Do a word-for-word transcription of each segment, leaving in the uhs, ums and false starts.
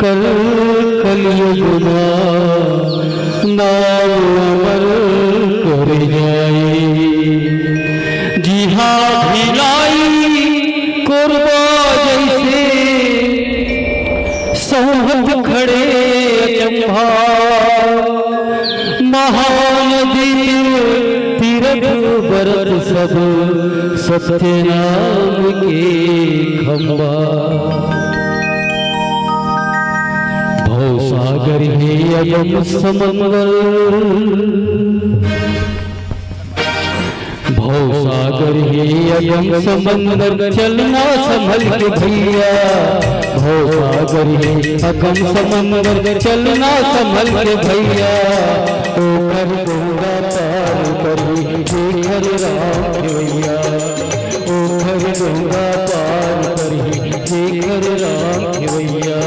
कर कलयुग मा नाम अमर कर जाए। जिहाँ भिलाई कोरबा जैसे सोहत खड़े अचंभा। महानदी तीर तीरथ बरत सब सत्य नाम के खंभा। भवसागर हे अगम समंदर, भवसागर हे अगम समंदर, चलना संभल के भैया। भवसागर हे अगम समंदर, चलना संभल के भैया। ओकर डोंगा पार करही जेकर राम खेवैया, ओकर डोंगा पार करही जेकर राम खेवैया।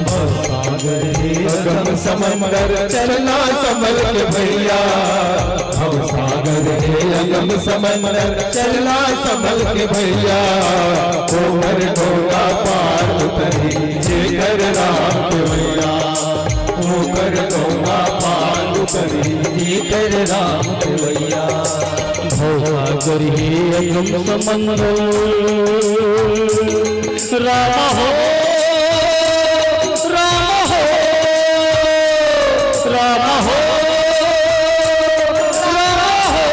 भवसागर हे अगम समंदर, चलना संभल के भैया। भवसागर हे अगम समंदर, चलना संभल के भैया। ओकर डोंगा पार उतरी जेकर राम खेवैया, ओकर डोंगा पार उतरी जेकर राम खेवैया। भवसागर हे अगम समंदर, राम हो, राम हो, राम हो, राम हो।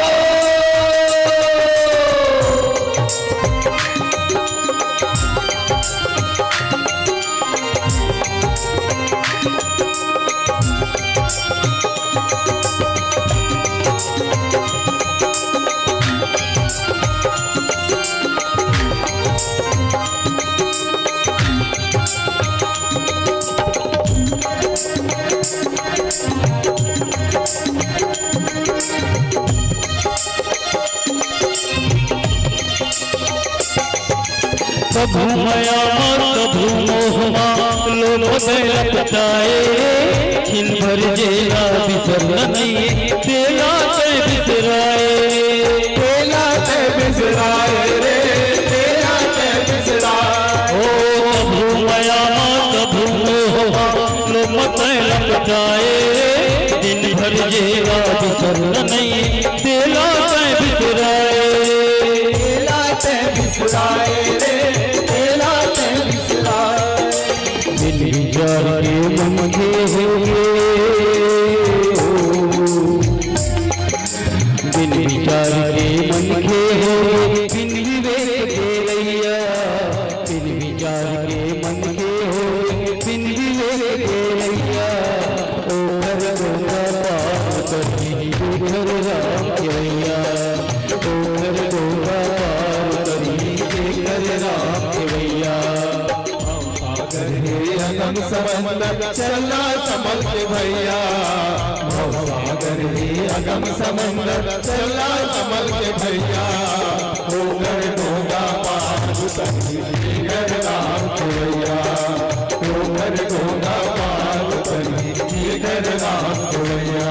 कभू मया मा, कभू मोह मा, लोभ दया लपटाए। दिन भर जेला बिसरना नइ, तेला तैं बिसराए। तेला तैं बिसराए रे, तेला तैं बिसराए। ओ कभू मया मा, कभू मोह मा, लोभ तैं लपटाए। दिन भर जेला बिसरना नइ, तेला तैं बिसराए। तेला तैं बिसराए रे, तेला तैं बिसराए। बिन विचार के मनखे होगे, बिन विचार के मनखे होगे, बिन विवेक के लइया। बिन विचार के मनखे होगे, बिन विवेक के लइया। ओकर डोंगा पार करही जेकर राम खेवैया, ओकर डोंगा पार करही जेकर राम खेवैया। भवसागर हे अगम समंदर, चलना संभल के भैया। भवसागर हे अगम समंदर, चलना संभल के भैया। ओकर डोंगा पार उतरी जेकर राम खेवैया, ओकर डोंगा पार उतरी जेकर राम खेवैया।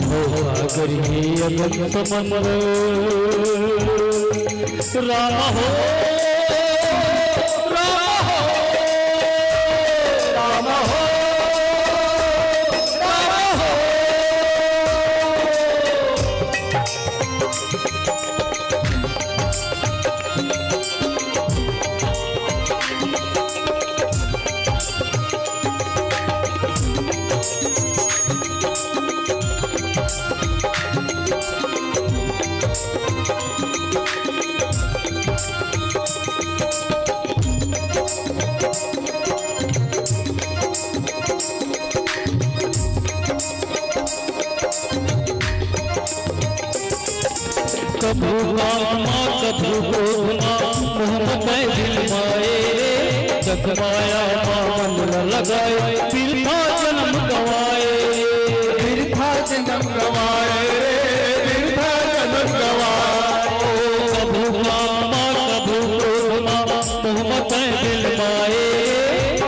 भवसागर हे अगम समंदर, राम हो, राम हो, राम हो, राम हो। कभू काम मा, कभू क्रोध मा, मोह मा तैं दिल माए रे। जग माया मा मन न लगाए, बिरथा जनम गवाए। बिरथा जनम गवाए रे, बिरथा जनम गवाए। ओ कभू काम मा, कभू क्रोध मा, मोह मा तैं दिल माए।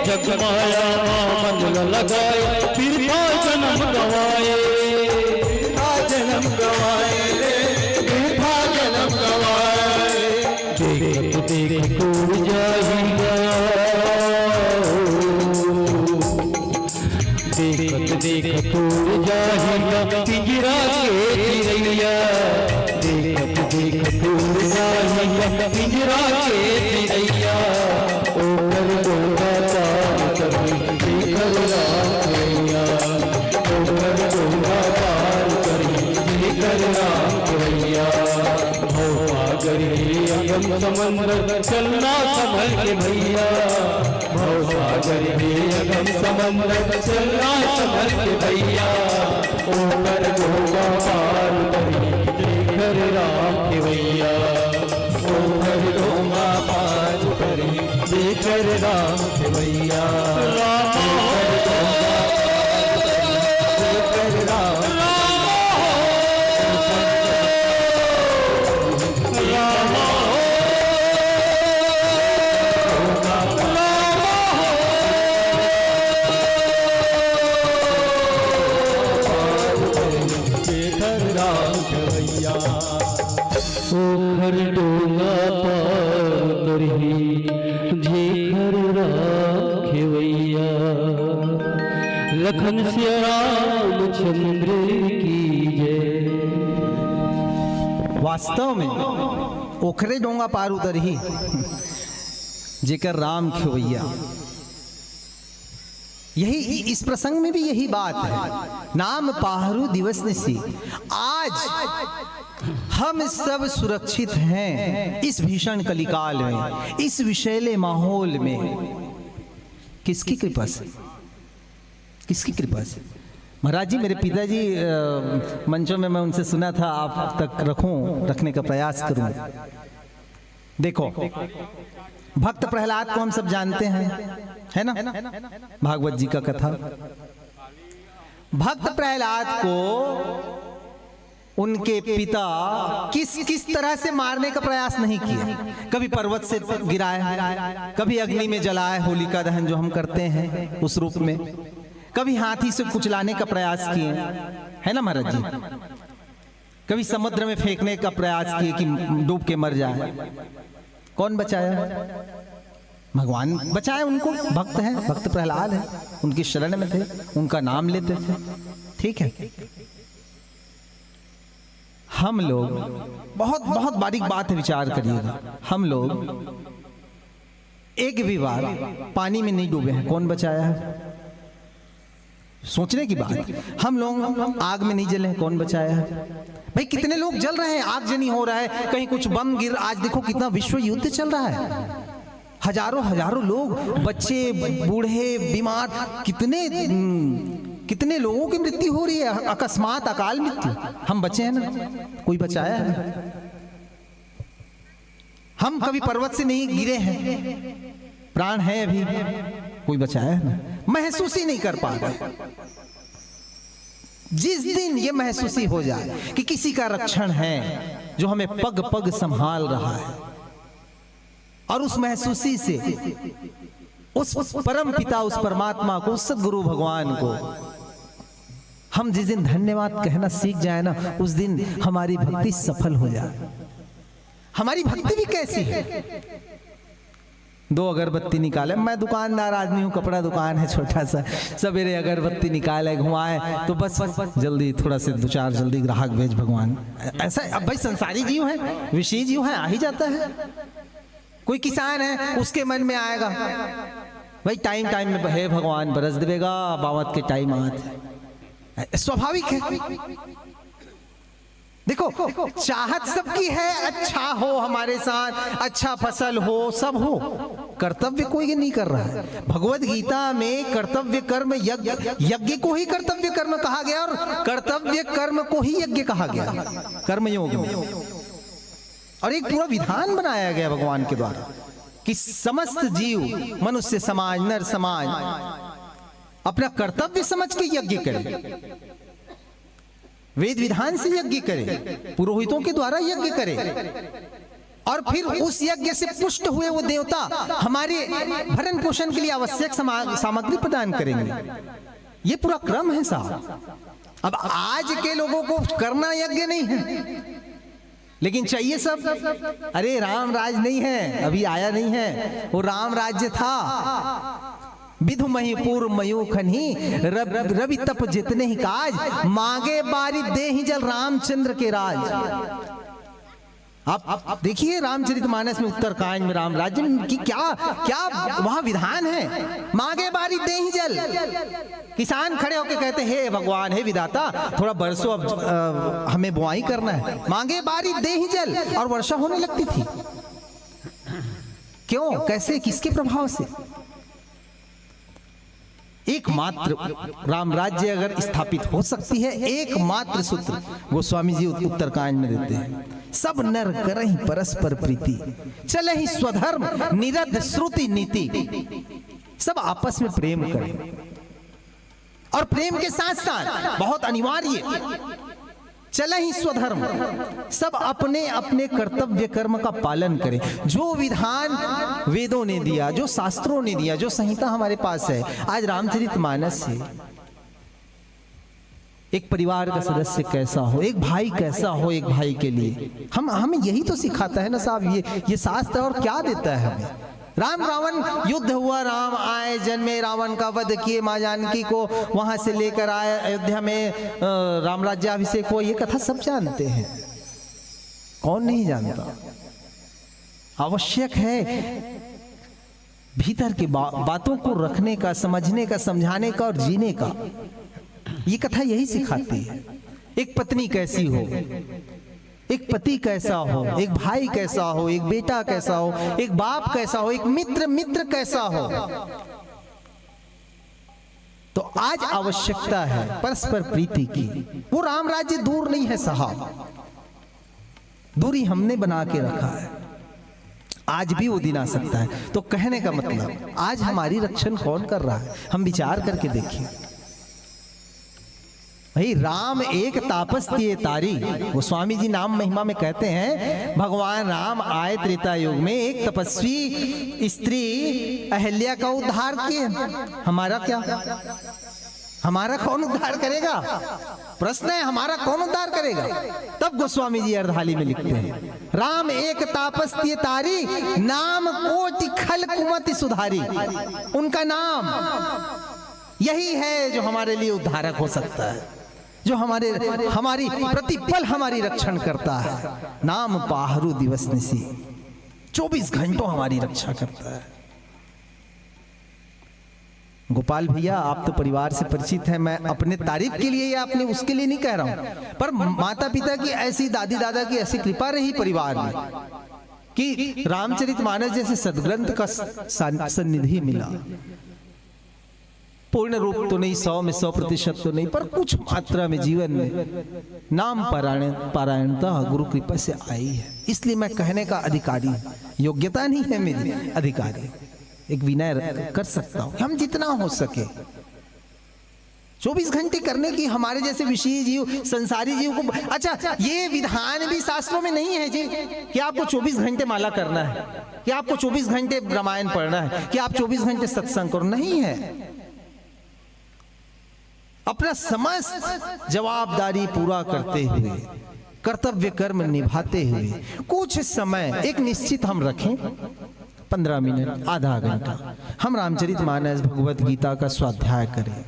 जग माया मा मन न लगाए, बिरथा जनम गवाए। बिरथा जनम गवाए रे, बिरथा जनम गवाए। देखत देखत टूट जाही गा। देखत उड़ जाही का पिंजरा के चिरैया, देखत देखत उड़ जाही का पिंजरा के चिरैया। ओकर डोंगा पार करही जेकर राम खेवैया, ओकर डोंगा पार करही जेकर राम खेवैया। भव सागर हे अगम समंदर, चलना संभल के भैया। भव सागर हे अगम समंदर, चलना संभल के भैया। ओकर डोंगा पार करही जेकर राम खेवैया, ओकर डोंगा पार करही जेकर राम खेवैया। राम हो, ओकर डोंगा पार करही जेकर राम राम हो, राम हो, राम हो। जेकर राम खेवैया। ओखर डोंगा पार करही जेखर राम खेवैया। लखन सिया रामचंद्र की जय। वास्तव में ओखरे डोंगा पार उतरही जेकर राम खेवैया। यही, इस प्रसंग में भी यही बात है। नाम पाहरू दिवस निसी। आज हम सब सुरक्षित हैं इस भीषण कलिकाल में, इस विषैले माहौल में। किसकी कृपा से? किसकी कृपा से? महाराज जी, मेरे पिताजी, अ, मंचों में मैं उनसे सुना था, आप तक रखूं, रखने का प्रयास करूं। देखो, भक्त प्रहलाद को हम सब जानते हैं, है ना? भागवत जी का कथा। भक्त प्रहलाद को उनके पिता किस किस तरह से मारने का प्रयास नहीं किया। कभी पर्वत से गिराए, कभी अग्नि में जलाए, होलिका दहन जो हम करते हैं उस रूप में, कभी हाथी से कुचलाने का प्रयास किए, है ना महाराज जी? कभी समुद्र में फेंकने का प्रयास किए कि डूब के मर जाए। कौन बचाया? भगवान बचाए उनको। भक्त हैं, भक्त प्रहलाद है, उनकी शरण में थे, उनका नाम लेते थे। ठीक है, हम लोग बहुत, बहुत बारीक बात है, विचार करिएगा। हम लोग एक भी बार पानी में नहीं डूबे हैं, कौन बचाया है? सोचने की बात। हम लोग आग में नहीं जले हैं, कौन बचाया है? भाई, कितने लोग जल रहे हैं, आगजनी हो रहा है, कहीं कुछ बम गिर, आज देखो कितना विश्व युद्ध चल रहा है, हजारों हजारों लोग, बच्चे, बूढ़े, बीमार, कितने, हम्म, कितने लोगों की मृत्यु हो रही है, अकस्मात अकाल मृत्यु। हम बचे हैं ना? कोई बचाया है? हम कभी पर्वत से नहीं गिरे हैं, प्राण है अभी, कोई बचाया है ना? महसूस ही नहीं कर पा रहे। जिस दिन ये महसूसी हो जाए कि किसी का रक्षण है, जो हमें पग पग संभाल रहा है, और उस महसूसी से उस परम पिता, उस परमात्मा को, उस सदगुरु भगवान को हम जिस दिन धन्यवाद कहना सीख जाए ना, उस दिन हमारी भक्ति सफल हो जाए। हमारी भक्ति भी कैसी है? दो अगरबत्ती निकाले, मैं दुकानदार आदमी हूँ, कपड़ा दुकान है छोटा सा, सवेरे अगरबत्ती निकाले, घुमाए, तो बस जल्दी थोड़ा से दो चार जल्दी ग्राहक भेज भगवान। ऐसा अब भाई संसारी जीव है, विषयी जीव है, आ ही जाता है। कोई किसान है, उसके मन में आएगा भाई, टाइम टाइम में, हे भगवान, बरस देवेगा, बावत के टाइम आत है। स्वाभाविक है। देखो, चाहत सबकी है, अच्छा हो हमारे साथ, अच्छा फसल हो, सब हो, कर्तव्य कोई नहीं कर रहा है। भगवत गीता में कर्तव्य कर्म यज्ञ, यज्ञ को ही कर्तव्य कर्म कहा गया और कर्तव्य कर्म को ही यज्ञ कहा गया, कर्मयोग में। और एक पूरा विधान बनाया गया भगवान के द्वारा कि समस्त जीव, मनुष्य समाज, नर समाज अपना कर्तव्य समझ के यज्ञ करे, वेद विधान से यज्ञ करे, पुरोहितों के द्वारा यज्ञ करे, और फिर उस यज्ञ से पुष्ट हुए वो देवता हमारे भरण पोषण के लिए आवश्यक समा-, सामग्री प्रदान करेंगे। ये पूरा क्रम है साहब। अब आज के लोगों को करना यज्ञ नहीं है, लेकिन चाहिए सब। अरे, राम राज नहीं है, अभी आया नहीं है, वो राम राज्य था। विधु महीपुर मयूखनि, रवि तप जितने ही काज, मांगे बारी देहि जल रामचंद्र के राज। आप देखिए रामचरितमानस में, उत्तरकांड में, राम राज्य में कि क्या क्या वहां विधान है। मांगे बारी देहि जल, किसान खड़े होकर कहते, हे भगवान, हे विधाता, थोड़ा बरसो, अब हमें बुआई करना है। मांगे बारी देहि जल, और वर्षा होने लगती थी। क्यों, कैसे, किसके प्रभाव से? एकमात्र राम राज्य अगर स्थापित हो सकती है, एकमात्र सूत्र गोस्वामी जी उत्तरकांड में देते हैं, सब नर करहि परस्पर प्रीति, चलहि स्वधर्म निरध श्रुति नीति। सब आपस में प्रेम करें, और प्रेम के साथ साथ बहुत अनिवार्य, चलहि स्वधर्म, सब अपने अपने कर्तव्य कर्म का पालन करें। जो विधान वेदों ने दिया, जो शास्त्रों ने दिया, जो संहिता हमारे पास है, आज रामचरित मानस है। एक परिवार का सदस्य कैसा हो, एक भाई कैसा हो, एक भाई के लिए हम हमें यही तो सिखाता है ना साहब। ये ये शास्त्र और क्या देता है हमें? राम रावण युद्ध हुआ, राम आए, जन्मे, रावण का वध किए, माँ जानकी को वहां से लेकर आए अयोध्या में। राम राज्याभिषेक हुआ, ये कथा सब जानते हैं, कौन नहीं जानता? आवश्यक है भीतर की बा, बातों को रखने का, समझने का, समझाने का और जीने का। ये कथा यही सिखाती है। एक पत्नी कैसी हो, एक पति कैसा हो, एक भाई कैसा हो, एक बेटा कैसा हो, एक बाप कैसा हो, एक मित्र मित्र कैसा हो। तो आज आवश्यकता है परस्पर प्रीति की। वो राम राज्य दूर नहीं है साहब, दूरी हमने बना के रखा है। आज भी वो दिन आ सकता है। तो कहने का मतलब, आज हमारी रक्षण कौन कर रहा है, हम विचार करके देखिए। भाई, राम एक तापस तिये तारी, गोस्वामी जी नाम महिमा में कहते हैं, भगवान राम आए त्रेता युग में, एक तपस्वी स्त्री अहिल्या का उद्धार किए। हमारा क्या, हमारा कौन उद्धार करेगा? प्रश्न है, हमारा कौन उद्धार करेगा? तब गोस्वामी जी अर्धाली में लिखते हैं, राम एक तापस तिये तारी, नाम कोटि खल कुमति सुधारी। उनका नाम यही है जो हमारे लिए उद्धारक हो सकता है, जो हमारे हमारी प्रतिपल हमारी रक्षण करता है। नाम पाहरु दिवस निसी, चौबीस घंटों हमारी रक्षा करता है। गोपाल भैया, आप तो परिवार से परिचित हैं, मैं अपने तारीफ के लिए या अपने उसके लिए नहीं कह रहा हूं, पर माता पिता की ऐसी, दादी दादा की ऐसी कृपा रही परिवार में कि रामचरित मानस जैसे सदग्रंथ का सन-, सन्निधि मिला। पूर्ण रूप तो नहीं, सौ में सौ प्रतिशत तो नहीं, पर कुछ मात्रा में जीवन में नाम पारायण, पारायणता गुरु कृपा से आई है। इसलिए मैं कहने का अधिकारी, योग्यता नहीं है मेरी, अधिकारी, एक विनय कर सकता हूं, हम जितना हो सके। चौबीस घंटे करने की हमारे जैसे विषय जीव, संसारी जीव को, अच्छा, ये विधान भी शास्त्रों में नहीं है जी कि आपको चौबीस घंटे माला करना है, कि आपको चौबीस घंटे रामायण पढ़ना है, कि आप चौबीस घंटे सत्संग करो, नहीं है। अपना समस्त जवाबदारी पूरा करते हुए, कर्तव्य कर्म निभाते हुए कुछ समय एक निश्चित हम रखें, पन्द्रह मिनट, आधा घंटा हम रामचरित मानस, भगवत गीता का स्वाध्याय करें,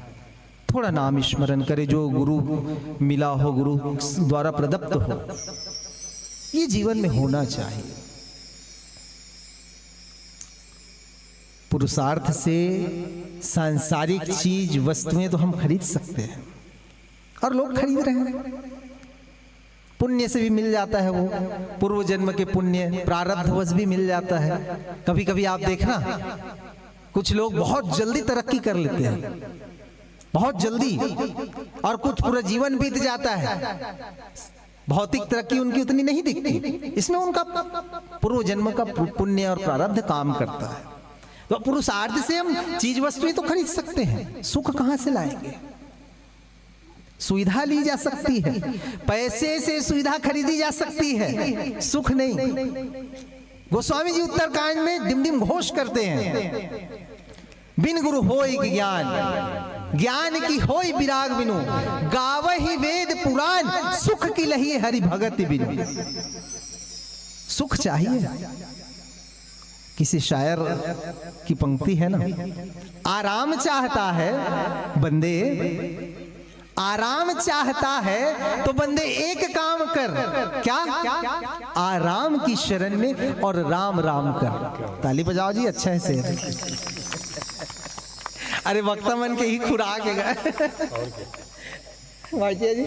थोड़ा नाम स्मरण करें, जो गुरु मिला हो, गुरु द्वारा प्रदत्त हो, ये जीवन में होना चाहिए। पुरुषार्थ से सांसारिक चीज, वस्तुएं तो हम खरीद सकते हैं और लोग खरीद रहे हैं। पुण्य से भी मिल जाता है वो, पूर्व जन्म के पुण्य, प्रारब्धवश भी मिल जाता है। कभी कभी आप देखना, कुछ लोग बहुत जल्दी तरक्की कर लेते हैं, बहुत जल्दी, और कुछ पूरा जीवन बीत जाता है। भौतिक तरक्की उनकी उतनी नहीं दिखती, इसमें उनका पूर्व जन्म का पु-, पुण्य और प्रारब्ध काम करता है। तो पुरुषार्थ से हम चीज वस्तुएं तो खरीद सकते हैं, सुख कहां से लाएंगे? सुविधा ली जा सकती है, पैसे से सुविधा खरीदी जा सकती है, सुख नहीं। गोस्वामी जी उत्तरकांड में डिमडिम घोष करते हैं, बिन गुरु होय ज्ञान, ज्ञान की होय विराग बिनु, गावहि वेद पुराण, सुख की लही हरि भगत बिनु। सुख चाहिए, किसी शायर की पंक्ति है ना, आराम चाहता है बंदे, आराम चाहता है तो बंदे एक काम कर। क्या? आराम की शरण में और राम राम कर। ताली बजाओ जी, अच्छा है शेर। अरे, वक्ता मन के ही खुराक है। भाटिया जी,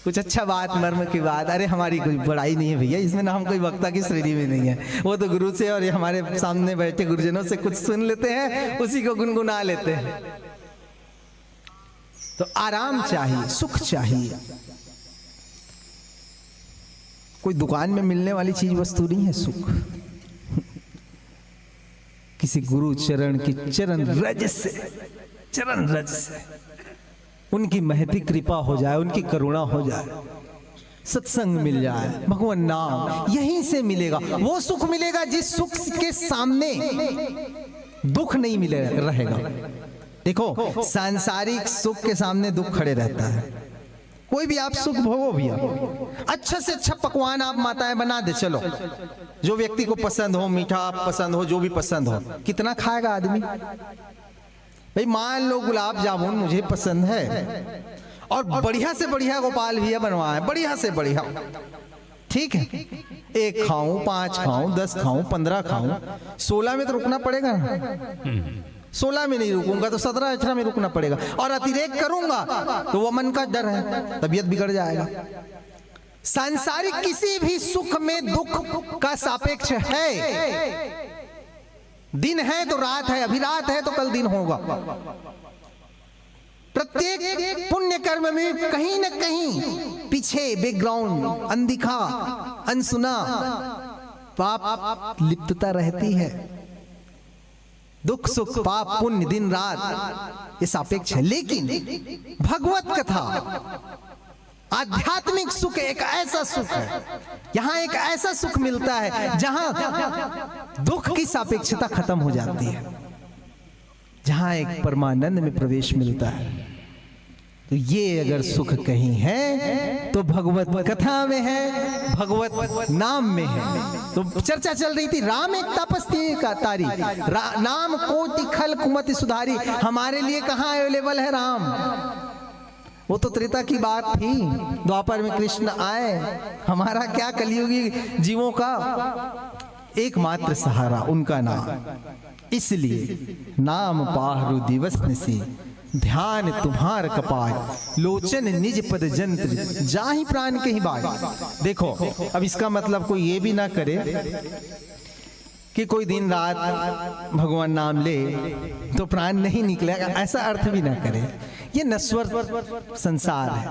कुछ अच्छा बात, मर्म की बात। अरे, हमारी कोई बड़ाई नहीं है भैया, इसमें ना हम कोई वक्ता की श्रेणी में नहीं है। वो तो गुरु से और ये हमारे सामने बैठे गुरुजनों से कुछ सुन लेते हैं, उसी को गुनगुना लेते हैं। तो आराम चाहिए, सुख चाहिए। कोई दुकान में मिलने वाली चीज वस्तु नहीं है सुख। किसी गुरु चरण की चरण रज से, चरण रज से उनकी महती कृपा हो जाए, उनकी करुणा हो जाए, सत्संग मिल जाए, भगवान नाम, यहीं से मिलेगा। वो सुख मिलेगा जिस सुख के सामने दुख नहीं मिले रहेगा। देखो, सांसारिक सुख के सामने दुख खड़े रहता है। कोई भी आप सुख भोगो भैया, अच्छा से अच्छा पकवान आप माताएं बना दे, चलो, जो व्यक्ति को पसंद हो, मीठा पसंद हो, जो भी पसंद हो, कितना खाएगा आदमी? भाई, मान लो गुलाब जामुन मुझे पसंद है और बढ़िया से बढ़िया गोपाल भैया बनवाए, बढ़िया से बढ़िया, ठीक है, एक खाऊं, पांच खाऊं, दस खाऊं, पन्द्रह खाऊं, सोलह में तो रुकना पड़ेगा ना। सोलह में नहीं रुकूंगा तो सत्रह अठारह में रुकना पड़ेगा, और अतिरेक करूंगा तो वो मन का डर है, तबीयत बिगड़ जाएगा। सांसारिक किसी भी सुख में दुख का सापेक्ष है। दिन है तो रात है, अभी रात है तो कल दिन होगा। प्रत्येक पुण्य कर्म में कहीं न कहीं पीछे, बैकग्राउंड, अनदिखा, अनसुना पाप लिप्तता रहती है। दुख सुख, पाप पुण्य, दिन रात, ये सापेक्ष है। लेकिन भगवत कथा, आध्यात्मिक सुख एक ऐसा सुख है, यहाँ एक ऐसा सुख मिलता है जहां दुख की सापेक्षता खत्म हो जाती है, जहां एक परमानंद में प्रवेश मिलता है। तो ये अगर सुख कहीं है तो भगवत कथा में है, भगवत नाम में है। तो चर्चा चल रही थी, राम एक तपस्ती का तारी, रा-, नाम कोटि खल कुमति सुधारी। हमारे लिए कहाँ अवेलेबल है राम? वो तो त्रेता की बात थी, द्वापर में कृष्ण आए। हमारा क्या, कलयुगी जीवों का एकमात्र सहारा उनका नाम। इसलिए नाम पाहरु दिवस निसि, ध्यान तुम्हार कपाय, लोचन निज पद जंत्र, जाहि प्राण कहि बाय। देखो, अब इसका मतलब कोई ये भी ना करे कि कोई दिन रात भगवान नाम ले तो प्राण नहीं निकलेगा, ऐसा अर्थ भी ना करे। ये नश्वर संसार है।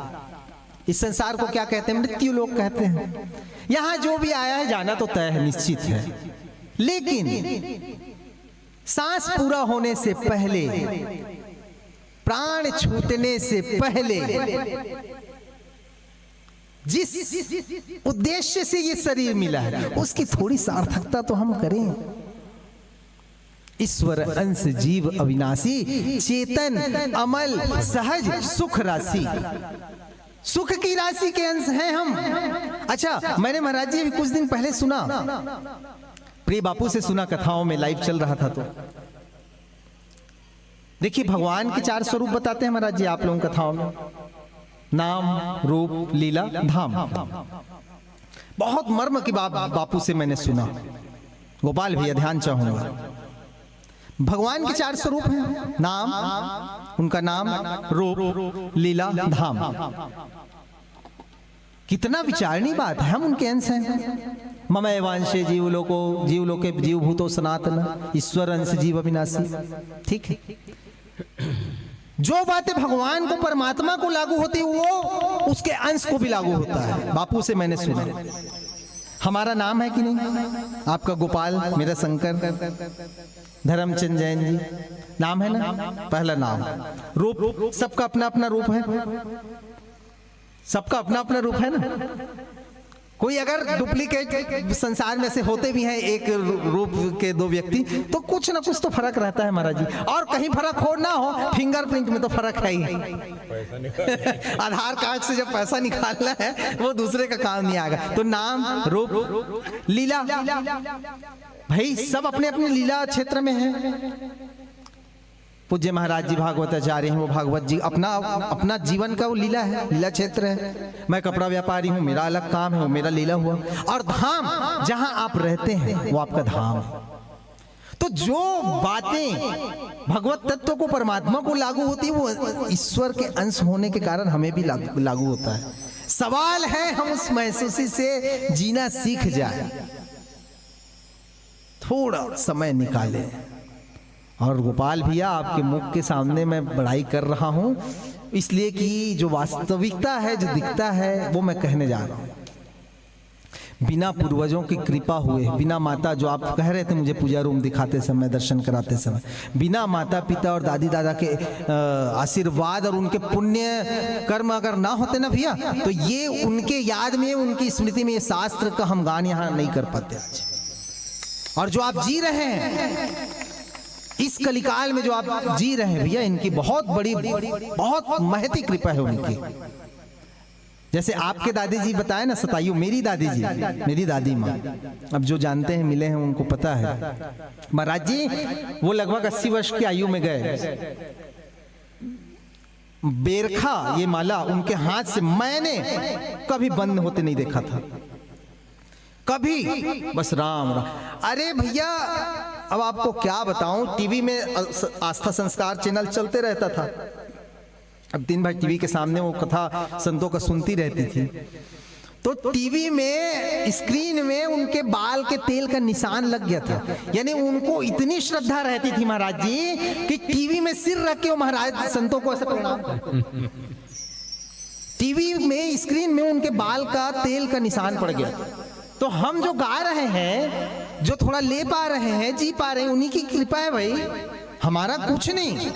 इस संसार को क्या कहते हैं? मृत्यु लोक कहते हैं। यहाँ जो भी आया है, जाना तो तय है, निश्चित है। लेकिन सांस पूरा होने से पहले, प्राण छूटने से पहले, जिस उद्देश्य से ये शरीर मिला है, उसकी थोड़ी सार्थकता तो हम करें। ईश्वर अंश जीव अविनाशी, चेतन अमल सहज सुख राशि। सुख की राशि के अंश हैं हम। अच्छा, मैंने महाराज जी अभी कुछ दिन पहले सुना, प्रिय बापू से सुना, कथाओं में लाइव चल रहा था तो। देखिए, भगवान के चार स्वरूप बताते हैं महाराज जी आप लोगों कथाओं में, नाम, रूप, लीला, धाम। बहुत मर्म की बात बापू से मैंने सुना। गोपाल भैया, ध्यान चाहूंगा। भगवान के चार स्वरूप हैं, नाम, उनका नाम, रूप, लीला, धाम। कितना विचारणीय बात है, हम उनके अंश हैं। ममैवांशे जीव लोको, जीव लोके जीव भूतो सनातन, ईश्वर अंश जीव अविनाशी। ठीक है, जो बातें भगवान को, परमात्मा को लागू होती, वो उसके अंश को भी लागू होता है। बापू से मैंने सुना। हमारा नाम है कि नहीं? आपका गोपाल, मेरा शंकर, धर्मचंद जैन जी, नाम है ना? पहला नाम। रूप, सबका अपना अपना रूप है, सबका अपना अपना रूप है ना। कोई अगर डुप्लीकेट संसार में से होते भी हैं, एक रू-, रूप के दो व्यक्ति, तो कुछ ना कुछ तो फर्क रहता है महाराज जी। और कहीं फर्क हो ना हो, फिंगरप्रिंट में तो फर्क है ही। आधार कार्ड से जब पैसा निकालना है, वो दूसरे का काम नहीं आएगा। तो नाम, रूप, लीला, भाई, सब अपने अपने लीला क्षेत्र में है। पूज्य महाराज जी भागवत आचार्य हैं, वो भागवत जी अपना, अपना जीवन का वो लीला है, लीला क्षेत्र है। मैं कपड़ा व्यापारी हूँ, मेरा अलग काम है, वो मेरा लीला हुआ। और धाम, जहाँ आप रहते हैं, वो आपका धाम है। तो जो बातें भगवत तत्व को, परमात्मा को लागू होती है, वो ईश्वर के अंश होने के कारण हमें भी लागू, लागू होता है। सवाल है, हम उस महसूसी से जीना सीख जाए, थोड़ा समय निकालें। और गोपाल भैया, आपके मुख के सामने मैं बड़ाई कर रहा हूँ, इसलिए कि जो वास्तविकता है, जो दिखता है, वो मैं कहने जा रहा हूँ। बिना पूर्वजों की कृपा हुए, बिना माता, जो आप कह रहे थे मुझे पूजा रूम दिखाते समय, दर्शन कराते समय, बिना माता पिता और दादी दादा के, अ, आशीर्वाद और उनके पुण्य कर्म अगर ना होते ना भैया, तो ये उनके याद में, उनकी स्मृति में ये शास्त्र का हम गान यहाँ नहीं कर पाते आज। और जो आप जी रहे हैं इस कलिकाल में, जो आप जी रहे हैं भैया, इनकी बहुत बड़ी, बहुत महती कृपा है उनकी। जैसे आपके दादी जी बताए ना, सतायु, मेरी दादी जी, मेरी दादी माँ, अब जो जानते हैं, मिले हैं, उनको पता है। महाराज जी, वो लगभग अस्सी वर्ष की आयु में गए। बेरखा, ये माला उनके हाथ से मैंने कभी बंद होते नहीं देखा था, कभी। बस राम राम। अरे भैया, अब आपको क्या बताऊं, टीवी में, अ, स-, आस्था संस्कार चैनल चलते रहता था। अब दिन भर टीवी के सामने वो कथा संतों का सुनती रहती थी। तो टीवी में, स्क्रीन में उनके बाल के तेल का निशान लग गया था। यानी उनको इतनी श्रद्धा रहती थी महाराज जी, कि टीवी में सिर रख के वो महाराज संतों को ऐसे प्रणाम करते। टीवी में, स्क्रीन में उनके बाल का तेल का निशान पड़ गया। तो हम जो गा रहे हैं, जो थोड़ा ले पा रहे हैं, जी पा रहे हैं, उन्हीं की कृपा है भाई, हमारा कुछ नहीं।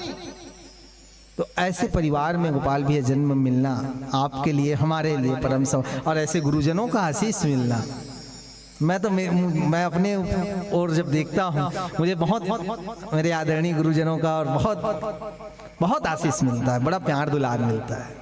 तो ऐसे परिवार में गोपाल भैया जन्म मिलना आपके लिए, हमारे लिए परम सौ-, और ऐसे गुरुजनों का आशीष मिलना। मैं तो, मैं, मैं अपने ओर जब देखता हूँ, मुझे बहुत, मेरे आदरणीय गुरुजनों का और बहुत, बहुत आशीष मिलता है, बड़ा प्यार दुलार मिलता है।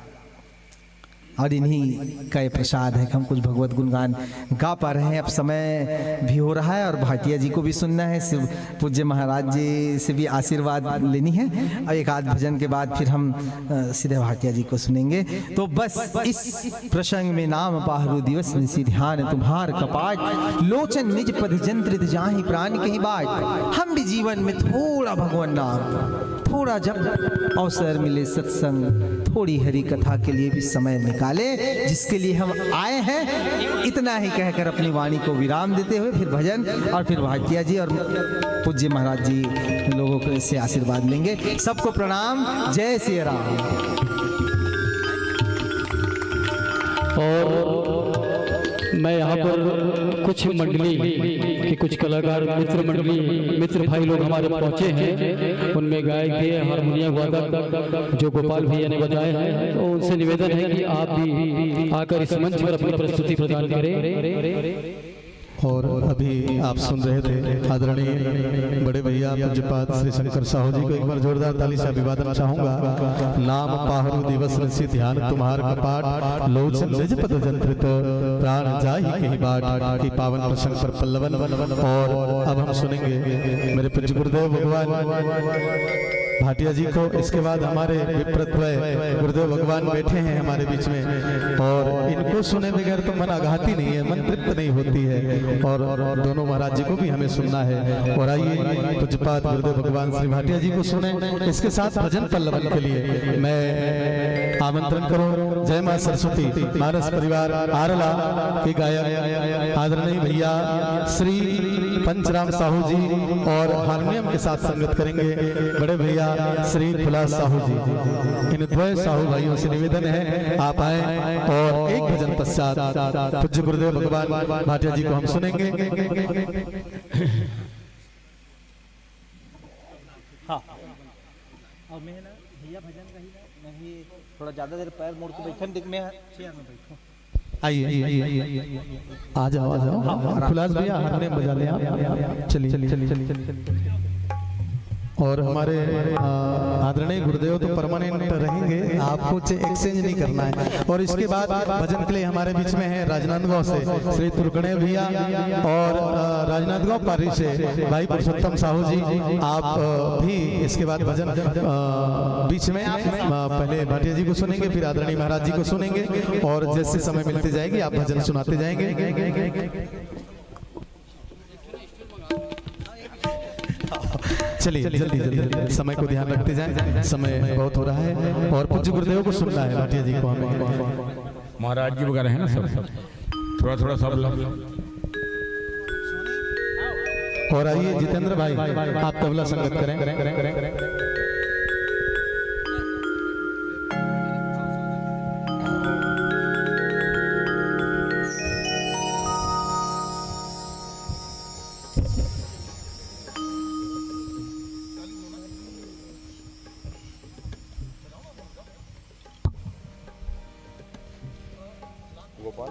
और इन्हीं का ये प्रसाद है कि हम कुछ भगवत गुणगान गा पा रहे हैं। अब समय भी हो रहा है और भाटिया जी को भी सुनना है, शिव पूज्य महाराज जी से भी आशीर्वाद लेनी है, और एक आध भजन के बाद फिर हम, अ, सीधे भाटिया जी को सुनेंगे। तो बस इस प्रसंग में, नाम पाहरू दिवस निशि ध्यान तुम्हार कपाट, लोचन निज पद जंत्रित जाहि प्राण कहि बाट। हम भी जीवन में थोड़ा भगवान नाम, थोड़ा जब अवसर मिले सत्संग, थोड़ी हरि कथा के लिए भी समय निकाले, जिसके लिए हम आए हैं। इतना ही कहकर अपनी वाणी को विराम देते हुए फिर भजन और फिर भाटिया जी और पूज्य महाराज जी लोगों को से आशीर्वाद लेंगे। सबको प्रणाम, जय सिया राम। और मैं यहाँ पर कुछ मंडली के कुछ कलाकार, मित्र मंडली, मित्र भाई लोग हमारे पहुँचे हैं, उनमें गायक भी है, हारमोनियम वादक जो गोपाल भैया ने बताए हैं, तो उनसे निवेदन है कि आप भी आकर इस मंच पर अपनी प्रस्तुति प्रदान करें। और अभी आप सुन रहे थे आदरणीय बड़े भैया पूज्यपाद श्री शंकर साहू जी को एक बार जोरदार ताली से अभिवादन चाहूंगा। नाम पाहरू दिवस निशि ध्यान तुम्हार कपाट, लोचन निज पद जंत्रित, प्राण जाहि कहि बाट, की पावन प्रसंग पर पल्लवन। और अब हम सुनेंगे मेरे पूज्य गुरुदेव भगवान भाटिया जी को। इसके बाद हमारे विप्रद्वय गुरुदेव भगवान बैठे हैं हमारे बीच में, और इनको सुने बगैर तो मन आघाती नहीं है, मन तृप्त नहीं होती है। और दोनों महाराज जी को भी हमें सुनना है। और आइए, पूज्यपाद गुरुदेव भगवान श्री भाटिया जी को सुने। इसके साथ भजन पल्लवन के लिए मैं आमंत्रण करूं जय मां सरस्वती मानस परिवार आरला के गायक आदरणीय भैया श्री पंचराम साहू जी और हारमोनियम के साथ संगत करेंगे बड़े भैया श्री फुला साहू जी। इन द्वय साहू भाइयों से निवेदन है, आप आए और एक भजन पश्चात पूज्य गुरुदेव भगवान भाटिया जी को हम सुनेंगे। हाँ। और मैं ना भैया भजन का ही ना, मैं ही थोड़ा ज़्यादा देर पैर मोड़ के बैठे, देख मैं चेयर में बैठूँ। आइए, आइए, आइए, आइए, आ जाओ, आ जाओ। फुलास भैया हारमोनियम बजा लें आप। चलिए, चलिए, चलिए, चलिए। और हमारे, अ, आदरणीय गुरुदेव तो परमानेंट रहेंगे, आपको चे-, एक्सचेंज नहीं करना है। और इसके बाद भजन के लिए हमारे बीच में है राजनांदगांव से श्री तुरकणे भैया और, अ, राजनांदगांव पारी से भाई पुरुषोत्तम साहू जी। आप, अ, भी इसके बाद भजन, अ, बीच में, अ, पहले भाटिया जी को सुनेंगे, फिर आदरणीय महाराज जी को सुनेंगे और जैसे समय मिलते जाएगी आप भजन सुनाते जाएंगे। चलिए, जल्दी जल्दी समय को ध्यान रखते जाएं, समय बहुत हो रहा है और पूज्य गुरुदेव को सुनना है, भाटिया जी को हमें। महाराज जी वगैरह हैं ना सब, थोड़ा थोड़ा सब लोग। और आइए जितेंद्र भाई, आप तबला संगत करें। गोपाल।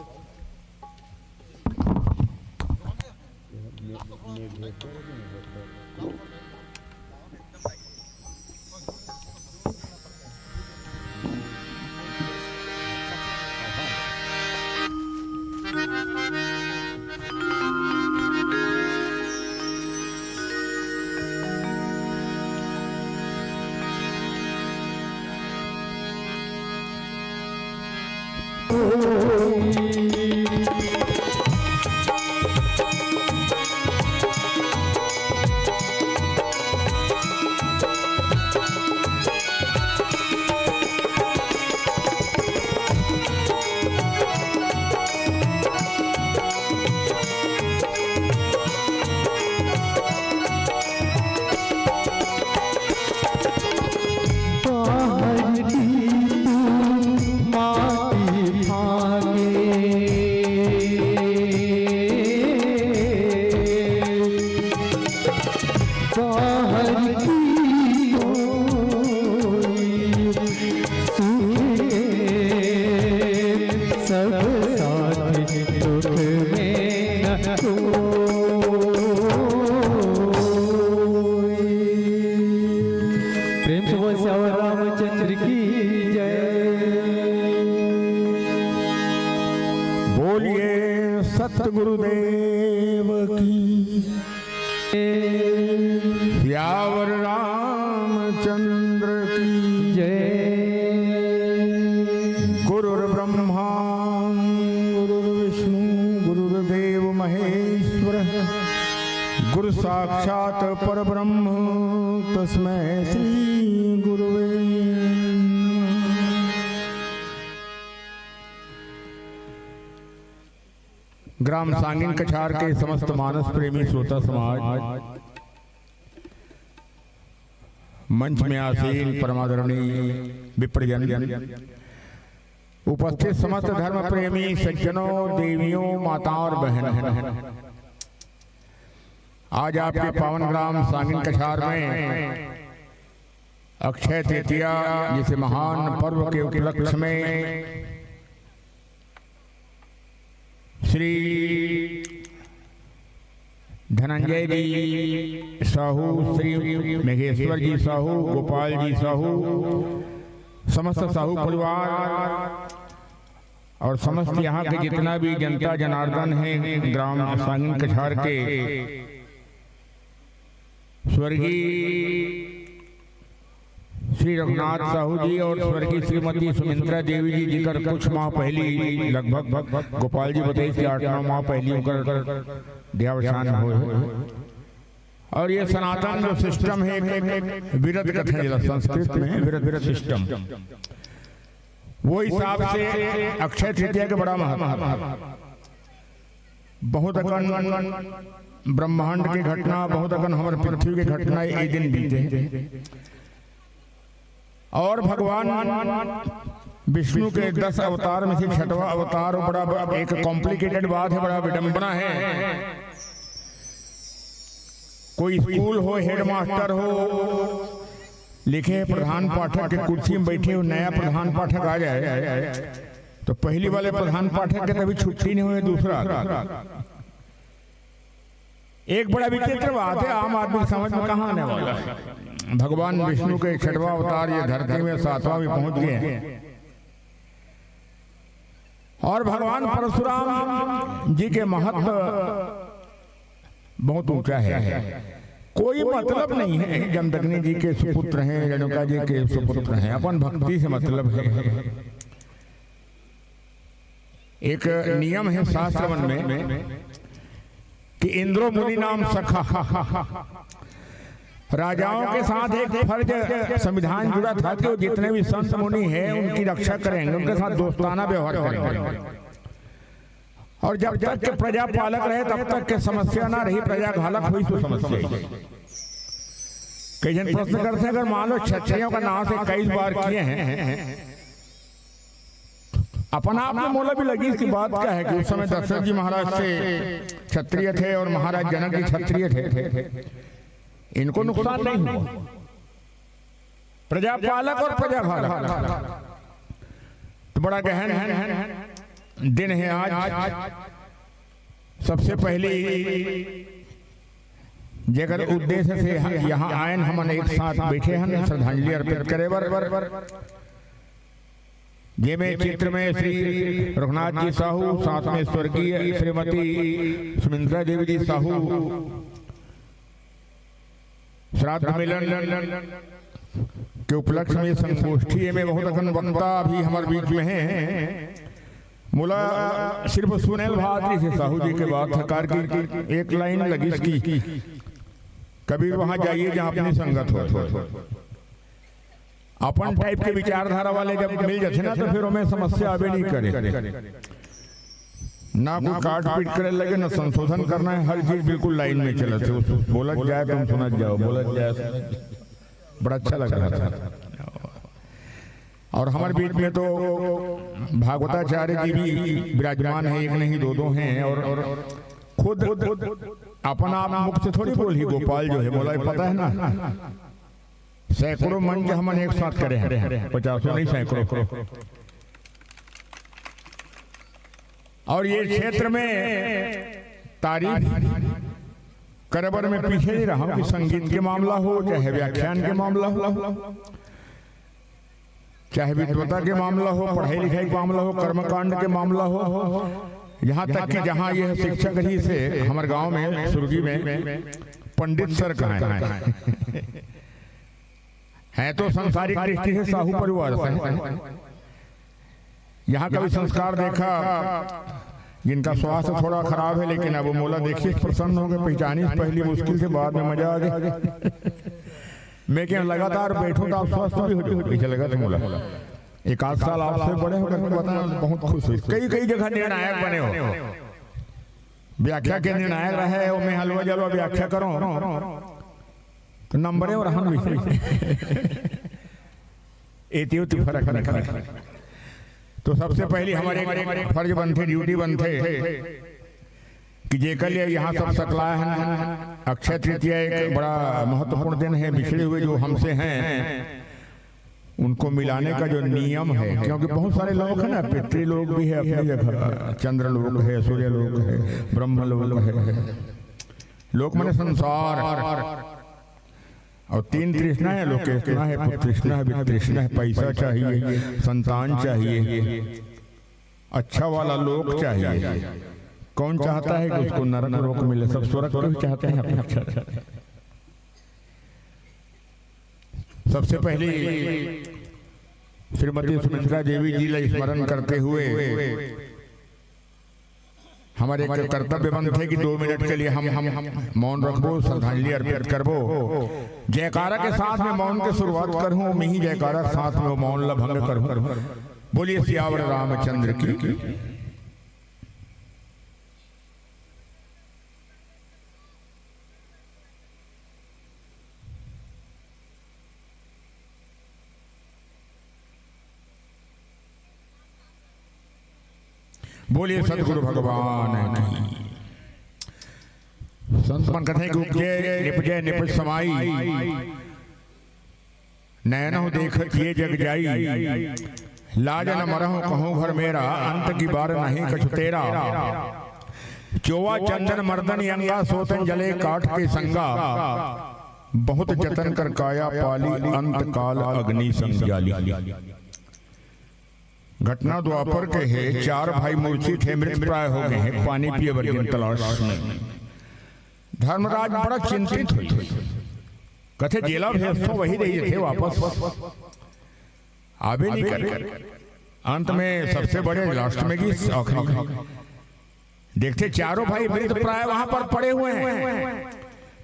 प्रेम से बोल सियावर रामचंद्र की जय। बोलिए सतगुरुदेव की। सियावर रामचंद्र की जय। गुरुर्ब्रह्मा गुरुर्विष्णु गुरुर्देव महेश्वर। गुरु साक्षात परब्रह्म तस्मै श्री गुरुवे नमः। ग्राम सांगिन कछार के समस्त मानस प्रेमी श्रोता समाज, मंच में आसीन परमादरणीय विप्रजन, उपस्थित समस्त धर्म प्रेमी सज्जनों, देवियों, माताओं और बहनों, आज आपके पावन ग्राम सांगिन कछार में अक्षय तृतीया जैसे महान पर्व के उपलक्ष्य में श्री धनंजय जी साहू, श्री मेघेश्वर जी साहू, गोपाल जी साहू, समस्त साहू परिवार और समस्त यहाँ के जितना भी जनता जनार्दन है ग्राम सांगिन कछार के, स्वर्गीय श्री रघुनाथ साहू जी और स्वर्गीय श्रीमती सुमित्रा देवी जी, जिकर कुछ माह पहिली, लगभग गोपाल जी बताइस कि आठ नौ माह पहिली उनकर देहावसान होय। और ये सनातन जो सिस्टम है, एक, एक विरत कथे जेला संस्कृत में विरत, विरत सिस्टम, वो हिसाब से अक्षय तृतीया के बड़ा महत्व। बहुत अकन ब्रह्मांड के घटना, बहुत अकन हमर पृथ्वी के घटना ये दिन बीते। और भगवान विष्णु के दस अवतार में से छठवां अवतार, वो बड़ा, बड़ा एक कॉम्प्लिकेटेड बात है, बड़ा विडंबना है। कोई स्कूल हो, हेडमास्टर हो, लिखे हैं प्रधान पाठक के कुर्सी में बैठे हो, नया प्रधान पाठक आ जाए तो पहली वाले प्रधान पाठक के तभी छुट्टी नहीं हुई, दूसरा। एक बड़ा विचित्र बात है, आम आदमी की समझ में कहाँ आने वाला है। भगवान विष्णु के छठवां अवतार ये धरती में सातवां भी पहुंच गए हैं। और भगवान परशुराम जी के महत्व बहुत ऊंचा है। कोई मतलब नहीं है, जमदग्नि जी के सुपुत्र हैं, रेणुका जी के सुपुत्र हैं, अपन भक्ति से मतलब है। एक नियम है शास्त्र मन में कि इंद्रो मुनि नाम सखा, राजाओं के साथ एक फर्ज संविधान जुड़ा था कि वो जितने भी संत मुनि हैं उनकी रक्षा करेंगे, उनके साथ दोस्ताना व्यवहार करेंगे। और जब तक के प्रजा पालक रहे तब तक के समस्या ना रही, प्रजा घालक हुई तो समस्या ही। कई जन प्रश्न करते हैं, अगर मान लो क्षत्रियों का नाश इक्कीस बार किए हैं, अपना आप में मोला भी लगी इसकी बात क्या है कि उस समय दशरथ जी महाराज से क्षत्रिय थे और महाराज जनक जी क्षत्रिय थे, इनको नुकसान नहीं हुआ। प्रजा पालक और प्रजा घालक, तो बड़ा गहन दिन है आज। सबसे पहली जेकर उद्देश्य से यहाँ आयन, हमन एक साथ बैठे हन श्रद्धांजलि अर्पित करे बर, जेमे चित्र में श्री रघुनाथ जी साहू, साथ में स्वर्गीय श्रीमती सुमिंद्रा देवी जी साहू, श्राद्ध मिलन के उपलक्ष्य में संगोष्ठी में बहुत अकन वक्ता अभी हमारे बीच में हैं। मोला सिर्फ सुनेल भात जी से साहू जी के बात हकार की एक लाइन लगिस कि कबीर वहां जाइए जहां अपनी संगत हो। अपन टाइप के विचारधारा वाले जब मिल जाते ना तो फिर हमें समस्या आवे नहीं करे, ना कोई काट पीट करे लगे, ना संशोधन करना है, हर चीज बिल्कुल लाइन में चलत है। बोलत जाए तुम सुनत जाओ, बोलत जाए सुनत जाओ। बड़ा अच्छा लग रहा था। और हमारे बीच में तो भागवताचार्य जी भी विराजमान है, एक नहीं दो दो हैं। और खुद अपन आप मुख से थोड़ी बोली, गोपाल जो है बोला, पता है ना, सैकड़ों मंच हमन एक साथ करे हैं, पचासों नहीं, सैकड़ों। और ये क्षेत्र में तारीफ करबर में पीछे नहीं रहा कि संगीत के मामला हो, चाहे व्याख्यान के मामला हो, चाहे विद्वता के मामला हो, पढ़ाई लिखाई के मामला हो, कर्मकांड के मामला हो, यहाँ तक कि जहाँ यह शिक्षक जी से हमारे गांव में सुरगी में पंडित सर कहाँ हैं? हैं तो संसारिक दृष्टि से साहू परिवार से, यहाँ का भी संस्कार देखा, जिनका स्वास्थ्य थोड़ा खराब है, लेकिन अब मोला देखिए प्रसन्न हो गए, पहचानी पहली मुश्किल से, बाद में मजा आ गया। मैं क्या लगातार बैठूं तो आप स्वस्थ भी हो जाओ, पीछे लगा था मोला। एक आध साल आपसे बड़े होकर के बता, बहुत खुश हुई। कई कई जगह निर्णायक बने हो, व्याख्या के निर्णायक रहे हो, मैं हलवा जलवा व्याख्या करूं तो नंबरे और हम भी एती उती फर्क नहीं करे। तो सबसे पहली हमारे एक फर्ज बनथे, ड्यूटी बनथे कि जेकर लिए यहाँ सब सकलाए हैं। अक्षय तृतीया एक बड़ा महत्वपूर्ण दिन है, बिछड़े हुए जो हमसे हैं उनको मिलाने का जो नियम है, क्योंकि बहुत सारे लोग हैं ना, पितृ लोग भी है अपनी जगह, चंद्र लोक है, सूर्य लोक है, ब्रह्म लोक है, लोक माने संसार। और तीन तृष्णा है, लोकेष्णा है, पुत्रेष्णा है, वित्तेष्णा है, पैसा चाहिए, संतान चाहिए, अच्छा वाला लोक चाहिए। कौन चाहता है कि उसको नरक लोक मिले? सब स्वर्ग को ही चाहते हैं, अपेक्षा। सबसे पहले श्रीमती सुमित्रा देवी जी ला स्मरण करते हुए हमारे एक कर्तव्य बनथे कि दो मिनट के लिए हम, हम मौन रखबो, श्रद्धांजलि अर्पित करबो। जयकारा के साथ में मौन के शुरुआत करहूं, मैं ही जयकारा के साथ में वो मौन ला भंग करहूं। बोलिए सियावर रामचंद्र की। बोलिए सतगुरु भगवान की। संत मन कथे कि उपजे निपजे निपज समाई, नैनहु देखत ये जग जाई। लाज न मरहु कहूँ घर मेरा, अंत की बार नहीं कछु तेरा। चोवा चंदन मर्दन अंगा, सोतन जले काठ के संगा। बहुत जतन कर काया पाली, अंत काल अग्नि संग जाली। घटना द्वापर के हे, चार भाई मूर्छित हे, मृत प्राय हो गए हैं, पानी पिए बर गिन तलाश में। धर्मराज बड़ा चिंतित होइस, कथे, "जेला भेजथों, वही दे देथे वापस, आबे नहीं करे।" अंत में सबसे बड़े, लास्ट में गिस, आखिरी देखथे, चारों भाई मृत प्राय वहां पर पड़े हुए हैं,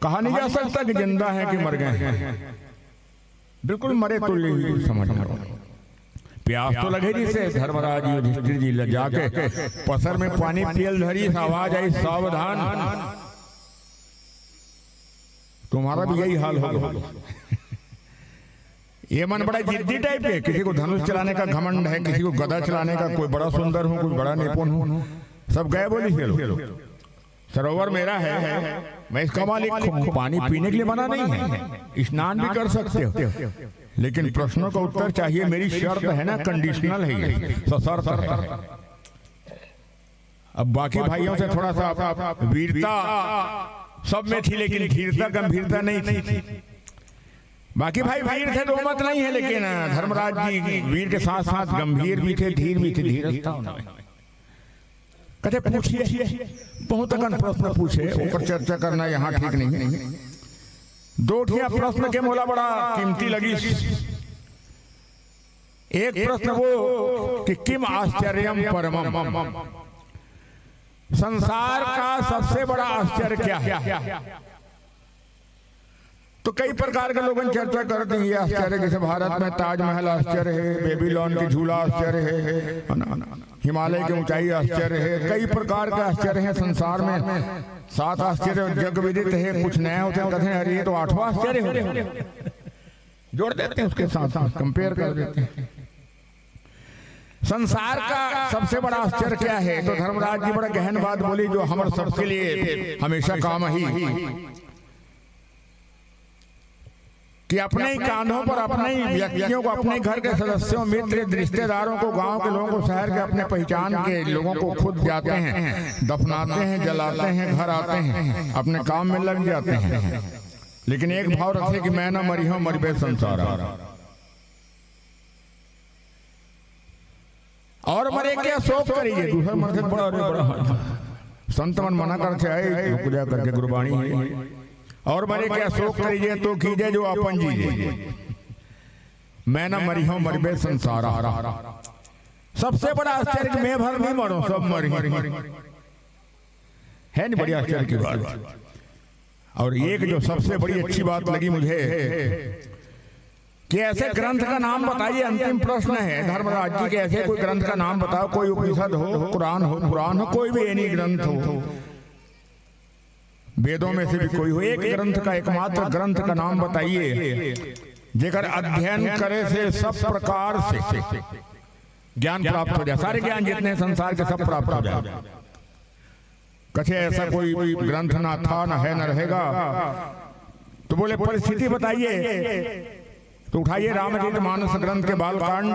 कहा नहीं जा सकता कि जिंदा हैं कि मर गए हैं, बिल्कुल मरे तुल्य ही समझ लो। प्यास तो लगे, जिसे धर्मराज युधिष्ठिर जी ले जाके पसर में पानी पियल धरिस, आवाज आई, "सावधान, तुम्हारा भी यही हाल होगा।" ये मन बड़ा जिद्दी टाइप के, किसी को धनुष चलाने का घमंड है, किसी को गदा चलाने का, कोई बड़ा सुंदर हूँ, कोई बड़ा निपुण हूँ, सब गए बोलिस ये लोग। सरोवर मेरा है, मैं इसका मालिक हूँ, पानी पीने के लिए मना नहीं है, स्नान भी कर सकते हो, लेकिन प्रश्नों का उत्तर चाहिए। मेरी शर्त है ना, कंडीशनल है ये, सशर्त है। अब बाकी भाइयों से थोड़ा सा, वीरता सब में थी, लेकिन धीरता गंभीरता नहीं थी। बाकी भाई वीर थे, दो मत नहीं है, लेकिन धर्मराज जी वीर के साथ साथ गंभीर भी थे, धीर भी थे, धीरज था उनमें। कथे, "पूछिए, बहुत अकन प्रश्न पूछे, ओकर चर्चा करना यहाँ ठीक नहीं।" दो ठिया प्रश्न के मोला बड़ा कीमती लगिस। एक प्रश्न वो कि "किम आश्चर्यम परमम", संसार का सबसे बड़ा आश्चर्य क्या है? तो कई प्रकार के लोगन चर्चा करत हैं, ये आश्चर्य, जैसे भारत में ताजमहल आश्चर्य है, बेबीलोन के झूला आश्चर्य है, है ना? हिमालय की ऊंचाई आश्चर्य है, कई प्रकार के आश्चर्य हैं संसार में। सात आश्चर्य जग विदित है, कुछ नया होते हैं, कहते हैं, "अरे, ये तो आठवां आश्चर्य हो गया।" जोड़ देते हैं उसके साथ, साथ कंपेयर कर देते हैं। संसार का सबसे बड़ा आश्चर्य क्या है? तो धर्मराज जी बड़ा गहन बात बोली, जो हमर सबके लिए हमेशा काम ही, कि अपने ही कांधों पर अपने ही व्यक्तियों को, अपने घर के सदस्यों, मित्र, रिश्तेदारों को, गांव के लोगों को, शहर के, अपने पहचान के लोगों को खुद जाते हैं, दफनाते हैं, जलाते हैं, घर आते हैं, अपने काम में लग जाते हैं, लेकिन एक भाव रखे कि "मैं ना मरिहों, मरिबे संसारा।" और मरे के अशोक करिजे, दूसर मन से बड़ा, अरे बड़ा, संत मन मना करथे, "आए, रुक जा," करके गुरबाणी है। "और मरे के अशोक करिजे, तो कीजे जो आपन जीजे। मैं ना मरिहों, मरिबे संसारा।" सबसे बड़ा आश्चर्य कि मैं भर नहीं मरों, सब मरही। है नहीं बड़ी आश्चर्य की बात? और एक जो सबसे बड़ी अच्छी बात लगी मुझे कि ऐसे ग्रंथ का नाम बताइए, अंतिम प्रश्न है धर्मराज जी, कि ऐसे कोई ग्रंथ का नाम बताओ, कोई उपनिषद हो, कुरान हो, पुराण हो, कोई भी एनी ग्रंथ हो, वेदों में से भी कोई हो, एक ग्रंथ का, एकमात्र ग्रंथ का नाम बताइए, जेकर अध्ययन करे से सब प्रकार से ज्ञान प्राप्त हो जाए, सारे ज्ञान जितने संसार के, सब प्राप्त हो जाए। कथे, "ऐसा कोई ग्रंथ ना था, ना है, ना रहेगा।" तो बोले, "परिस्थिति बताइए।" तो उठाइए रामचरित मानस ग्रंथ के बालकांड,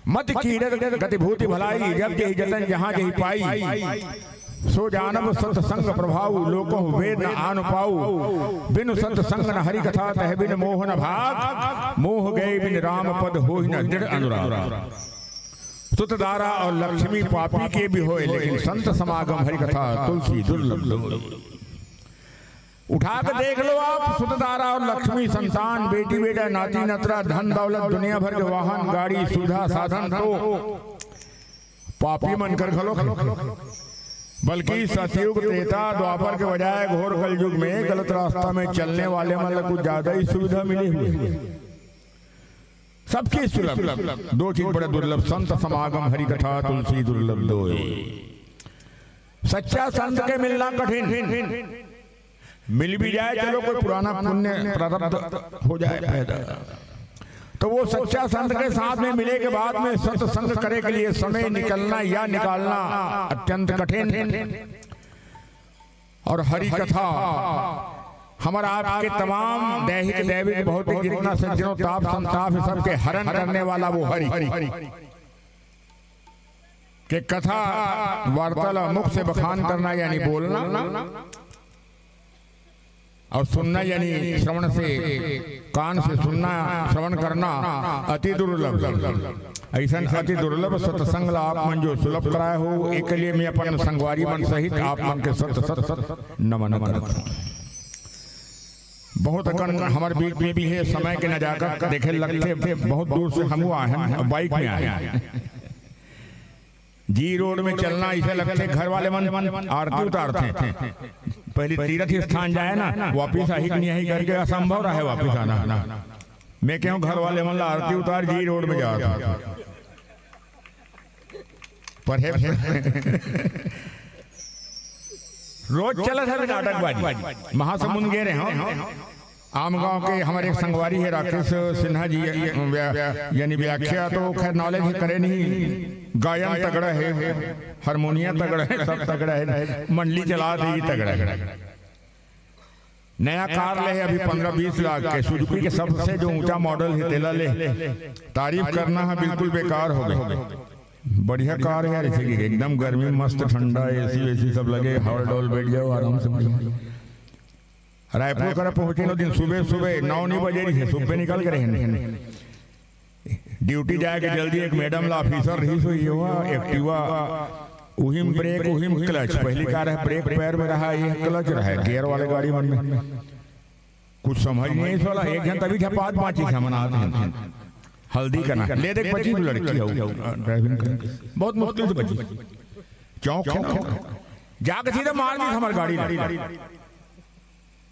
"मति कीड़त गति भूति भलाई, जब जहि जतन जहाँ जहि पाई। सो जानब सत्संग प्रभाव, लोको वेद न आन पाऊ। बिनु सत्संग न हरि कथा, तहि बिन मोह न भाग। मोह गए बिन राम पद, होहि न दृढ़ अनुराग।" सुत दारा और लक्ष्मी पापी के भी होए, लेकिन संत समागम हरि कथा तुलसी दुर्लभ दोय। उठा के देख लो आप, सुत दारा और लक्ष्मी, संतान, बेटी बेटा, नाती नतरा, धन दौलत, दुनिया भर के वाहन, गाड़ी, सुविधा, साधन तो पापी मन कर घलो, बल्कि सतयुग, त्रेता, द्वापर के बजाय घोर कलयुग में गलत रास्ता में चलने वाले मन ला कुछ ज्यादा ही सुविधा मिली हुई है। सबकी सुलभ, दो चीज बड़े दुर्लभ, संत समागम हरि कथा तुलसी दुर्लभ दोय। सच्चा संत के मिलना कठिन, मिल भी जाए, चलो, कोई पुराना पुण्य प्रारब्ध हो जाए पैदा, तो वो सच्चा संत के साथ में मिले के बाद में सत्संग करे के लिए समय निकलना या निकालना अत्यंत कठिन। और हरि कथा, हमारा आपके तमाम दैहिक, दैविक, भौतिक जितना सज्जनों ताप संताप है, सबके हरण करने वाला वो हरि। कि कथा वार्तालाप, मुख से बखान करना यानी बोलना, और सुनना यानी श्रवण से, कान से सुनना, श्रवण करना अति दुर्लभ है। ऐसन अति दुर्लभ सत्संग ला आप मन जो सुलभ कराए हो, एक लिए मैं अपन संगवारी मन सहित आप मन के सत सत नमन करत हूँ। बहुत अकन हमर बीच में भी है, समय के नजाकत देखे लगथे, बहुत दूर से हमू आए हैं, बाइक में आए हैं। जी रोड में चलना ऐसे लगथे, घर वाले मन आरती उतारथे, पहले तीर्थ स्थान जाए ना, वापिस आही कि नहीं आही करके असंभव रहे वापिस आना। मैं कहूँ घर वाले मन ला आरती उतार, जी रोड में जात हे। पर हे, रोज चलत हे नाटकबाजी। महासमुंद गे रहे हम, आम गांव के हमर एक संगवारी हे राकेश सिन्हा जी, व्या-, यानी व्याख्या तो खैर नॉलेज हे, करे नहीं, गायन तगड़ा हे, हारमोनिया तगड़ा हे, सब तगड़ा हे, मंडली चलात हे, तगड़ा हे। नया कार ले हे अभी पन्द्रह बीस लाख के, सुजुकी के सबसे जो ऊंचा मॉडल हे तेला ले हे। तारीफ करना हे बिल्कुल बेकार हो गे। बढ़िया कार हे यार, इसे की एकदम गर्मी में मस्त ठंडा, एसी वेसी सब लगे, हवा डोल बैठ जाओ आराम से, बढ़िया। रायपुर करा पहुंचे न दिन सुबह सुबह नौ नहीं बजे रही हे, सुबह निकल के रहे। ड्यूटी जाए के जल्दी, एक मैडम ला ऑफिसर रही सो, ये हुआ एक्टिवा, उहिम ब्रेक उहिम क्लच, पहली कार हे ब्रेक पैर में रहा, ये क्लच रहा हे गियर वाले गाड़ी मन में। कुछ समझ नहीं इस वाला, एक झन तभी झपात बाँची समनात हे। हल्दी करना, ले देख बची तू लड़की हो, ड्राइविंग कर, बहुत मुश्किल से बची। चौक हे ना, जाके सीधा मार दी हमर गाड़ी ला।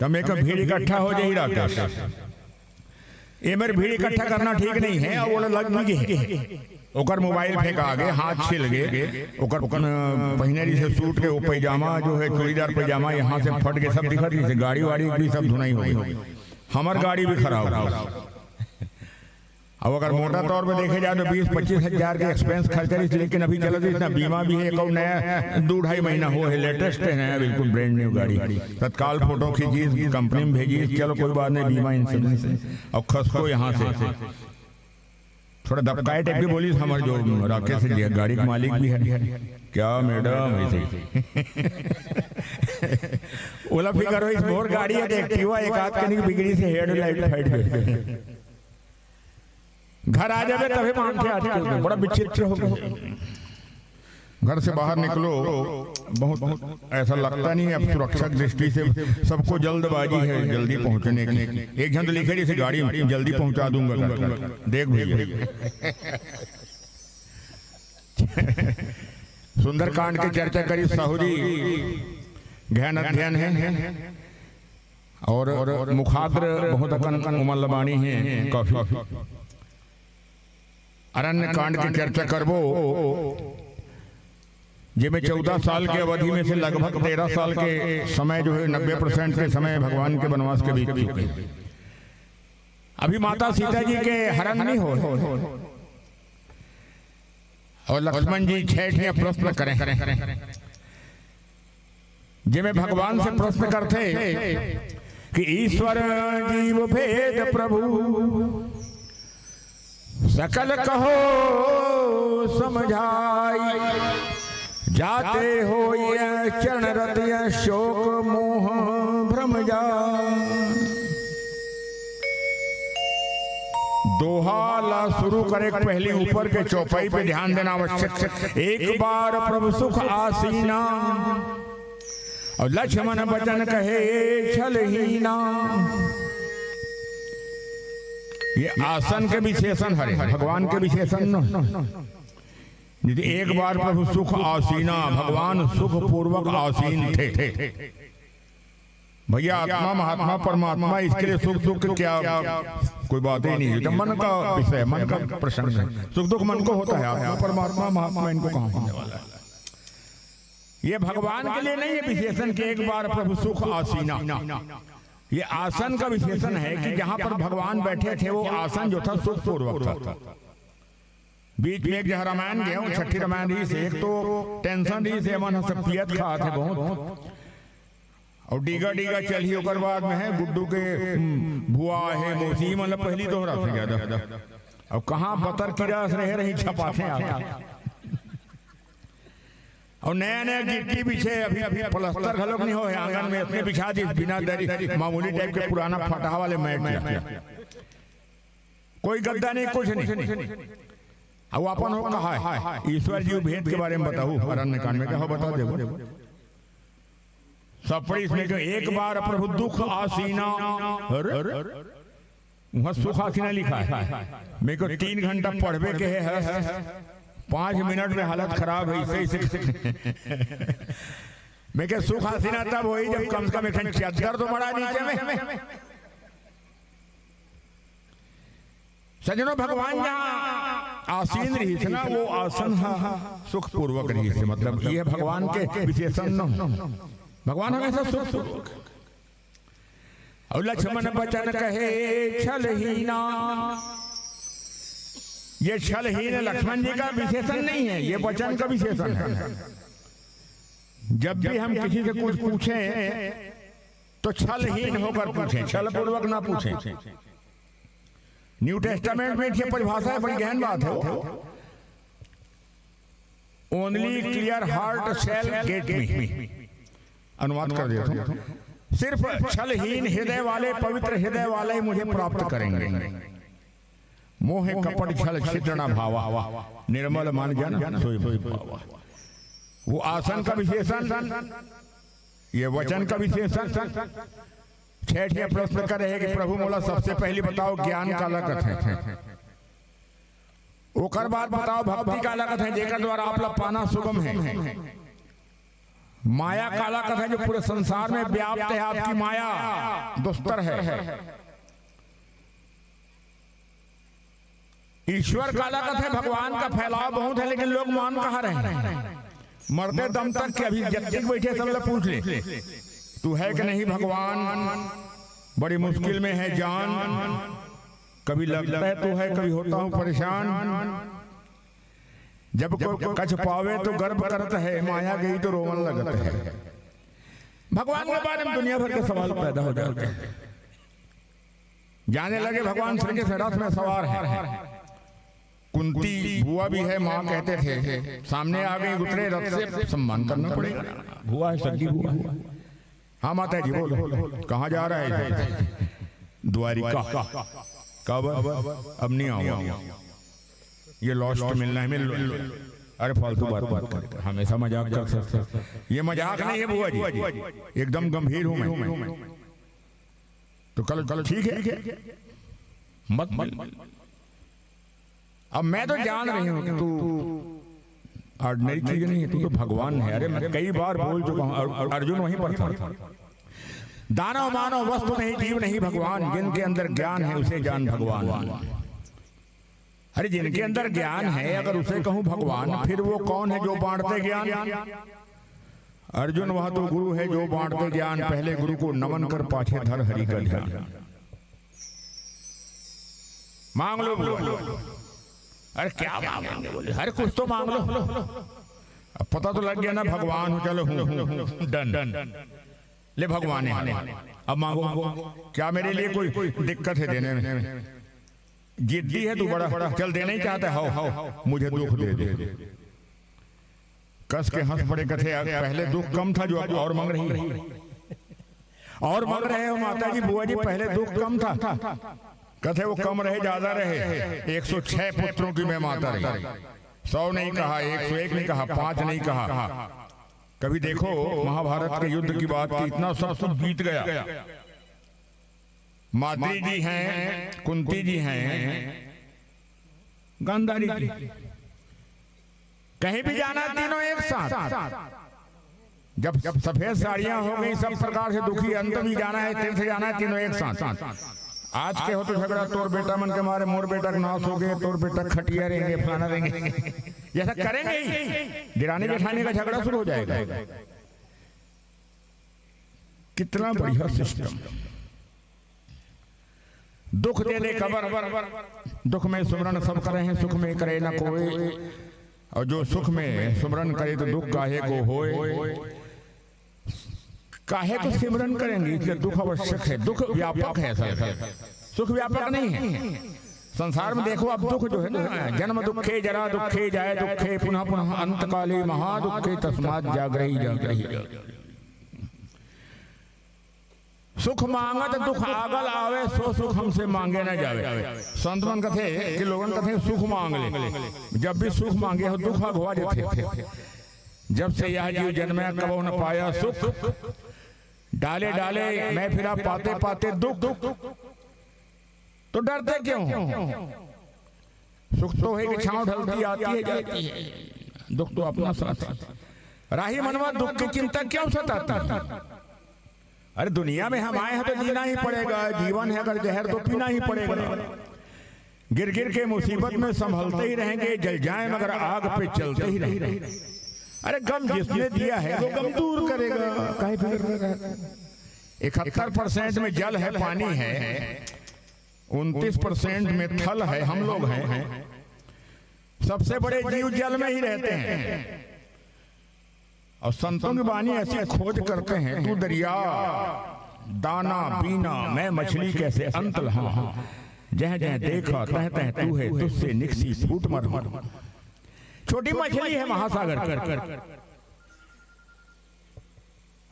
त मैं कहा भीड़ इकट्ठा हो जाही राकेश, ए मेर भीड़ इकट्ठा करना ठीक नहीं हे। अब वो लग भी गे, ओकर मोबाइल फेंका गे, हाथ छिल गे, ओकर, ओकर, अ, पहिने रहिसे सूट के वो पैजामा जो हे चूड़ीदार पैजामा यहाँ से फट के सब दिखत रहिसे, गाड़ी वाड़ी भी सब धुनाई हो गे, हमर गाड़ी भी खराब हो गे। अब अगर मोटा तौर पे देखे जाए तो बीस पच्चीस हजार के एक्सपेंस खर्च रहिस, लेकिन अभी चलत रहिस ना, बीमा भी हे, एक अउ नया दू ढाई महीना हो हे, लेटेस्ट हे नया, बिल्कुल ब्रांड न्यू गाड़ी। तत्काल फोटो खींचिस, कंपनी में भेजिस, चलो कोई बात नहीं, बीमा इंश्योरेंस हे। अब खसको यहाँ से थोड़ा दबकाए टाइप के बोलिस, हमर जो राकेश जी हे, गाड़ी के मालिक भी हे, क्या मैडम, ऐसे ही। ओला फिकर होइस, मोर गाड़ी हे, एक्टिवा, एक आध कनिक बिगड़िस हे, हेडलाइट फट गे। घर आ जाबे तभे मानथे आजकल के, बड़ा विचित्र हो गे। घर से बाहर निकलो, बहुत ऐसा लगता नहीं है, अब सुरक्षा की दृष्टि से सबको जल्दबाजी है जल्दी पहुंचने की। एक झन तो लिखे रहिसे गाड़ी में, "जल्दी पहुंचा दूंगा घर।" देख भैया, सुंदरकांड के चर्चा करिस साहू जी, गहन अध्ययन हे। और मुखाग्र बहुत अकन उमर लबानी हे, काफी। अरण्य कांड के चर्चा करबो, जेमे चौदह साल के अवधि में से लगभग तेरह साल के समय जो हे, नब्बे परसेंट के समय भगवान के वनवास के बीत चुके हे। अभी माता सीता जी के हरण नहीं हो, और लक्ष्मण जी छह ठे प्रश्न करें, जेमे भगवान से प्रश्न करथे कि ईश्वर जीव भेद प्रभु सकल कहो समझाई, जाते होय चरण रत शोक मोह भ्रम जाई। दोहा ला शुरू करे के पहली ऊपर के चौपाई पे ध्यान देना आवश्यक हे। एक बार प्रभु सुख आसीना, और लक्ष्मण वचन कहे छलहीना। ये आसन के विशेषण हरे, भगवान के विशेषण न। यदि एक बार प्रभु सुख आसीना, भगवान सुख पूर्वक आसीन थे। भैया, आत्मा, महात्मा, परमात्मा, इसके लिए सुख दुख क्या, कोई बात ही नहीं है। तो मन का विषय, मन का प्रसंग है। सुख दुख मन को होता है, आत्मा, परमात्मा, महात्मा इनको कहाँ होने वाला है? ये भगवान के लिए नहीं है विशेषण कि एक बार प्रभु सुख आसीना। ये आसन का विशेषण है कि जहाँ पर भगवान बैठे थे, वो आसन जो था सुखपूर्वक था। बीच में एक जहाँ रामायण गे हों, छठी रामायण रहिसे, एक तो टेंशन रहिसे, मन ह सब पियत खात हे बहुत, और डीगा डीगा चलही, ओकर बाद में हे गुड्डू के, हम्म, भुआ हे, मौसी, मतलब पहली दोहरा से ज्यादा। अब कहाँ बतर कीड़ा रहे रही छपाथे आप। अउ नया नया गिट्टी बिछे, अभी अभी प्लास्टर घलोक नहीं होय हे, आंगन में अतने बिछा दिस बिना दरी, मामूली टाइप के पुराना फटहा वाले मैट ला। कोई गद्दा नहीं, कुछ नहीं। अउ अपन हो कहा हे, ईश्वर जीव भेद के बारे में बताहू, अरण्य कांड में कहा, बता देबो। सब पढ़िस में के एक बार प्रभु दुख आसीना, अरे, वहाँ सुख आसीना लिखा हे। में के तीन घंटा पढ़बे के हे, पाँच मिनट में हालत खराब हे, इसे, इसे। में के सुख आसीना तब होही, जब कम से कम एक ठन चद्दर तो मड़ा नीचे में। सज्जनों, भगवान जहाँ आसीन रहिस ना, वो आसन हा सुखपूर्वक रहिस हे। मतलब, ये भगवान के विशेषण न हो। भगवान हमेशा सुखपूर्वक। अउ लक्ष्मण बचन कहे छलहीना। ये छलहीन लक्ष्मण जी का विशेषण नहीं है, ये वचन का विशेषण है। जब भी हम किसी से कुछ पूछें, तो छलहीन होकर पूछें, छलपूर्वक ना पूछें। न्यू टेस्टामेंट में इसकी परिभाषा है, बड़ी गहन बात है वो। Only clear heart shall get me, अनुवाद कर देता हूँ। सिर्फ छलहीन हृदय वाले, पवित्र हृदय वाले मुझे प्राप्त करेंगे। मोह कपट छल छिद्र न भावा, निर्मल मन जन सोई पावा। वो आसन का विशेषण, ये वचन का विशेषण। छह ठिया प्रश्न करे हे कि प्रभु मोला सबसे पहली बताओ, ज्ञान काला कथे? ओकर बाद बताओ, भक्ति काला कथे, जेकर द्वारा आप ला पाना सुगम है। माया काला कथे, जो पूरे संसार में व्याप्त है, आपकी माया दुस्तर है। ईश्वर काला कथे, भगवान का फैलाव बहुत है, लेकिन लोग मान कहाँ रहे? मरते दम तक के अभी जब तक बैठे सब लोग पूछ ले, तू है कि नहीं भगवान? बड़ी मुश्किल में है जान, कभी लगता है तू है, कभी होता हूँ परेशान। जब कोई कछ पावे तो गर्व करत है, माया गई तो रोवन लगत है। भगवान के बारे में दुनिया भर के सवाल पैदा हो जाते हैं। जाने लगे भगवान श्री कृष्ण रथ में सवार है। कुंती बुआ भी है, माँ कहते थे, सामने आ गई, उतरे रथ से, सम्मान करना पड़ेगा। बुआ है, सगी बुआ। हाँ माता जी, बोलो, कहाँ जा रहा है? द्वारिका। कब? अब नहीं आऊंगा, ये लॉस्ट मिलना है, मिल लो। अरे फालतू बात मत कर, हमेशा मजाक कर सकते हैं। ये मजाक नहीं है बुआ जी, एकदम गंभीर हूँ मैं। तो कल, कल ठीक है, मत मिल। अब मैं तो जान रही हूँ कि तू ऑर्डिनरी चीज नहीं है, तू तो भगवान है। अरे मैं कई बार बोल चुका हूँ, अर-, अर्जुन वहीं पर था। दानव मानव वस्तु नहीं, जीव नहीं भगवान, जिनके अंदर ज्ञान है उसे जान भगवान। अरे जिनके अंदर ज्ञान है, अगर उसे कहूँ भगवान, फिर वो कौन है जो बांटते ज्ञान? अर्जुन वह तो गुरु है जो बांटते ज्ञान, पहले गुरु को नमन कर पाछे धर हरि का ध्यान। मांग लो बोलो। अरे क्या मांगेंगे बोले, अरे कुछ तो मांग लो। अब पता तो लग गया ना भगवान हूँ, चलो हूँ, हूँ, हूँ, डन। ले भगवान है, अब मांगो, क्या मेरे लिए कोई दिक्कत है देने में? जिद्दी है तू बड़ा, चल देना ही चाहता है, हाओ, हाओ, मुझे दुख दे दे। कस के हंस पड़े, कथे पहले दुख कम था जो अब और मांग रही है। और मांग रहे हो माता जी, बुआ जी, पहले दुख कम था। कथे वो कम रहे, ज्यादा रहे, एक सौ छह पुत्रों की मैं माता रही। सौ नहीं कहा, एक सौ एक नहीं कहा, पांच नहीं कहा। कभी देखो महाभारत के युद्ध की बात की, इतना सब कुछ बीत गया। माद्री जी हैं, कुंती जी हैं, गांधारी जी, कहीं भी जाना तीनों एक साथ। जब, जब सफेद साड़ियां हो गई, सब प्रकार से दुखी, अंत भी जाना है, तीर्थ जाना है, तीनों एक साथ। आज के हो तो झगड़ा, तोर बेटा मन के मारे मोर बेटा के नाश हो गए, तोर बेटा खटिया रहेंगे, फलाना रहेंगे, ये सब करेंगे ही। दिरानी जेठानी का झगड़ा शुरू हो जाएगा। कितना बढ़िया सिस्टम। दुख दे दे कबर, दुख में सुमरन सब करे हैं, सुख में करे न कोई। और जो सुख में सुमरन करे तो दुख काहे को होए। काहे को सिमरन करेंगे, इसलिए दुख आवश्यक है। दुख व्यापक है सर, सुख व्यापक नहीं है। संसार में देखो, अब दुख जो है ना, जन्म दुखे, जरा दुखे, जय दुखे, पुनः पुनः अंत काले महादुखे, तस्मात् जागृहि जागृहि। सुख मांगत दुख आगल आवे, सो सुख हमसे मांगे न जावे। संत मन कथे कि लोगन कथे, "सुख मांग ले।" जब भी सुख मांगे हो, दुख अघवा देथे। "जब से यह जीव जन्मे, कबहु न पाया सुख। डाले डाले मैं फिरा, पाते पाते दुख।" तो डरते क्यों हो? सुख तो है कि छांव ढलती आती है, जाती है, दुख तो अपना साथ है। राही मनवा, दुख की चिंता क्यों सताती है? अरे, दुनिया में हम आए हैं तो जीना ही पड़ेगा, जीवन है अगर जहर तो पीना ही पड़ेगा। गिर गिर के मुसीबत में संभलते ही रहेंगे, जल जाए मगर आग पे चलते ही रहेंगे। अरे, गम जिसने दिया है वो गम दूर करेगा, काहे फिक्र कर रहा है? इकहत्तर परसेंट में जल है, पानी है, उनतीस परसेंट में थल है, हम लोग हैं। सबसे बड़े जीव जल में ही रहते हैं। और संतों की वाणी ऐसी खोज करते हैं, "तू दरिया, दाना बीना, मैं मछली कैसे अंत लहा। जह जह देखा तह तह तू है, तुझसे निकसी फूट मरा।" छोटी मछली है महासागर की,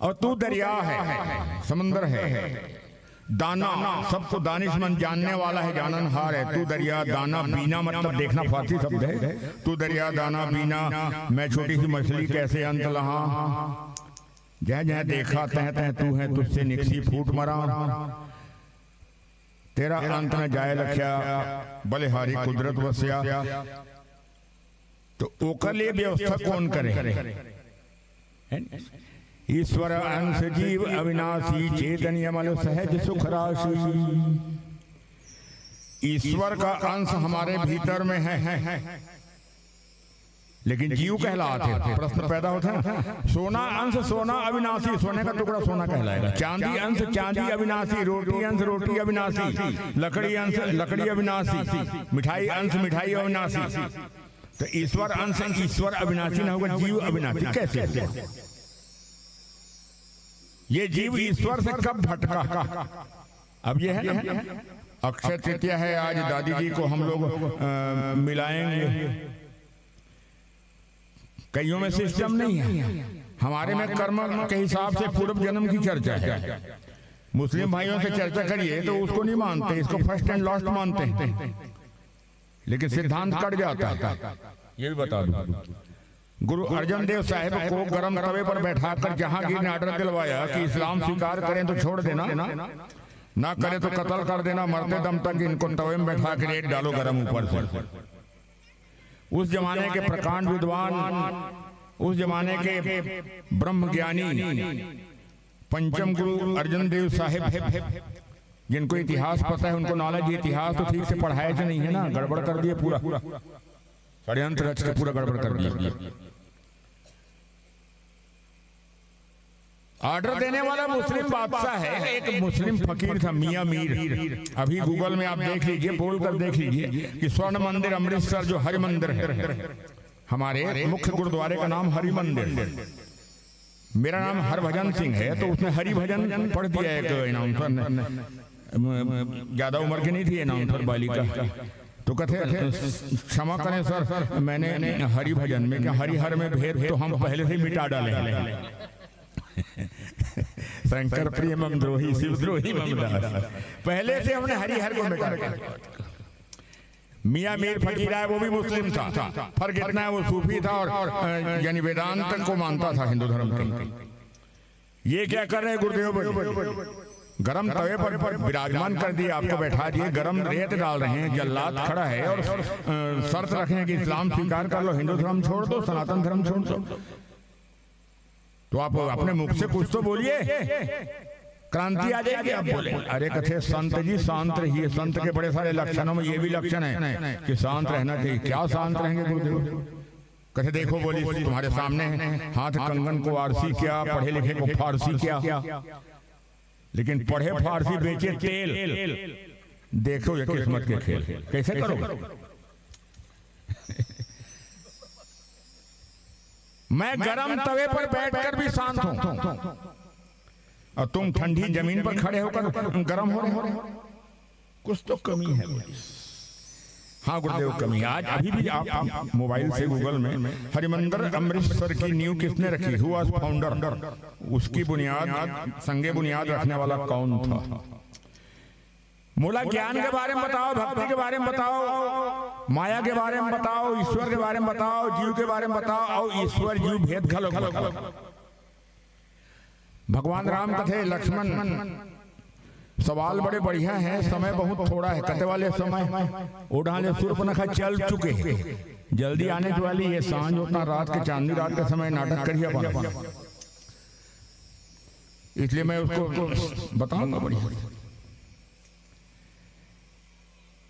और तू दरिया है, समंदर है। दाना, सबको दानिशमंद जानने वाला है, जाननहार है। तू दरिया, दाना, बीना, मतलब देखना, फारसी शब्द है। तू दरिया, दाना, बीना, मैं छोटी सी मछली, कैसे अंत लहा। जह जह देखा तह तह तू है, तुझसे निकसी फूट मरा। तेरा अंत न जाए लख्या, बलिहारी कुदरत वस्या। तो ओकर लिए व्यवस्था कौन करे? है ना? ईश्वर अंश जीव अविनाशी, चेतन अमल सहज सुख राशि। ईश्वर का अंश हमारे भीतर में है, लेकिन जीव कहलाते हैं। प्रश्न पैदा होता है ना, सोना अंश सोना अविनाशी, सोने का टुकड़ा सोना कहलाएगा। चांदी अंश चांदी अविनाशी, रोटी अंश रोटी अविनाशी, लकड़ी अंश लकड़ी अविनाशी, मिठाई अंश मिठाई अविनाशी। तो ईश्वर अंश ईश्वर अविनाशी ना होगा, जीव अविनाशी कैसे होगा? ये जीव ईश्वर से कब भटका? अब ये है ना, अक्षय तृतीया है आज, दादी जी को हम लोग, अ, मिलाएंगे। कईयों में सिस्टम नहीं है, हमारे में कर्म के हिसाब से पूर्व जन्म की चर्चा है। मुस्लिम भाइयों से चर्चा करिए तो उसको नहीं मानते, इसको फर्स्ट एंड लास्ट मानते हैं, लेकिन सिद्धांत कट जाता है। ये भी बता दूं, गुरु अर्जन देव साहब को गरम तवे पर बैठाकर जहांगीर ने ऑर्डर दिलवाया कि इस्लाम स्वीकार करें तो छोड़ देना, ना करें तो कत्ल कर देना, मरते दम तक इनको तवे में बैठा के रेत डालो गरम ऊपर से। उस जमाने के प्रकांड विद्वान, उस जमाने के ब्रह्म ज्ञानी पंचम गुरु अर्जन देव साहेब, जिनको इतिहास पता है, उनको नॉलेज, इतिहास तो ठीक से पढ़ाया जो नहीं है ना, गड़बड़ कर दिए पूरा, षड्यंत्र रच के पूरा गड़बड़ कर दिए। ऑर्डर देने वाला मुस्लिम बादशाह है, एक मुस्लिम फकीर था मियाँ मीर। अभी गूगल में आप देख लीजिए, बोल कर देख लीजिए कि स्वर्ण मंदिर अमृतसर जो हरि मंदिर है, हमारे मुख्य गुरुद्वारे का नाम हरि मंदिर। मेरा नाम हरभजन सिंह है, तो उसने हरि भजन पढ़ दिया एक अनाउंसर ने। ज्यादा उम्र की नहीं थी अनाउंसर बालिका। तो कहते, "क्षमा करें सर, मैंने हरि भजन में क्या, हरिहर में भेद तो हम पहले से मिटा डाले हैं।" शंकर प्रिय मम द्रोही, शिव द्रोही मम दास। पहले से हमने हरिहर को मिटा डाला। मियाँ मीर फकीर है, वो भी मुस्लिम था, फर्क इतना है वो सूफी था और, अ, यानी वेदांत को मानता था हिंदू धर्म के। ये क्या कर रहे हैं गुरुदेव भाई? गरम तवे पर, पर विराजमान कर दिए, आपको बैठा दिए, गरम रेत डाल रहे हैं, जल्लाद खड़ा है और, अ, शर्त रखे हैं कि इस्लाम स्वीकार कर लो, हिंदू धर्म छोड़ दो, सनातन धर्म छोड़ दो। तो आप अपने मुख से कुछ तो बोलिए, क्रांति आ जाएगी। आप बोले, "अरे," कथे, "संत जी शांत रहिए।" संत के बड़े सारे लक्षणों में ये भी लक्षण है कि शांत रहना चाहिए। क्या शांत रहेंगे गुरुदेव? कथे, "देखो," बोली, "तुम्हारे सामने है, हाथ कंगन को आरसी क्या, पढ़े लिखे को फारसी क्या, लेकिन पढ़े फारसी बेचे तेल। देखो ये किस्मत के खेल, कैसे करोगे?" मैं गरम तवे पर बैठकर भी शांत हूं और तुम ठंडी जमीन पर खड़े होकर गरम हो रहे हो। कुछ तो कमी है भाई। हाँ गुरुदेव, कमी आज अभी भी आप मोबाइल से Google में हरिमंदर अमृतसर की नींव किसने रखी, हु वॉज फाउंडर, उसकी बुनियाद, संगे बुनियाद रखने वाला कौन था? मोला ज्ञान के बारे में बताओ, भक्ति के बारे में बताओ, माया के बारे में बताओ, ईश्वर के बारे में बताओ, जीव के बारे में बताओ, अउ ईश्वर जीव भेद घलो बताओ। भगवान राम कथे, लक्ष्मण, सवाल बड़े बढ़िया हैं, समय बहुत थोड़ा है। कते वाले समय? ओ डहन ले सूर्पनखा चल चुके हैं, जल्दी आने वाली है। सांझ होता, रात के, चांदनी रात के समय नाटक करिया बना, इसलिए मैं उसको बताऊंगा बढ़िया।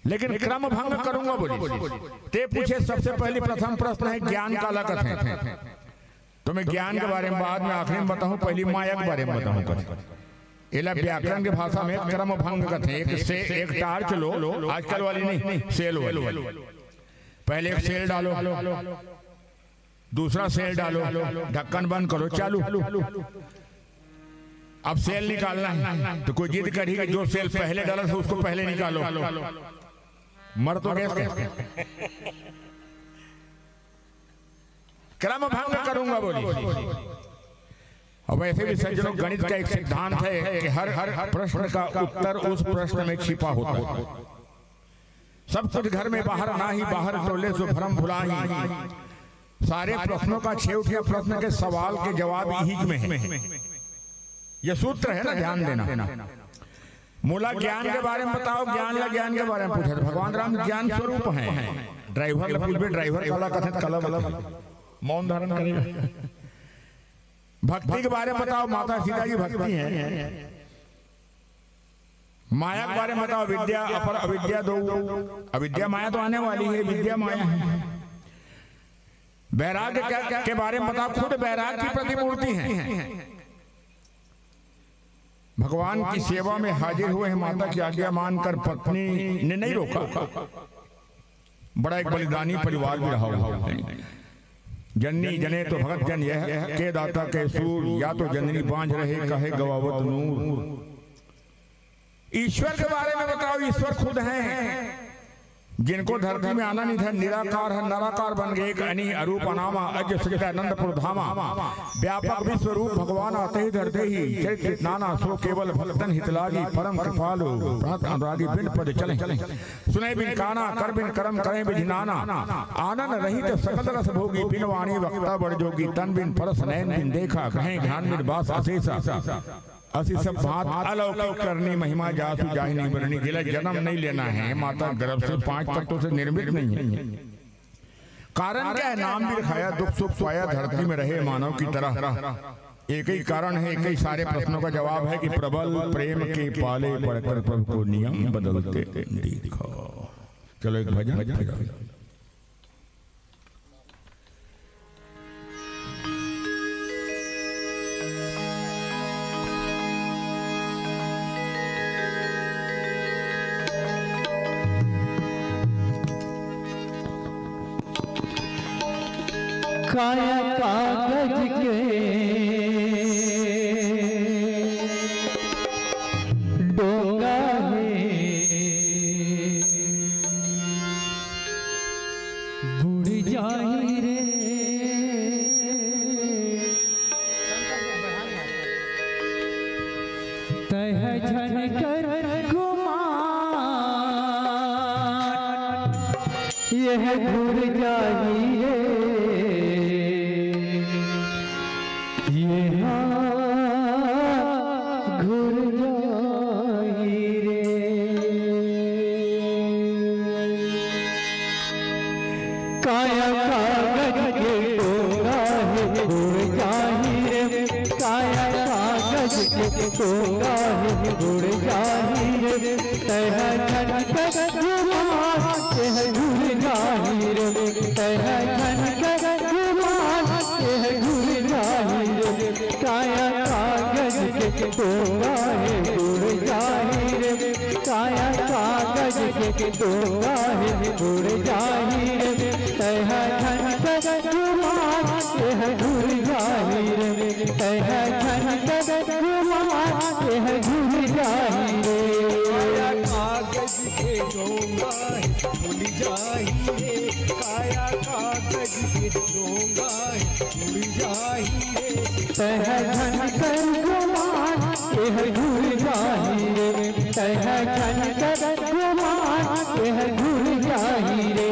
लेकिन क्रम भंग करूंगा बोली। ते पूछे, सबसे पहली प्रथम प्रश्न है, ज्ञान काला कथे? तो मैं ज्ञान के बारे में बाद में आखिरी में बताऊं, पहली माया के बारे में बताऊं कथे। एला व्याकरण के भाषा में क्रम भंग कथे। एक से, एक टार्च लो, आजकल वाली नहीं, सेल वाली। पहले एक सेल डालो, दूसरा सेल डालो, ढक्कन बंद करो, चालू। अब सेल निकालना है तो कोई जिद करी कि जो सेल पहले डाला था उसको पहले निकालो। मर तो गए थे। क्रम भंग करूंगा बोली। अब ऐसे भी सज्जनों, गणित का एक सिद्धांत है कि हर, हर प्रश्न का उत्तर उस प्रश्न में छिपा होता है। सब कुछ घर में बाहर नाही, बाहर टोले सो भरम भुलाही। सारे प्रश्नों का, छेवटिया प्रश्न के सवाल के जवाब इही में है। ये सूत्र है ना, ध्यान देना। मोला ज्ञान के बारे में बताओ, ज्ञान ला ज्ञान के बारे में पूछे तो भगवान राम ज्ञान स्वरूप हैं। ड्राइवर ला पूछबे, ड्राइवर काला कथे, काला बताओ, मौन धारण करेगा। भक्ति के बारे में बताओ, माता सीता की भक्ति है। माया के बारे में बताओ, विद्या अपर अविद्या दो। अविद्या माया तो आने वाली है, विद्या माया है। वैराग्य के, के बारे में बताओ, खुद वैराग्य की प्रतिमूर्ति है। भगवान की सेवा में हाजिर हुए हैं, माता की आज्ञा मानकर पत्नी ने नहीं रोका। बड़ा एक बलिदानी परिवार भी रहा हुआ है। जननी जनेत भगत जन यह, के दाता के सूर, या तो जननी बांझ रहे, कहे गवावत नूर। ईश्वर के बारे में बताओ, ईश्वर खुद हैं, जिनको धरती में आना नहीं था, निराकार है, नराकार बन गए, एक अनी अरूप अनामा, अज सच्चिदानंदपुर धामा, व्यापक विश्व रूप भगवान आते ही धरते ही, चरित्र नाना सो केवल भक्तन हित लागी, परम कृपालु भरत अनुरागी, बिन पद चले, सुने बिन काना, कर बिन करम, करें विधि नाना, आनंद रहित सकल रस भोगी, बिन वाणी वक्ता बड़ जोगी, तन बिन परस नैन बिन देखा, कहें ध्यान बिन बास अशेषा। असी सब भांत अलौकिक करनी, महिमा जासु जाहि नहीं बरनी। जिला जन्म नहीं लेना है, माता गर्भ से पांच तत्वों से निर्मित नहीं है। कारण क्या है? नाम भी रखाया, दुख सुख पाया, धरती में रहे मानव की तरह। एक ही कारण है, एक ही सारे प्रश्नों का जवाब है कि प्रबल प्रेम के पाले पड़कर प्रभु को नियम बदलते देखा। चलो एक भजन। काया कागज के डोंगा हे, बुड़ जाही रे। तैं ह झन कर गुमान, ये ह घुर जाही रे, ये ह घुर जाही रे। काया कागज के डोंगा हे, बुड़ जाही रे। काया कागज के डोंगा हे, बुड़ जाही रे। तैं ह झन कर गुमान, ये ह घुर जाही रे। तैं ह झन कर गुमान, ये ह घुर जाही रे। काया कागज के डोंगा हे, बुड़ जाही रे। काया कागज के डोंगा हे, बुड़ जाही रे। तैं ह झन कर गुमान, ये ह घुर जाही रे। तैं ह झन कर गुमान, ये ह घुर जाही रे। काया कागज के डोंगा हे, जाही रे, काया कागज के डोंगा हे, उड़ जाही रे। तैं ह झन कर गुमान, एह घुर जाही रे। तैं ह झन कर गुमान, एह घुर जाही रे।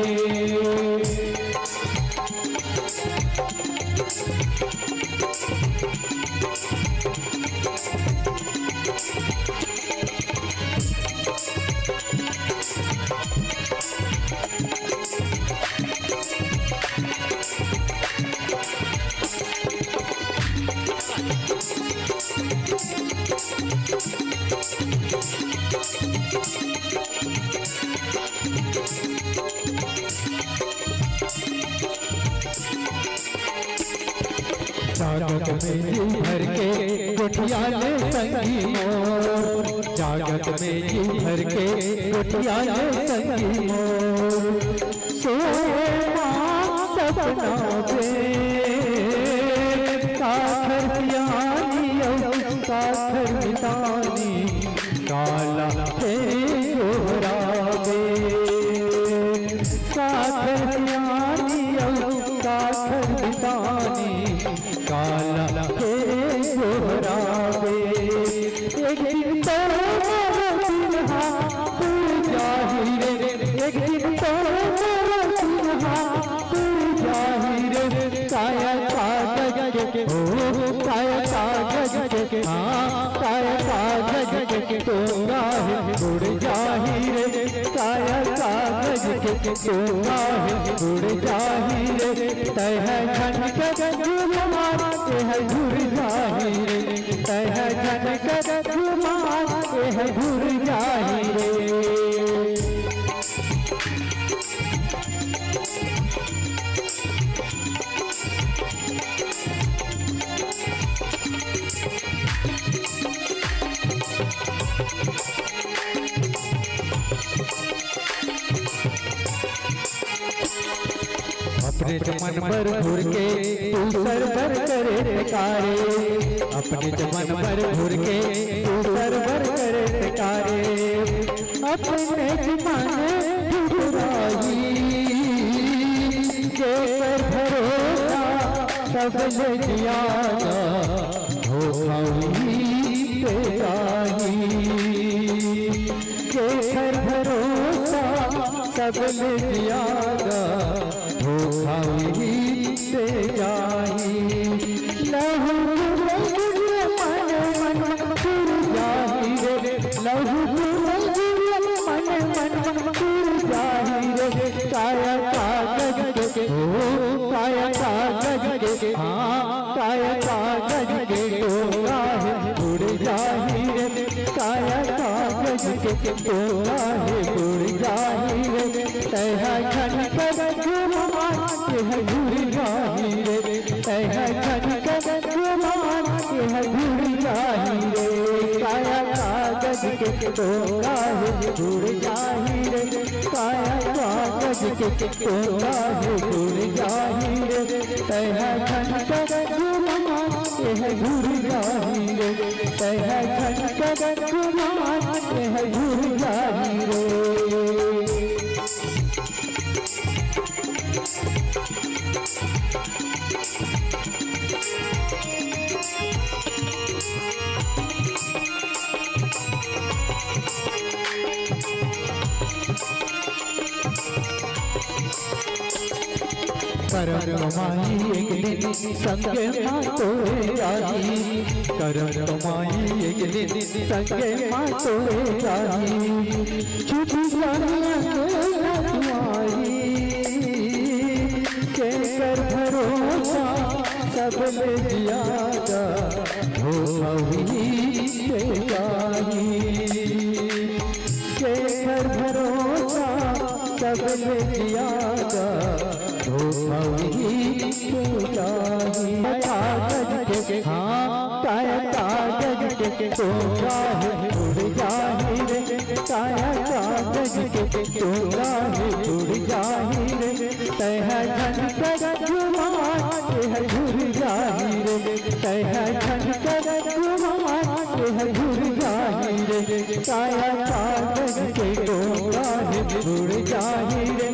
जागत में जी भर के गोठिया ले संगी मोर, जागत में जी भर के गोठिया ले संगी मोर। सोए माँ सपना दे, काखर सियानी अउ काखर मितानी, काला हे गोहरावे। काखर सियानी अउ काखर मितानी, काला हे गोहरावे। एक दिन तो मोर दुल्हा तू जाही रे, एक दिन तो मोर दुल्हा तू जाही रे। काया कागज के, हो, काया कागज के, हाँ, काया कागज के टोंगा हे, उड़ जाही रे। काया कागज के टोंगा हे, उड़ जाही रे। तैं ह झन कर गुमान, एह घुर जाही रे। तैं ह झन कर गुमान, एह घुर जाही रे। अपने मन बर घुर के दूसर बर करे रे काया, अपने मन बर घुर के दूसर बर करे रे काया। अपने मन घुराही, जेकर भरोसा सबले जियादा, धोखा उही पे जाही। जेकर भरोसा सबले जियादा, धोखा उही पे जाही। लहू के रंग मन मन पुर जाही रे, लहू के रंग मन मन पुर जाही रे। काया कागज के, हो, काया कागज के, हाँ, काया कागज के टोंगा हे, उड़ जाही रे। काया कागज के टोंगा हे, उड़ जाही रे। तैं ह झन कर गुमान, एह घुर जाही रे। तैं ह झन कर गुमान, एह घुर जाही रे। काया कागज के टोंगा हे, उड़ जाही रे। काया कागज के टोंगा हे, उड़ जाही रे। तैं ह झन कर गुमान, एह घुर जाही रे। तैं ह झन कर गुमान, एह घुर जाही रे। करम कमाई एक दिन संगे मा तोरे आही, करम कमाई एक दिन संगे मा तोरे आही। छुप जानिया के लखवाई, जेकर भरोसा सबले जियादा, धोखा उही पे जाही। जेकर भरोसा सबले जियादा, धोखा उही पे जाही। कागज के, हाँ, काया कागज के टोंगा हे, उड़ जाही रे। काया कागज के टोंगा हे, उड़ जाही रे। तैं ह झन कर गुमान, एह घुर जाही रे। तैं ह झन कर गुमान, एह घुर जाही रे। काया कागज के टोंगा हे, उड़ जाही रे।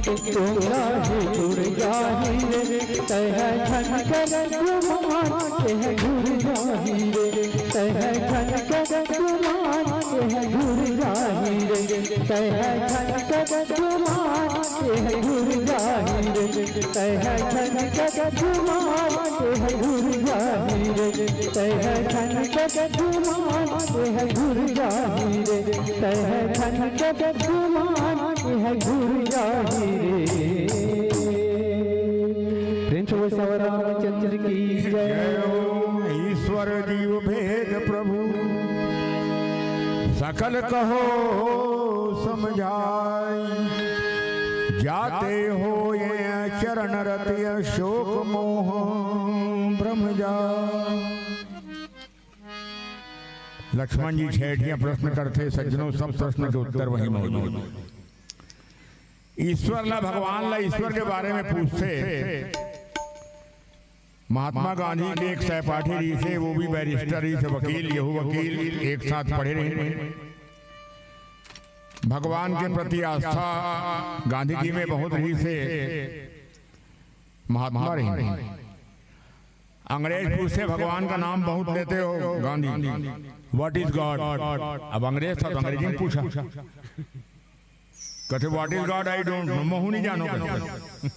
तोला ही घुर जाही रे, तह झन कर गुमान, तह घुर जाही रे, तह झन कर गुमान, तह घुर जाही रे, तह झन कर गुमान, तह घुर जाही रे, तह झन कर गुमान, तह घुर जाही रे, तह झन कर गुमान, तह घुर जाही रे, तह झन कर गुमान, तह घुर जाही रे। प्रेम से बोल सियावर रामचंद्र की जय। जय हो ईश्वर जीव भेद प्रभु, सकल कहो समझाई। जाते हो ये चरण रति शोक मोह भ्रम जाय। लक्ष्मण जी छेठिया प्रश्न करथे, सज्जनों, सब प्रश्न के उत्तर वहीं मौजूद। ईश्वर ला, भगवान ला ईश्वर के बारे में पूछथे। महात्मा गांधी के एक सहपाठी रहिसे, वो भी बैरिस्टर रहिसे, वकील, यहू वकील, एक साथ पढ़े रहे। भगवान के प्रति आस्था गांधी जी में बहुत रहिसे, महात्मा रहिसे। अंग्रेज पूछथे, भगवान का नाम बहुत लेते हो गांधी, "What is God?" अब अंग्रेज था तो अंग्रेजी में पूछा। कथे, "What is God? I don't know।" महू नहीं जानो कथे।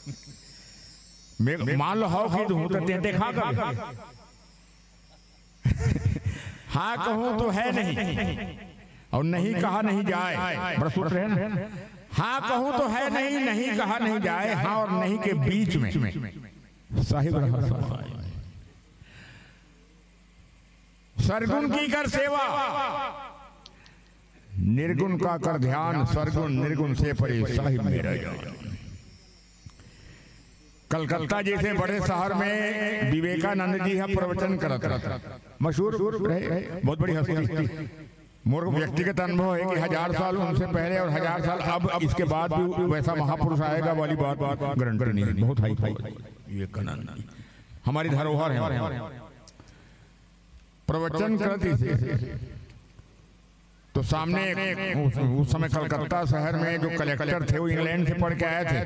मैं मान लो हव कि तू तो ते देखा कर। हाँ कहूँ तो है नहीं, और नहीं कहा नहीं जाए। बड़ा सूत्र है ना। हाँ कहूँ तो है नहीं, नहीं कहा नहीं जाए। हाँ और नहीं के बीच में साहिब रहा समाए। सरगुन की कर सेवा, निर्गुन का कर ध्यान, सरगुन निर्गुन से परे साहिब मेरा जान। कलकत्ता जैसे बड़े शहर में विवेकानंद जी ह प्रवचन करत रहे, मशहूर रहे, बहुत बड़ी हस्ती। मोर व्यक्तिगत अनुभव है कि हजार साल उनसे पहले और हजार साल अब, इसके बाद भी वैसा महापुरुष आएगा वाली बात गारंटी नहीं है। बहुत हाई पावर विवेकानंद जी, हमारी धरोहर है। प्रवचन करत रहिसे तो सामने एक, उस, उस समय कलकत्ता शहर में जो कलेक्टर थे, वो इंग्लैंड से पढ़ के आए थे,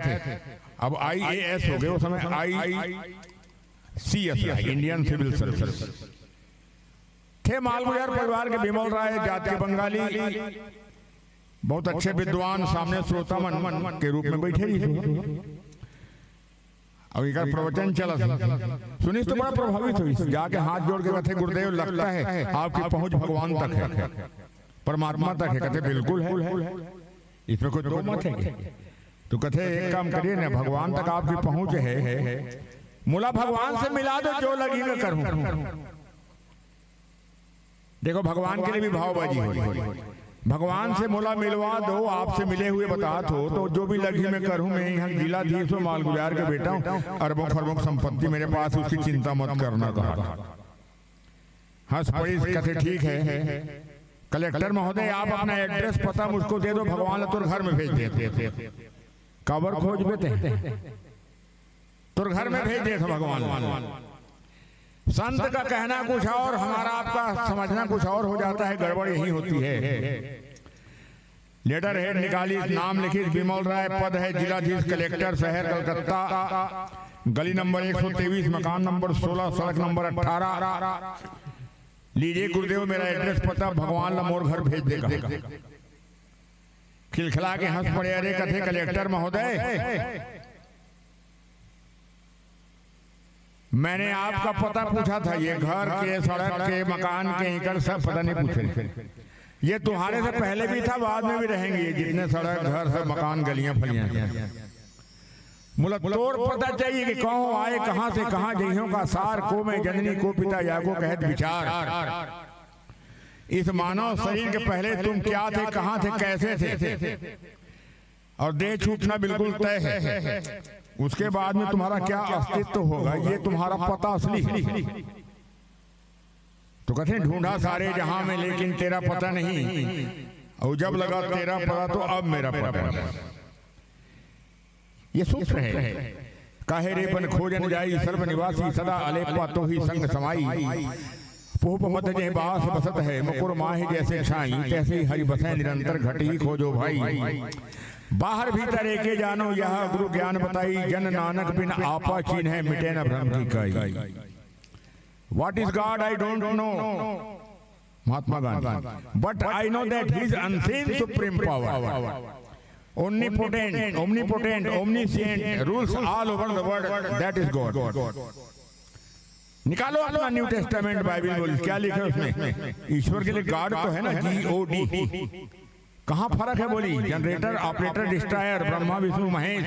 अब आईएएस हो गए, उस समय आईसीएस, इंडियन सिविल सर्विस। थे मालगुजार परिवार के, विमल राय जात के बंगाली, बहुत अच्छे विद्वान, सामने श्रोता मन के रूप में बैठे रहिसे। अब इकर प्रवचन चलत हे। सुनिस तो बड़ा प्रभावित होइस। जाके हाथ जोड़ के कथे, "गुरुदेव, लगता है आपकी पहुंच भगवान तक है, परमात्मा तक है।" कथे, "बिल्कुल है, इसमें कोई दो मत है।" तो कथे, "एक काम करिए ना, भगवान तक आपकी पहुंच है, मोला भगवान से मिला दो, जो लगी मैं करूं।" देखो, भगवान के लिए भी भावबाजी हो रही है। "भगवान से मोला मिलवा दो, आपसे मिले हुए बतात हो, तो जो भी लगही मैं करहूं, मैं यहां जिलाधीश हूं, मालगुजार के बेटा हूं, अरबों खरबों की संपत्ति मेरे पास, उसकी चिंता मत करना," कहा। हंस पड़िस, कथे, "ठीक है, कलेक्टर महोदय, आप अपना एड्रेस पता मुझको दे दो, भगवान ला तोर घर में भेज देते।" "काबर खोजबे ते?" "तोर घर में भेज देत हंव भगवान।" संत का कहना कुछ और, हमारा आपका समझना कुछ और हो जाता है, गड़बड़ यही होती है। लेटर हेड निकालिस, नाम लिखिस, विमल राय, पद है जिलाधीश कलेक्टर, शहर कलकत्ता, गली नंबर एक सौ तेईस, मकान नंबर सोलह, सड़क नंबर अठारह। "लीजिए गुरुदेव, मेरा एड्रेस पता, भगवान ला मोर घर भेज देगा।" खिलखिला के हंस पड़े, "अरे," कथे, "कलेक्टर महोदय, मैंने आपका पता पूछा था, ये घर के, सड़क के, मकान के, इकर सब पता नहीं पूछे। ये तुम्हारे से पहले भी था, बाद में भी रहेंगे, ये जितने सड़क, घर, सब मकान, गलियां, फलियां हैं। मोला तोर पता चाहिए कि कौन आए, कहां से कहां जइहों का सार को मैं जननी को पिता या को कहत विचार। इस मानव शरीर के पहले तुम क्या थे, कहां थे, कैसे थे?" और देह छूटना बिल्कुल तय है। उसके बाद में तुम्हारा क्या अस्तित्व होगा, ये तुम्हारा पता असली है। तो कहते हैं, "ढूंढा सारे जहां में, लेकिन तेरा पता नहीं, और जब लगा तेरा पता, तो अब मेरा पता नहीं।" ये सूत्र है। "काहे रे बन खोजन जाई, सर्व निवासी सदा अलेपा, तो ही संग समाई। पोहप मत जह बास बसत है, मुकुर माहि जैसे छाई, तैसे ही हरि बसै निरंतर, घट ही खोजो भाई।" बाहर भीतर एके जानो, यह गुरु ज्ञान बताई। जन नानक बिन आपा चीन्है, मिटे न भ्रम की काई। What is God? I don't know. Mahatma Gandhi. But I know that He is unseen supreme power, omnipotent, omnipotent, omniscient, rules all over the world. That is God. निकालो अपना न्यू टेस्टामेंट बाइबल, बोली क्या लिखा है उसमें? ईश्वर के लिए गॉड तो है ना, जी ओ डी। कहाँ फर्क है बोली? Generator, operator, destroyer, Brahma Vishnu Mahesh,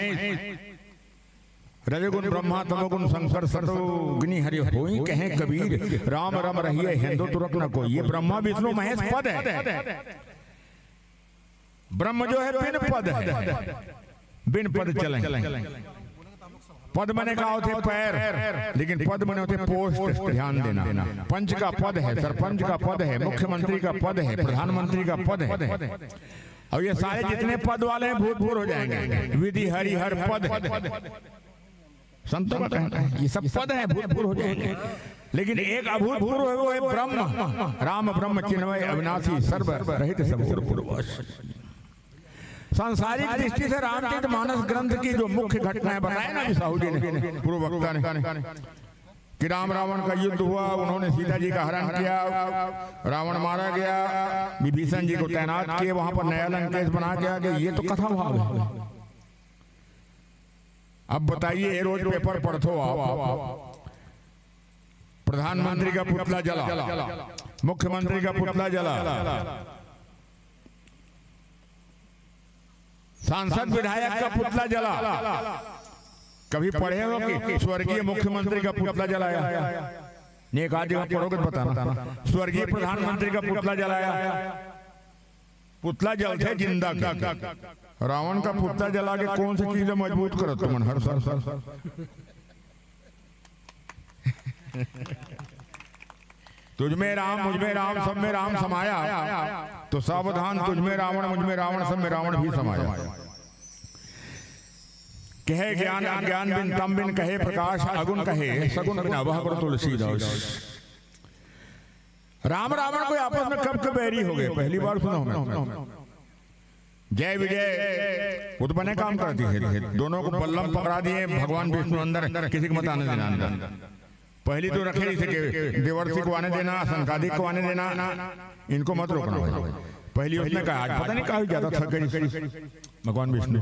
रजोगुण ब्रह्मा, तमोगुण शंकर, सतोगुणी हरि होई कहे कबीर, राम रम रहिए हेंदो तुरक न कोई। ये ब्रह्मा विष्णु महेश पद है। ब्रह्म जो है बिन पद है, बिन पद चले। पद मने का होते? पैर, लेकिन पद मने होते पोस्ट। ध्यान देना, पंच का पद है, सरपंच का पद है, मुख्यमंत्री का पद है, प्रधानमंत्री का पद है। और ये सारे जितने पद वाले हैं, भूतपूर्व हो जाएंगे। विधि हरि हर पद है, संतों का कहना है, ये सब पद हैं, भूतपूर्व हो जाएंगे। लेकिन एक अभूतपूर्व है, वो है ब्रह्म। राम ब्रह्म चिन्मय अविनाशी, सर्व रहित सब गुण पूर्वश। सांसारिक दृष्टि से रामचरित मानस ग्रंथ की जो मुख्य घटनाएं बताए ना अभी साहू जी ने, पूर्व वक्ता ने, कि राम रावण का युद्ध हुआ, उन्होंने सीता जी का हरण किया, रावण मारा गया, विभीषण जी को तैनात किए वहां पर, नया लंकेश बना के आ गए। ये तो कथा भाग है। अब बताइए, ये रोज पेपर पढ़ते हो आप, प्रधानमंत्री का पुतला जला, मुख्यमंत्री का पुतला जला, सांसद विधायक का पुतला जला। कभी पढ़े हो कि स्वर्गीय मुख्यमंत्री का पुतला जलाया? नहीं, एक आध जगह पढ़ोगे तो बताना, स्वर्गीय प्रधानमंत्री का पुतला जलाया। पुतला जलते जिंदा के। रावण का पुतला जला के कौन सी चीजें मजबूत करो तुमन हर साल? तुझ में राम, मुझ में राम, सब में राम समाया। तो सावधान, तुझ में रावण, मुझ में रावण, सब में रावण भी समाया। कहे ज्ञान अज्ञान बिन, तम बिन कहे प्रकाश अगुन कहे, सगुन बिना वह गुरु तुलसीदास। राम रावण कोई आपस में कब के बैरी हो गए, पहली बार सुना हूं मैं। जय विजय, वो तो बने काम करती है। दोनों को बल्लम पकड़ा दिए भगवान विष्णु अंदर, किसी को मत आने देना अंदर। पहली तो रखे इसे के देवर्षि को आने देना, संकादिक को आने देना, इनको मत रोकना भाई। पहली उसने कहा, आज पता नहीं कहा ज्यादा थक गई भगवान विष्णु,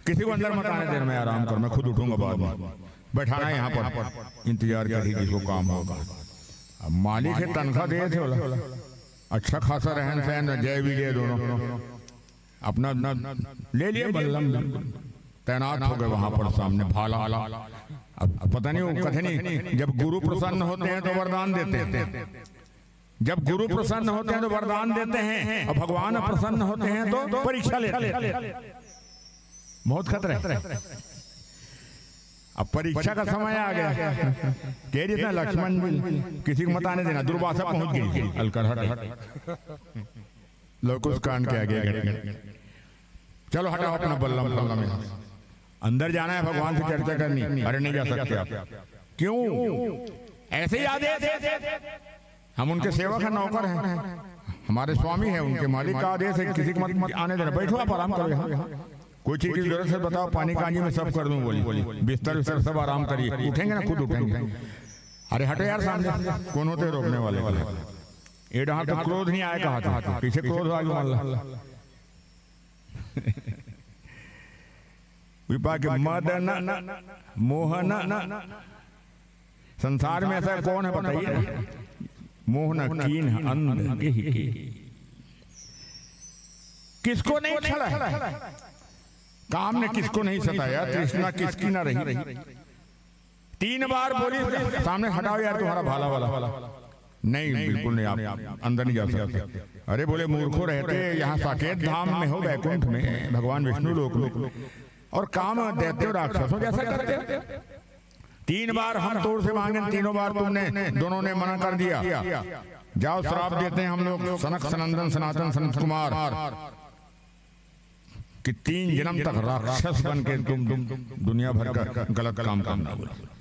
किसी को अंदर मत आने देना, मैं आराम कर, मैं खुद उठूंगा बाद में, बैठाना है यहाँ पर, इंतजार कर रही जिसको काम होगा। अब मालिक है, तनख्वाह दे थे बोला, अच्छा खासा रहन सहन, जय विजय दोनों अपना, अपना ले लिए बल्लम, तैनात हो गए वहां पर सामने भाला। अब पता नहीं वो कथे नहीं, जब गुरु प्रसन्न होते हैं तो वरदान देते हैं, जब गुरु प्रसन्न होते हैं तो वरदान देते हैं और भगवान प्रसन्न होते हैं तो परीक्षा लेते हैं। बहुत खतरा है। अब परीक्षा का समय आ गया। कह रही था लक्ष्मण जी, किसी को मत आने देना, दुर्वासा पहुंच गई अलकरहट। लव कुश कांड के आगे घटना। चलो हटाओ अपना बल्लम फल्लम यहाँ। अंदर जाना है, भगवान से चर्चा करनी। अरे नहीं जा सकते आप। क्यों? ऐसे ही आदेश। हम उनके सेवक हैं, नौकर हैं, हमारे स्वामी हैं, उनके मालिक का आदेश है, किसी को मत आने देना। बैठो आप, आराम करो यहाँ। कोई चीज की जरूरत है बताओ, पानी कांजी में सब कर दूं, बोली। बिस्तर विस्तर सब आराम करिए, उठेंगे ना, खुद उठेंगे। अरे हटो यार सामने, कौन होते हैं रोकने वाले? ये डहार तो क्रोध नहीं आया कहा था, पीछे क्रोध आ गया मान ला। विपाक मदन मोहन, संसार में ऐसा कौन है बताइए? मोहन कीन अंध के ही के। किसको नहीं छला है? काम ने किसको नहीं सताया, तृष्णा किसकी ना रही। तीन बार बोली, सामने हटाओ यार तुम्हारा भाला वाला। नहीं, बिल्कुल नहीं, आप अंदर नहीं जा सकते। अरे बोले, मूर्खो रहते, यहाँ साकेत धाम में हो, बैकुंठ में, भगवान विष्णु लोक में, और काम दैत्य राक्षसों जैसा करते। तीन बार हम तोर से मांगे, तीनों बार तुमने, दोनों ने मना कर दिया। जाओ, श्राप देते हैं हम लोग, सनक सनंदन सनातन सनत कुमार, कि तीन जन्म तक राक्षस बन के तुम, तुम दुनिया भर का गलत काम करना बोले।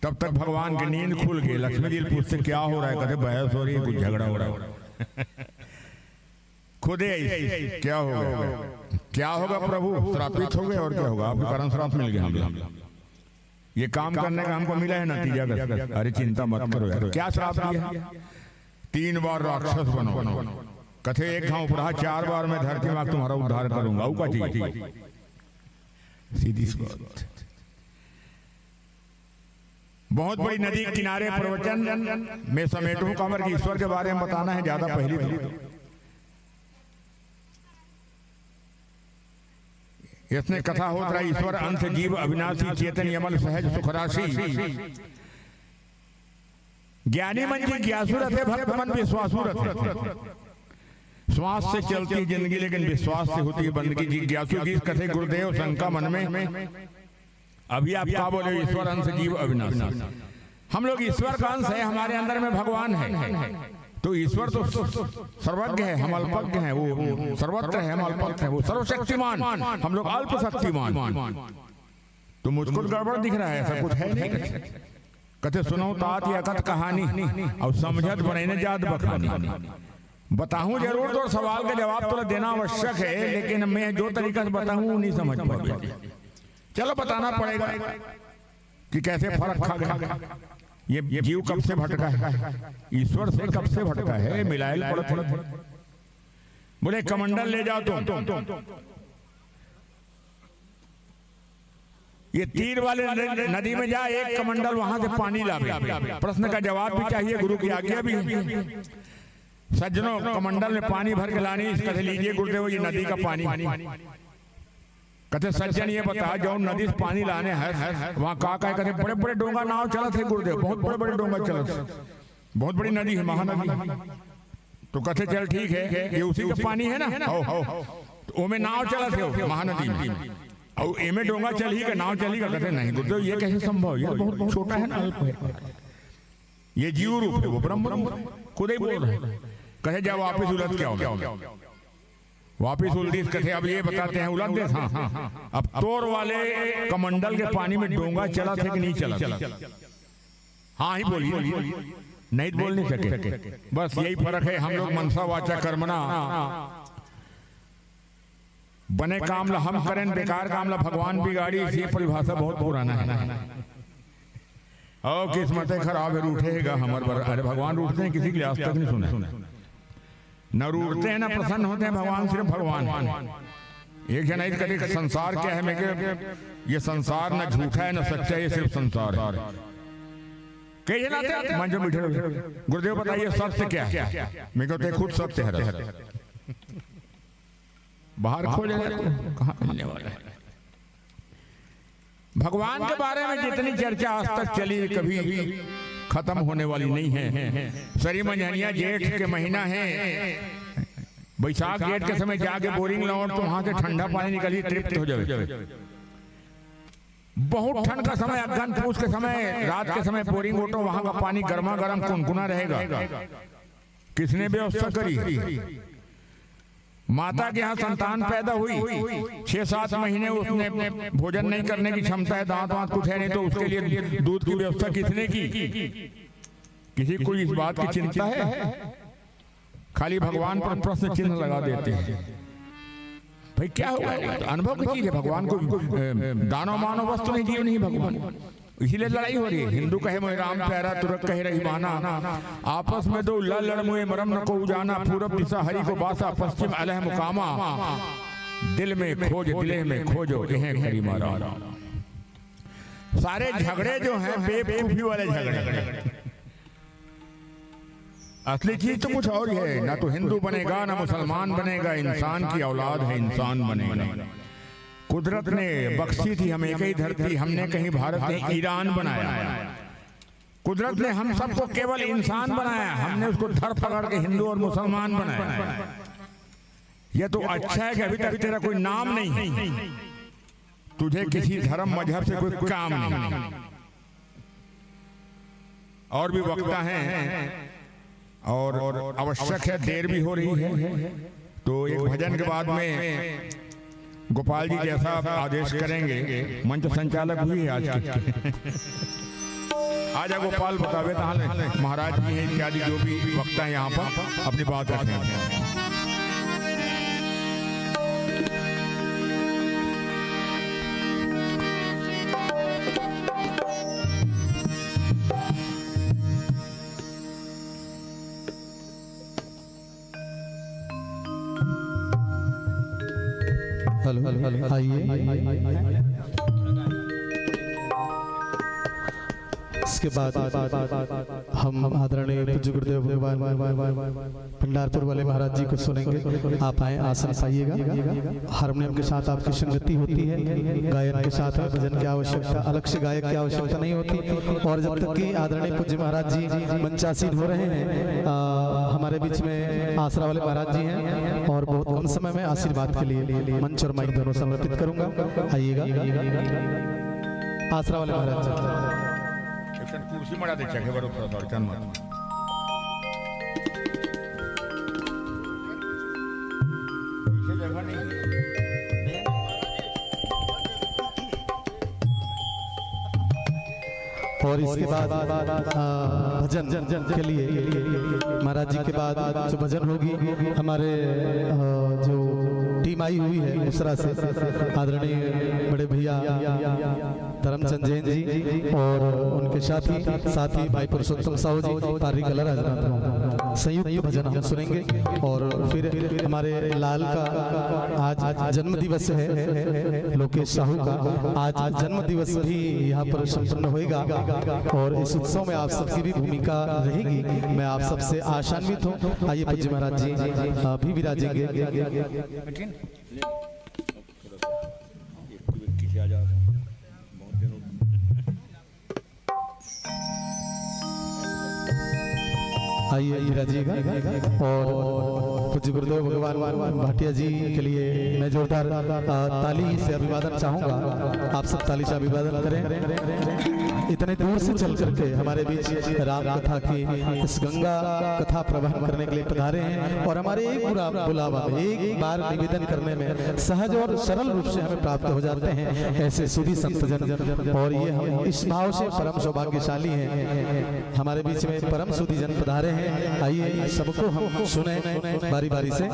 तब तक भगवान की नींद खुल गई। लक्ष्मी जी पूछते, क्या हो रहा है? कहते, बहस हो रही है, कुछ झगड़ा हो रहा है। खुदे ऐसे, क्या होगा? क्या होगा प्रभु? श्रापित हो गए, और क्या होगा? आपके कारण श्राप मिल गया हम लोग। ये काम करने का हमको मिला है नतीजा का। अरे चिंता मत करो यार, क्या श्राप दिया? तीन बार राक्षस बनो। कथे एक घाव उपराहा, चार बार मैं धरती में आके तुम्हारा उद्धार करूंगा। अऊ का चाहिए? सीधी सी बात। बहुत बड़ी नदी के किनारे प्रवचन में समेटहूं, काबर कि ईश्वर के बारे में बताना है ज्यादा पहली तो। इसने कथा होत रहा, ईश्वर अंश जीव अविनाशी, चेतन अमल सहज सुख राशि। ज्ञानी मन जिज्ञासु रथे, भक्त मन विश्वासु रथे। श्वास से चलती है जिंदगी, लेकिन विश्वास से होती है बंदगी। जिज्ञासु की कथे गुरुदेव शंका मन में। अभी आप क्या बोले, ईश्वर अंश जीव अविनाशी। हम लोग ईश्वर का अंश है, हमारे अंदर में भगवान है। तो ईश्वर तो सर्वज्ञ है, हम अल्पज्ञ हैं, वो सर्वत्र है, हम अल्पत्र हैं, वो सर्वशक्तिमान, हम लोग अल्प शक्तिमान। तो मुझको तो गड़बड़ दिख रहा है, ऐसा कुछ है नहीं। कथे सुनो तात ये अकथ कहानी, अऊ समझत बनई न जात बखानी। बताहूं जरूर, तोर सवाल का जवाब तोला देना आवश्यक है, लेकिन मैं जो तरीका से बताहूं, वो नहीं समझ पावे। चलो, बताना पड़ेगा कि कैसे फर्क खा गया। ये जीव कब से भटका है, ईश्वर से कब से भटका है, मिलायल पड़त है। बोले कमंडल ले जाओ तुम, ये तीर वाले न-, नदी में जा, एक कमंडल वहां से पानी लावे। प्रश्न का जवाब भी चाहिए, गुरु की आज्ञा भी। सज्जनों, कमंडल में पानी भर के लानी, इसका से लीजिए गुरुदेव, ये नदी का पानी। कथे सज्जन ये बता, जो नदी से पानी लाने है वहां का का है? कथे बड़े बड़े डोंगा नाव चलत है गुरुदेव, बहुत बड़े बड़े डोंगा चलत है, बहुत बड़ी नदी है महानदी। तो कथे चल ठीक है, ये उसी का पानी है ना? हो, हो। तो ओमे नाव चलत है महानदी में, अऊ एमे डोंगा चलही का, नाव चलही का? कथे नहीं गुरुदेव, ये कैसे संभव? ये बहुत छोटा है ना, अल्प है। ये जीव रूप है, वो ब्रह्म रूप है, खुद ही बोल रहे हैं। कथे जा वापिस उलट के आओ। वापिस उलटिस, कथे अब ये बताते हैं, उलट देस। हाँ, अब तोर वाले कमंडल के पानी में डोंगा चलत है कि नहीं चलत? हाँ ही बोलिए, नहीं तो बोल नहीं सके। बस यही फर्क है, हम लोग मनसा वाचा कर्मणा, बने काम ला हम करें, बेकार काम ला भगवान बिगाड़ी। ये परिभाषा बहुत पुराना है। ओ किस्मतें खराब है, रूठेगा हमर बर। अरे भगवान रूठते हैं किसी के लिए? आज तक नहीं सुना है। न रूठते हैं, न प्रसन्न होते हैं भगवान, सिर्फ भगवान। एक जन ऐसे कहे, "संसार क्या है?" मैं कहे, "ये संसार न झूठा है, न सच्चा है, ये सिर्फ संसार है।" कई जन आते हैं, मंच में बैठे रहे, "गुरुदेव बताइए, सत्य क्या है?" मैं कहते, "खुद सत्य है।" बाहर खोजे, कहाँ मिलने वाला है? भगवान के बारे में जितनी चर्चा आज तक चली, कभी खत्म होने वाली नहीं है। सरी मंझनिया जेठ के महीना है, बैसाख जेठ के समय जाके बोरिंग लाओ तो वहां से ठंडा पानी निकली, तृप्त हो जावे। बहुत ठंड का समय, अगहन पूस के समय, रात के समय बोरिंग ओटो, वहां का पानी गर्मा गर्म कुनकुना रहेगा। किसने व्यवस्था करी? माता के यहाँ संतान पैदा हुई, छह सात महीने उसने भोजन नहीं करने की क्षमता है, दांत वांत कुछ है नहीं, तो उसके लिए दूध की व्यवस्था किसने की? किसी को इस बात की चिंता है? खाली भगवान पर प्रश्न चिन्ह लगा देते हैं। भाई, क्या हुआ? ये तो अनुभव की चीज है। भगवान को, ए, दानव मानव वस्तु नहीं, जीव नहीं भगवान। इसीलिए लड़ाई हो रही है। हिंदू कहे मोहे राम प्यारा, तुरक कहे रहीमाना। आपस में दो लड़ लड़ मोहे मरम न को जाना। पूरब दिशा हरि को बासा, पश्चिम अलह मुकामा। दिल में खोज, दिले में खोजो, यह करी मारा। सारे झगड़े जो हैं, बेवकूफी वाले झगड़े। असली चीज तो कुछ और ही है। ना तो हिंदू बनेगा, ना मुसलमान बनेगा। इंसान की औलाद है, इंसान बनेगा। कुदरत ने बख्शी थी हमें एक ही धरती, हमने कहीं भारत, कहीं ईरान बनाया। कुदरत ने हम सबको केवल इंसान बनाया, हमने उसको धर पकड़ के हिंदू और मुसलमान बनाया। यह तो अच्छा है कि अभी तक तेरा कोई नाम नहीं है, तुझे किसी धर्म मजहब से कोई काम नहीं। और भी वक्ता हैं और आवश्यक है, देर भी हो रही है, तो एक भजन के बाद में गोपाल जी जैसा आप आदेश करेंगे, मंच संचालक भी है आज के। आजा गोपाल बतावे, तहाँ ले महाराज जी हैं इत्यादि, जो भी वक्ता हैं यहाँ पर अपनी बात रखेंगे। आइए। इसके बाद हम आदरणीय पूज्य गुरुदेव भगवान भंडारपुर वाले महाराज जी को सुनेंगे। आप आए, आसन पाइएगा। हारमोनियम के साथ आपकी संगति होती है, गायन के साथ भजन की आवश्यकता, अलग से गायक की आवश्यकता नहीं होती। और जब तक कि आदरणीय पूज्य महाराज जी मंचासीन हो रहे हैं, आ, हमारे बीच में आसरा वाले महाराज जी हैं और बहुत कम समय में आशीर्वाद के लिए मंच और माइक दोनों समर्पित करूंगा। आइएगा। आसरा वाले महाराज जी। एक क्षण कुर्सी मड़ा दे, चढ़े बड़ो थोड़ा सा, अड़चन मत। पीछे जगह नहीं है। और इसके बाद, आ, भजन के लिए महाराज जी के बाद जो भजन होगी, हमारे, आ, जो टीम आई हुई है मुसरा से, आदरणीय बड़े भैया धर्मचंद जैन जी और उनके साथी, साथी भाई पुरुषोत्तम साहू जी, पारी कला राजनांदगांव, संयुक्त भजन हम सुनेंगे। और फिर हमारे लाल का आज जन्म दिवस है, लोकेश साहू का आज जन्म दिवस भी यहाँ पर संपन्न होएगा और इस उत्सव में आप सबकी भी भूमिका रहेगी। मैं आप सबसे आशान्वित हूँ। आइए, पूज्य महाराज जी, अ, भी विराजेंगे। आइए, विराजिएगा। और पूज्य गुरुदेव भगवान भाटिया जी के लिए मैं जोरदार, अ, ताली से अभिवादन चाहूंगा। आप सब ताली से अभिवादन करें। इतने दूर से चल करके हमारे बीच राम कथा की, इस गंगा कथा प्रवहन करने के लिए पधारे हैं और हमारे एक बुरा बुलावा में, एक बार निवेदन करने में सहज और सरल रूप से हमें प्राप्त हो जाते हैं ऐसे सुधी संतजन। और ये हम इस भाव से परम सौभाग्यशाली हैं, हमारे बीच में परम सुधी जन पधारे हैं। आइए, सबको हम सुने बारी बारी से।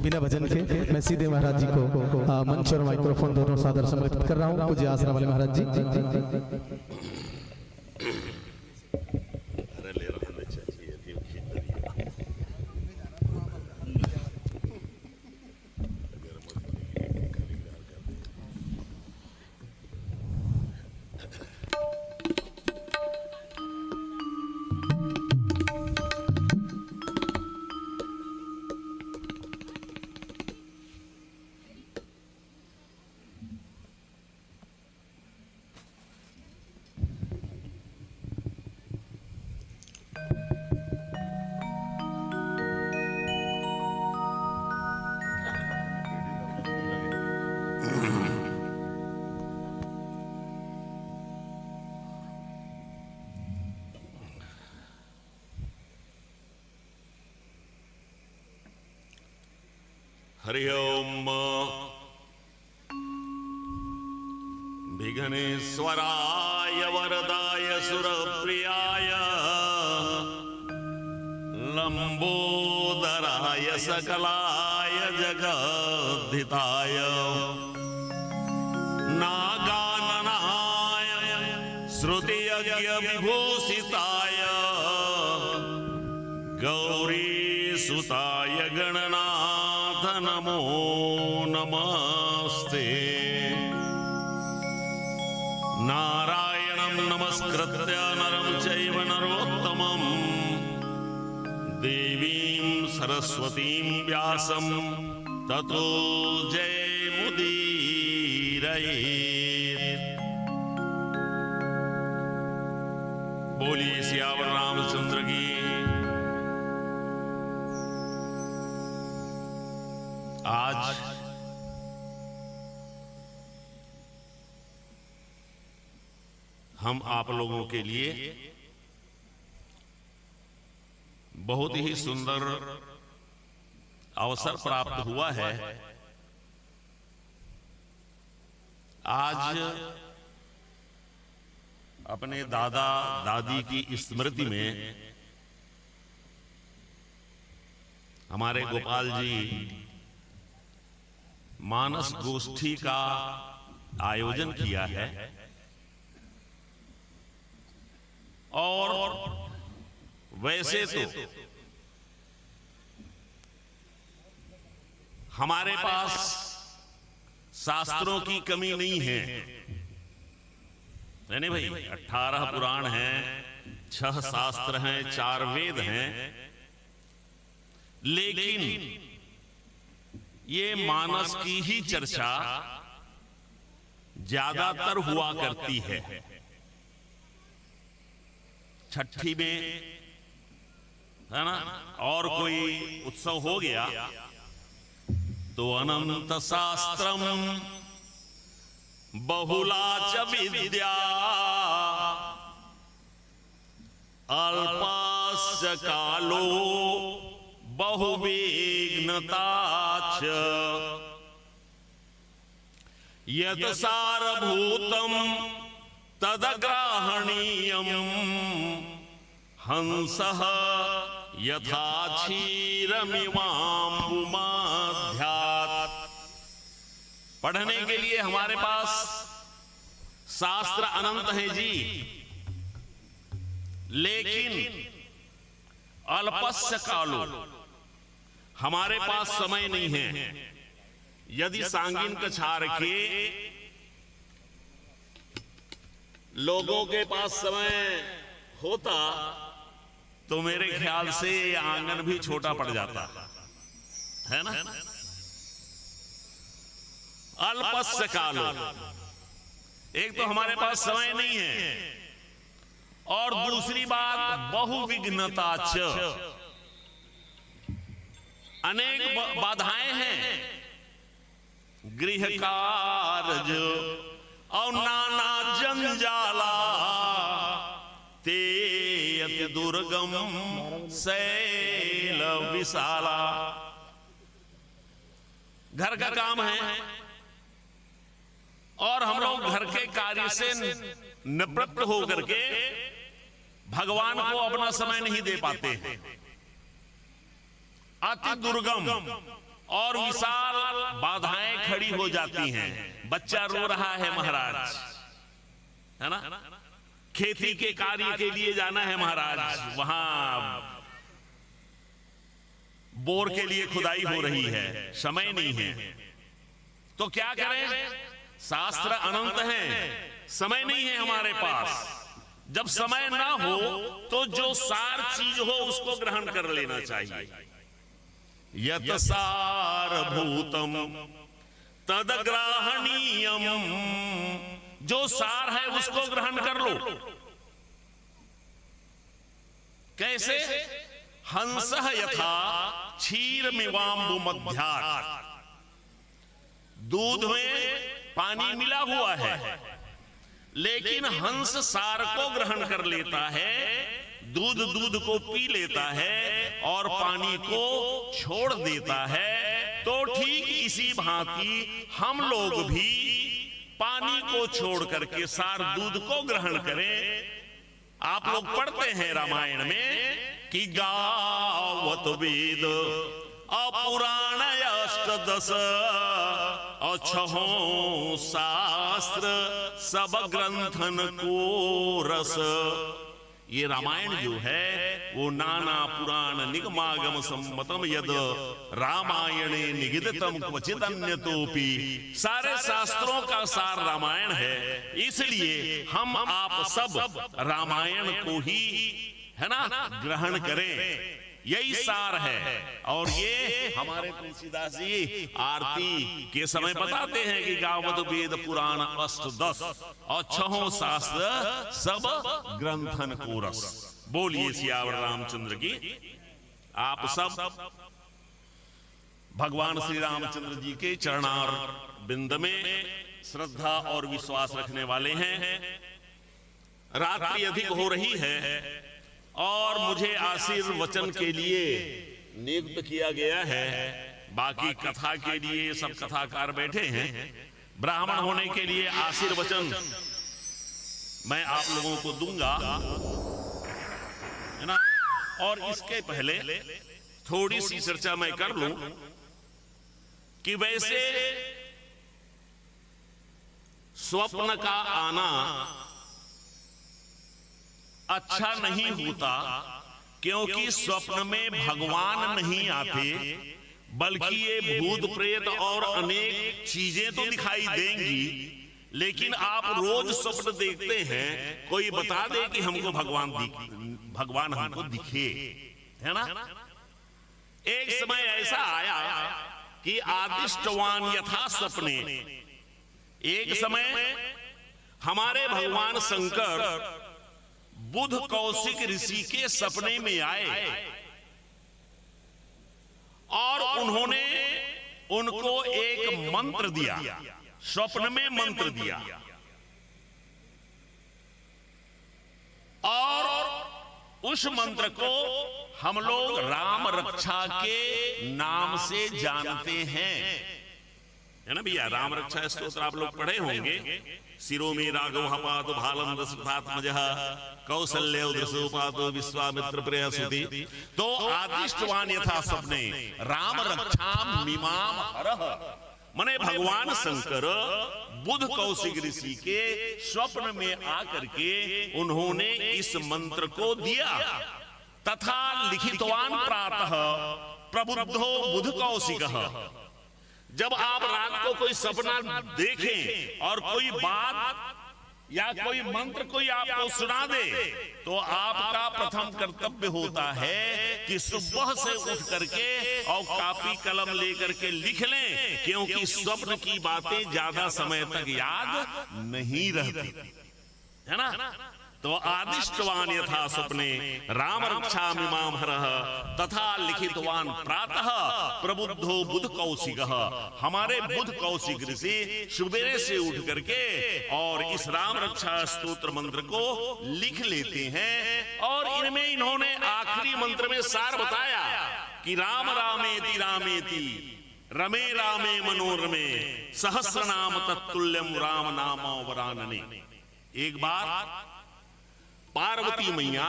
बिना भजन के मैं सीधे महाराज जी को, आ, मंच और माइक्रोफोन दोनों सादर समर्पित कर रहा हूँ। पूज्य आसरा वाले महाराज जी। हरि ओम। विघ्नेश्वराय वरदाय सुरप्रियाय लंबोदराय सकलाय जगद्धिताय नागाननाय श्रुतियज्ञ विभूषिताय गौरीसुताय गणनाथ नमो नमस्ते। नारायणं नमस्कृत्य नरं चैव नरोत्तमम्। देवीं सरस्वतीं व्यासं ततो जयमुदीरयेत्। बोलिए सियावर रामचंद्र की। आज हम आप लोगों के लिए बहुत ही सुंदर अवसर प्राप्त हुआ है। आज अपने दादा दादी की स्मृति में हमारे गोपाल जी मानस गोष्ठी का आयोजन किया है। और वैसे तो हमारे पास शास्त्रों की कमी नहीं है, है नहीं भाई? अठारह पुराण हैं, छह शास्त्र हैं, चार वेद हैं, लेकिन ये मानस की ही चर्चा ज्यादातर हुआ करती है। छठी में, है ना, और कोई उत्सव हो गया तो अनंत शास्त्रम बहुला च विद्या अल्पस्य कालो बहुविघ्नता च। यत सारभूतम तद ग्रहणीयम हंसः यथा क्षीरमिवाम्बुमध्यात्। पढ़ने के लिए हमारे पास शास्त्र अनंत है जी, लेकिन अल्पस्य कालो, हमारे पास समय नहीं है। यदि सांगीन कछार के लोगों के पास समय होता तो मेरे ख्याल से ये आंगन भी छोटा पड़ जाता, है ना? अल्पस्य कालो, एक तो हमारे पास समय नहीं है और दूसरी बात बहुविघ्नता च, अनेक ब- बाधाएं हैं, गृह कार्य और नाना जंजाला, ते अति दुर्गम शैल विशाला। घर का काम है और हम लोग घर के कार्य से निवृत्त होकर के भगवान को अपना समय नहीं दे पाते हैं। अति दुर्गम और विशाल बाधाएं खड़ी हो जाती हैं। बच्चा रो रहा है महाराज, है ना? खेती के कार्य के लिए जाना है महाराज, वहां बोर के लिए खुदाई हो रही है, समय नहीं है, तो क्या करें? शास्त्र अनंत है, समय नहीं है हमारे पास। जब समय ना हो तो जो सार चीज हो उसको ग्रहण कर लेना चाहिए। यत सारभूतम तद ग्रहणीयम, जो सार है उसको ग्रहण कर लो। कैसे? हंस यथा क्षीरमिवाम्बुमध्यात्। दूध में पानी मिला हुआ है, लेकिन हंस सार को ग्रहण कर लेता है, दूध दूध को पी लेता है और पानी को छोड़ देता है। तो ठीक इसी भांति हम लोग भी पानी को छोड़ करके सार दूध को ग्रहण करें। आप लोग पढ़ते हैं रामायण में कि गावत वेद अपुराण अष्टदश, अछहों शास्त्र सब ग्रंथन को रस। ये रामायण जो है वो नाना पुराण निगमागम सम्मतम यद रामायणे निगदितम क्वचित अन्यतोपि। सारे शास्त्रों का सार रामायण है, इसलिए हम आप सब रामायण को ही, है ना, ग्रहण करें। यही सार है। और ये हमारे तुलसीदास जी आरती के समय बताते हैं कि गावत वेद पुराण अष्टदश और छहों शास्त्र सब ग्रंथन को रस। बोलिए सियावर रामचंद्र की। आप सब भगवान श्री रामचंद्र जी के चरणार बिंद में श्रद्धा और विश्वास रखने वाले हैं। रात्रि अधिक हो रही है और मुझे आशीर्वचन के लिए नियुक्त किया गया है। बाकी कथा के लिए सब कथाकार बैठे हैं। ब्राह्मण होने के लिए आशीर्वचन मैं आप लोगों को दूंगा, है ना? और इसके पहले थोड़ी सी चर्चा मैं कर लूं। कि वैसे स्वप्न का आना अच्छा नहीं होता, क्योंकि स्वप्न में भगवान नहीं आते, बल्कि ये भूत प्रेत और अनेक चीजें तो दिखाई देंगी, लेकिन आप रोज स्वप्न देखते हैं। कोई बता दे कि हमको भगवान दिख भगवान हमको दिखे, है ना? एक समय ऐसा आया कि आदिष्टवान यथा सपने, एक समय हमारे भगवान शंकर बुध कौशिक ऋषि के सपने में आए और उन्होंने उनको एक मंत्र दिया, स्वप्न में मंत्र दिया। और उस मंत्र को हम लोग राम रक्षा के नाम से जानते हैं, है ना भैया? राम रक्षा स्तोत्र आप लोग पढ़े होंगे। शिरो मे राघवः पातु भालं दशरथात्मजः, कौसल्यो दृशो पातु विश्वामित्र प्रियः सुति। तो आदिष्टवान यथा सपने राम रक्षा मिमाम हरः, माने भगवान शंकर बुध कौशिक ऋषि के स्वप्न में आकर के उन्होंने इस मंत्र को दिया। तथा लिखितवान प्रातः प्रबुद्धो बुध कौशिकः। जब आप रात को कोई सपना देखें और कोई बात या कोई मंत्र कोई आपको सुना दे, तो आपका प्रथम कर्तव्य होता है कि सुबह से उठ करके और कॉपी कलम लेकर के लिख लें, क्योंकि स्वप्न की बातें ज्यादा समय तक याद नहीं रहती, है ना? तो आदिष्टवान यथा स्वप्ने राम रक्षा मिमाम हरः तथा लिखितवान प्रातः प्रबुद्धो बुध कौशिकः। हमारे बुध कौशिक ऋषि सुबेरे से उठ करके और इस राम रक्षा स्तोत्र मंत्र को लिख लेते हैं और इनमें इन्होंने आखिरी मंत्र में सार बताया कि राम रामेति रामेति रमे रामे मनोरमे सहस्रनाम तत्तुल्यम राम नाम वरानने। एक बार पार्वती मैया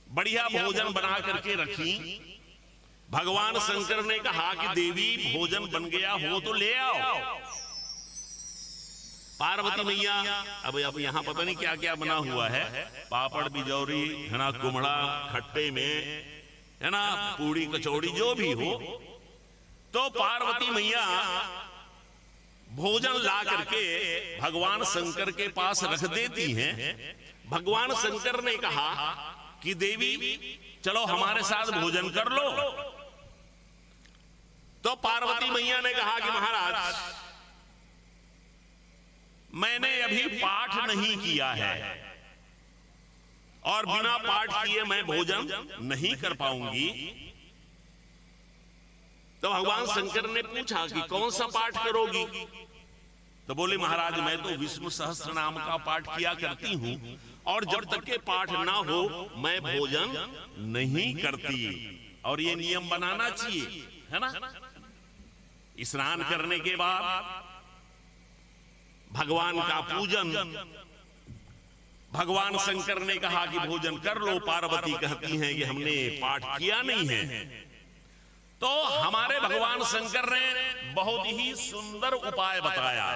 बढ़िया भोजन बना करके रखी। भगवान शंकर ने कहा कि देवी, भोजन बन गया हो तो ले आओ। पार्वती मैया, अब अब यहाँ पता नहीं क्या क्या बना हुआ है, पापड़, बिजौरी, है ना, कुम्हड़ा, खट्टे में, है ना, पूड़ी कचौड़ी जो भी हो, तो पार्वती मैया भोजन ला करके भगवान शंकर के पास रख देती हैं। भगवान शंकर ने कहा कि देवी, चलो हमारे साथ भोजन कर लो। तो पार्वती मैया ने कहा कि महाराज, मैंने अभी पाठ नहीं किया है और बिना पाठ किए मैं भोजन नहीं कर पाऊंगी। तो भगवान शंकर ने पूछा कि कौन सा पाठ करोगी? तो बोले, महाराज, मैं तो विष्णु सहस्त्र नाम का पाठ किया करती हूँ और जब तक के पाठ ना हो मैं भोजन नहीं करती। और ये नियम बनाना चाहिए, है ना? स्नान करने के बाद भगवान का पूजन। भगवान शंकर ने कहा कि भोजन कर लो, पार्वती कहती हैं कि हमने पाठ किया नहीं है। तो हमारे भगवान शंकर ने बहुत ही सुंदर उपाय बताया,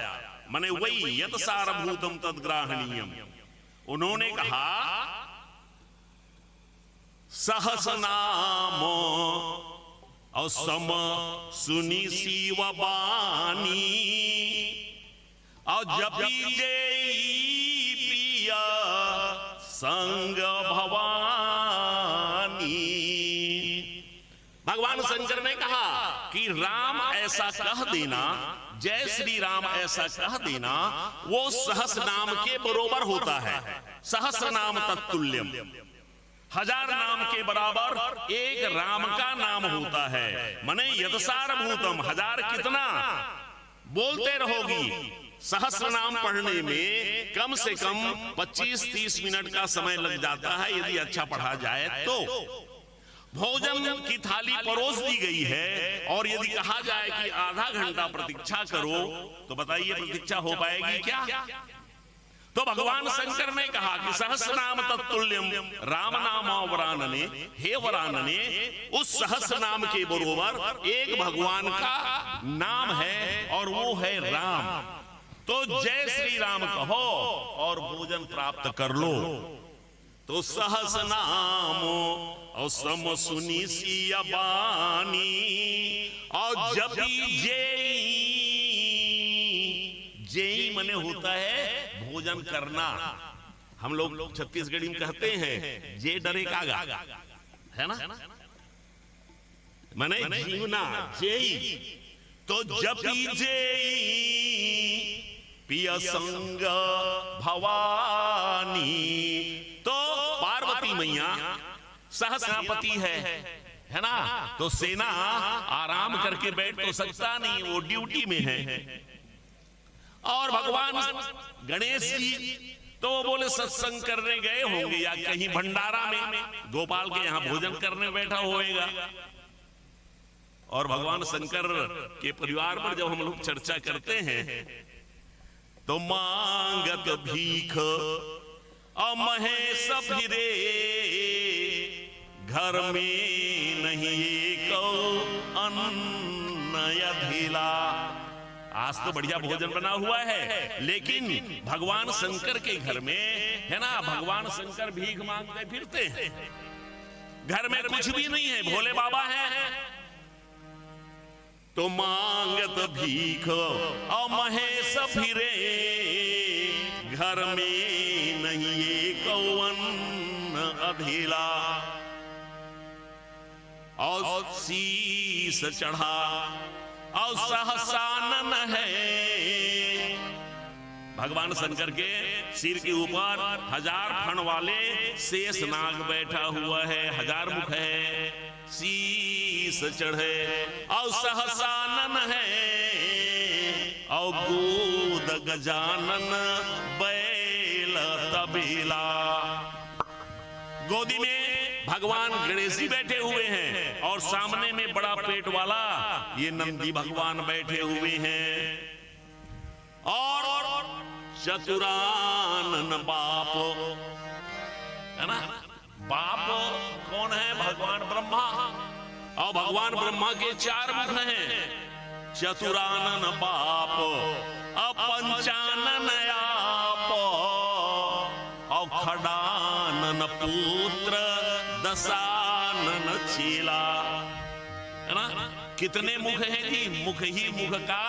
माने वही यत सारभूतम तद ग्राहणीयम। उन्होंने कहा, सहस नाम और सम सुनी शिव बानी और जपी जेई पिया संग भवानी। भगवान शंकर ने कहा कि राम ऐसा कह देना, जय श्री राम ऐसा कह देना, वो सहस नाम के बरोबर होता है। सहस्र नाम तत्तुल्यम, हजार नाम के बराबर एक राम का नाम होता है। माने यदसारभूतम, हजार कितना बोलते रहोगी, सहस्र नाम पढ़ने में कम से कम पच्चीस तीस मिनट का समय लग जाता है, यदि अच्छा पढ़ा जाए तो। भोजन की थाली परोस दी गई है और यदि कहा जाए कि आधा घंटा प्रतीक्षा करो, तो बताइए, प्रतीक्षा हो पाएगी क्या? तो भगवान शंकर ने कहा कि सहस्र नाम तत्तुल्यम राम नाम वरानने, हे वरानने, उस सहस्र नाम के बरोबर एक भगवान का नाम है और वो है राम। तो जय श्री राम कहो और भोजन प्राप्त कर लो। तो सहस्र नाम और सम सुनी सिया बानी और जपी जेई। जेई मने होता है भोजन करना। हम लोग छत्तीसगढ़ी में कहते हैं, जे डरे कागा, है ना? मने जीवना जेई। तो जपी जेई पिया संग भवानी। तो पार्वती मैया सहसेनापति है, है ना? तो सेना आराम करके बैठ तो सकता नहीं, वो ड्यूटी में है। और भगवान गणेश जी तो वो बोले सत्संग करने गए होंगे या कहीं भंडारा में, गोपाल के यहाँ भोजन करने बैठा होएगा। और भगवान शंकर के परिवार पर जब हम लोग चर्चा करते हैं तो मांगत भीख अमहेश फिरे, घर में नहीं एको अन्न अधेला। आज तो बढ़िया भोजन बना हुआ है, लेकिन भगवान शंकर के घर में, है ना, भगवान शंकर भीख मांगते फिरते हैं। घर में कुछ भी नहीं है, भोले बाबा हैं। तो मांगत भीख अमहेश फिरे, घर में नहीं एको अन्न अधेला। और शीश चढ़ा और सहसानन है। भगवान शंकर के सिर के ऊपर हजार फण वाले शेष नाग बैठा हुआ है, हजार मुख है। शीश चढ़े और सहसानन है और गोद गजानन बैल तबेला। गोदी में भगवान गणेश जी बैठे हुए हैं और सामने में बड़ा पेट वाला ये नंदी भगवान बैठे हुए हैं। और चतुरानन बाप, है ना? बाप कौन है? भगवान ब्रह्मा। और भगवान ब्रह्मा के चार मुख हैं। चतुरानन बाप, और पंचानन आप, और खडानन पुत्र, दशानन चेला। है ना? कितने मुख हैं जी? मुख ही मुख का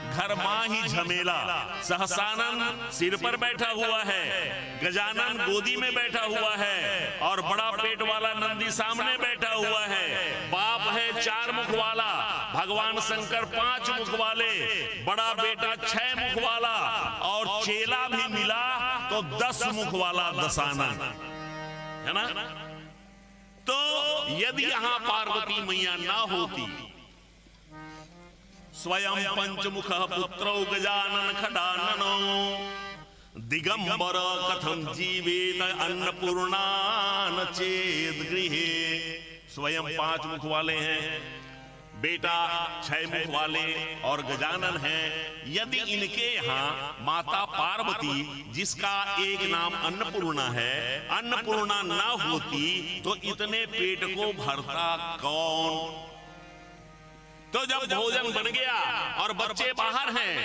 घर माही झमेला। सहसानन सिर पर बैठा हुआ है, गजानन गोदी में बैठा हुआ है और बड़ा पेट वाला नंदी सामने बैठा हुआ है। बाप है चार मुख वाला, भगवान शंकर पांच मुख वाले, बड़ा बेटा छह मुख वाला और चेला भी मिला तो दस मुख वाला दशानन, है ना? तो यदि यहाँ पार्वती मैया ना होती, स्वयं पंचमुख पुत्रौ गजानन खडाननो, दिगंबर कथम जीवेत अन्नपूर्णा न चेद गृहे। स्वयं पांच मुख वाले हैं, बेटा छह मुख वाले और गजानन हैं। यदि इनके यहाँ माता पार्वती, जिसका एक नाम अन्नपूर्णा है, अन्नपूर्णा ना होती तो इतने पेट को भरता कौन? तो जब भोजन बन गया और बच्चे बाहर हैं,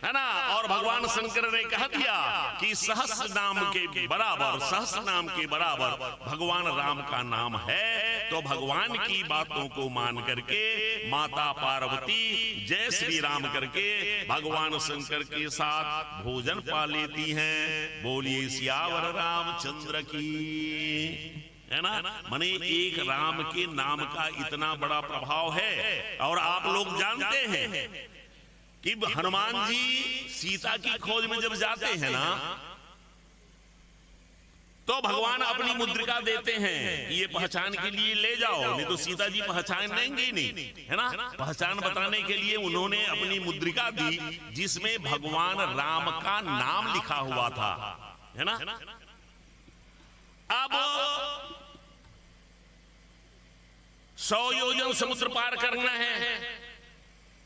है ना, और भगवान शंकर ने कह दिया कि सहस्र नाम के बराबर, सहस्र नाम के बराबर भगवान राम का नाम है, तो भगवान की बातों को मान करके माता पार्वती जय श्री राम करके भगवान शंकर के साथ भोजन पा लेती हैं। बोलिए सियावर रामचंद्र की, है ना? माने एक राम के नाम का इतना बड़ा प्रभाव है। और आप लोग जानते हैं कि हनुमान जी सीता की खोज में जब जाते हैं ना, तो भगवान अपनी मुद्रिका देते हैं कि ये पहचान के लिए ले जाओ, नहीं तो सीता जी पहचान लेंगे ही नहीं, है ना? पहचान बताने के लिए उन्होंने अपनी मुद्रिका दी, जिसमें भगवान राम का नाम लिखा हुआ था, है ना? अब सौ योजन समुद्र पार करना है,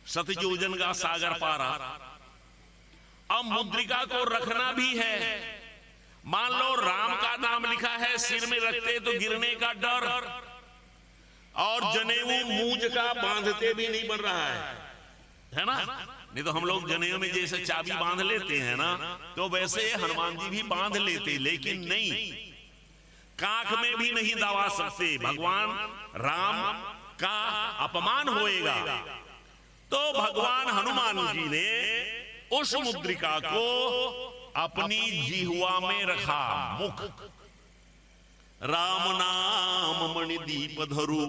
शत योजन का सागर पारा। अब मुद्रिका को रखना भी है। मान लो राम का नाम लिखा है, सिर में रखते तो गिरने का डर, और जनेऊ मूंज का बांधते भी नहीं बन रहा है, है ना? नहीं तो हम लोग जनेऊ में जैसे चाबी बांध लेते हैं ना, तो वैसे हनुमान जी भी बांध लेते, लेकिन नहीं, काख में भी नहीं दबा सकते, भगवान राम का अपमान होएगा। तो भगवान हनुमान जी ने उस मुद्रिका को अपनी जिह्वा में रखा, मुख। राम नाम मणि दीप धरु,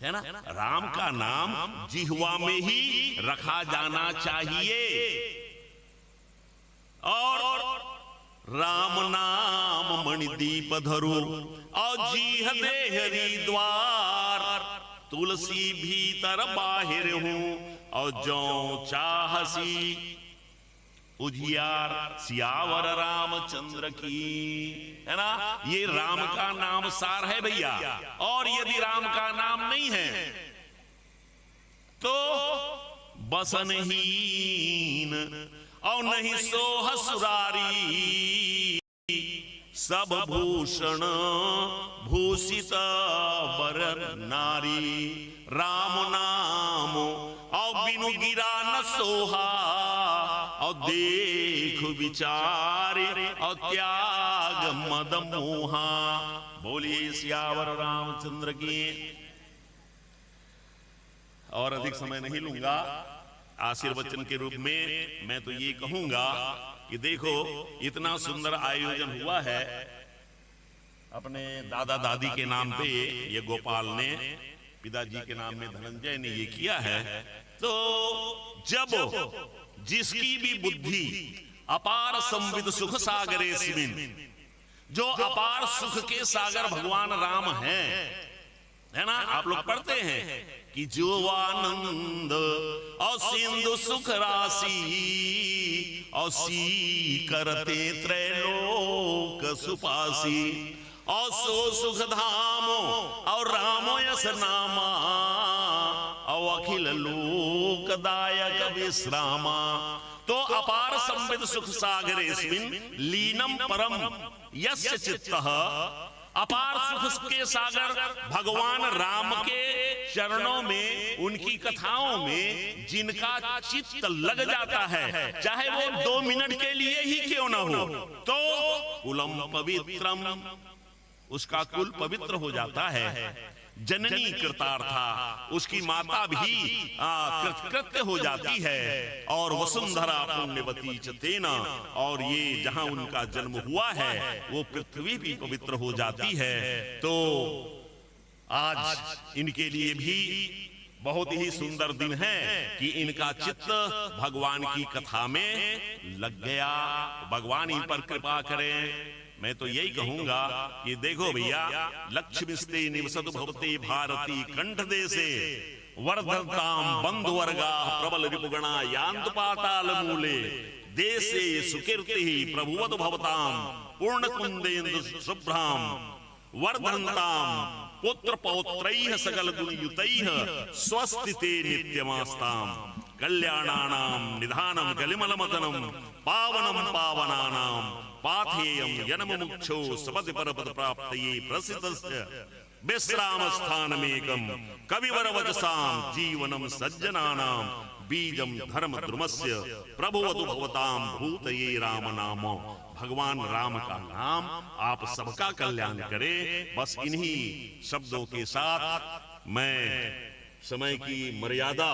है ना? राम का नाम जिह्वा में ही रखा जाना चाहिए। और राम नाम मणि दीप धरु, और जीह दे हरि द्वार, तुलसी भीतर बाहिर हूँ, और जो चाहसी उजियार। सियावर रामचंद्र की, है ना? ये राम का नाम सार है भैया। और यदि राम का नाम नहीं है तो बसनहीन और नहीं सोह सुरारी, सब भूषण भूषित बर नारी। राम नाम और बिनु गिरा न सोहा, और देख विचार और त्याग मद मोहा। बोलिए सियावर रामचंद्र की। और अधिक समय नहीं लूंगा। आशीर्वचन के रूप में मैं तो ये कहूंगा कि देखो, इतना सुंदर आयोजन हुआ है। अपने दादा दादी के नाम पे ये गोपाल ने, पिताजी के नाम में धनंजय ने ये किया है। तो जब जिसकी भी बुद्धि अपार संवित सुख सागरेस्मिन, जो अपार सुख के सागर भगवान राम हैं, है ना? आप लोग पढ़ते हैं कि जो आनंद और सिंधु सुख राशि, और सी करते त्रैलोक सुपासी, और सो सुख धाम और राम यस नामा, और अखिल लोक दायक विश्रामा। तो अपार संवित सुख सागरेस्मिन लीनम परम यस्य चित्तः, अपार सुख के सागर भगवान राम के चरणों में, उनकी कथाओं में जिनका चित्त लग जाता है, चाहे वो दो मिनट के लिए ही क्यों ना हो, तो कुलम पवित्रम, उसका कुल पवित्र हो जाता है। जननी कृतार्था, उसकी माता भी, आ, कृतकृत्य हो जाती है, और वसुंधरा पुण्यवती च तेन, और ये जहां उनका जन्म हुआ है वो पृथ्वी भी पवित्र हो जाती है। तो आज इनके लिए भी बहुत ही सुंदर दिन है कि इनका चित्त भगवान की कथा में लग गया। भगवान इन पर कृपा करें। मैं तो यही कहूंगा कि देखो भैया, लक्ष्मीस्ते निवसतु भवते भारती कंठ देशे, वर्धंताम बंधु वर्गा प्रबल रिपुगणा यांतु पाताल मूले, देशे सुकीर्ति प्रभुवतु भवताम पूर्ण कुंदेंदु शुभ्राम, वर्धंताम पुत्र पौत्रैः सकल गुण युतैः, स्वस्ति ते नित्यमास्ताम। कल्याणानाम निधानम कलिमल मतनम, पावनम पावनानाम पाथेयम यन मुमुक्षो सपदि परपद प्राप्तये प्रसितस्य विश्राम स्थानमेकम कविवर वचसाम जीवनम सज्जनानाम बीजम धर्म द्रुमस्य प्रभुवतु भवताम भूतये राम नाम। भगवान राम का नाम आप सबका कल्याण करे। बस इन्हीं शब्दों के साथ मैं समय की मर्यादा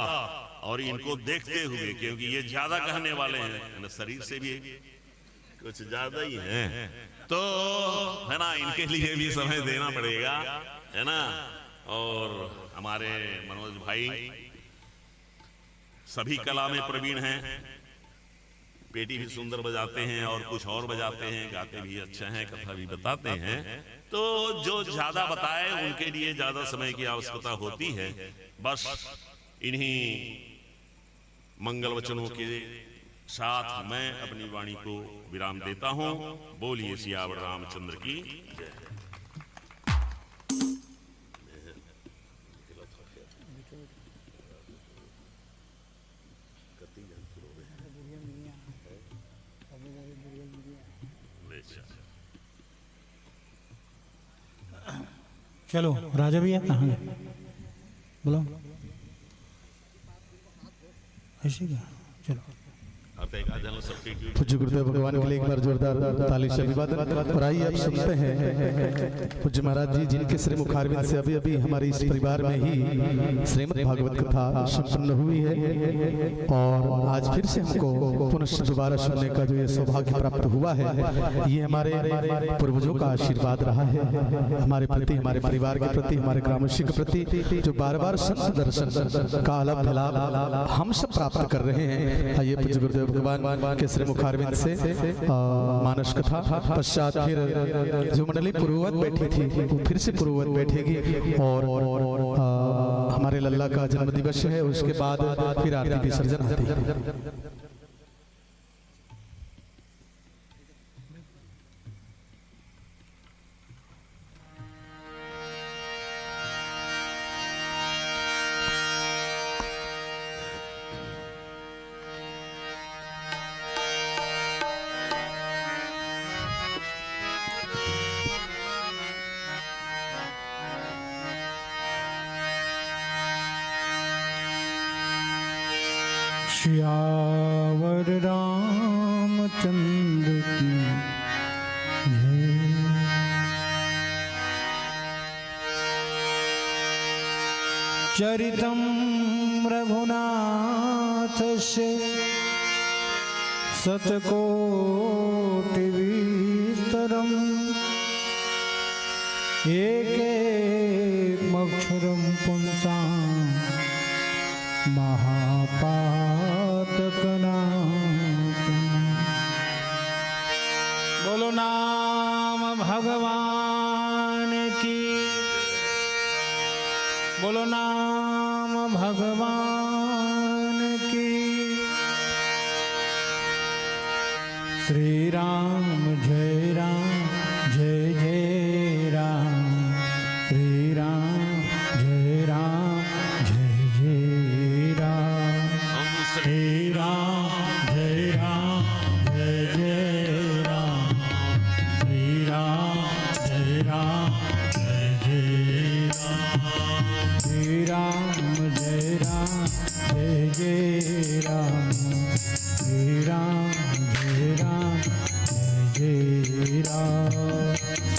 और इनको देखते हुए, क्योंकि ये ज्यादा कहने वाले हैं, है ना, शरीर से भी कुछ ज्यादा ही हैं, तो है ना, इनके लिए भी समय देना पड़ेगा, है ना। और हमारे मनोज भाई सभी कला में प्रवीण हैं, पेटी भी सुंदर बजाते हैं और कुछ और बजाते हैं, गाते भी अच्छा हैं, कथा भी बताते हैं। तो जो ज्यादा बताए उनके लिए ज्यादा समय की आवश्यकता होती है। बस इन्हीं मंगल वचनों के साथ मैं अपनी वाणी को विराम देता हूं। बोलिए सियावर रामचंद्र की जय। कति जन शुरू हो गए। चलो राजा भैया, कहाँ गए? बोलो। ऐसे क्या? चलो। पूज्य गुरुदेव भगवान के लिए एक बार जोरदार ताली से अभिवादन। और आइए, अब सुनते हैं पूज्य महाराज जी, जिनके श्री मुखारविंद से अभी अभी हमारे इस परिवार में ही श्रीमद् भागवत कथा संपन्न हुई है, और आज फिर से हमको पुनः दोबारा सुनने का जो ये सौभाग्य प्राप्त हुआ है, ये हमारे पूर्वजों का आशीर्वाद रहा है हमारे प्रति, हमारे परिवार के प्रति, हमारे ग्रामवासी के प्रति, जो बार बार संत दर्शन का अलभ लाभ हम सब प्राप्त कर रहे हैं। आइए, पूज्य गुरुदेव भगवान के श्री मुखारविंद से, अ, मानस कथा, पश्चात फिर जो मंडली पूर्ववत बैठी थी, वो फिर से पूर्ववत बैठेगी, और, अ, हमारे लल्ला का जन्म दिवस है, उसके बाद फिर आरती विसर्जन आती है। सियावर रामचंद्र की जय। चरितं रघुनाथस्य शतकोटिविस्तरम्। एकैकमक्षरं पुंसां महापातकनाशनम्। बोलो नाम भगवान की, बोलो नाम भगवान की। श्री राम जय राम जय जय राम। श्री राम जय राम जय जय राम। श्री राम जय राम जय जय राम। श्री राम जय राम जय जय राम। श्री राम जय राम जय जय राम। श्री राम जय राम जय जय राम।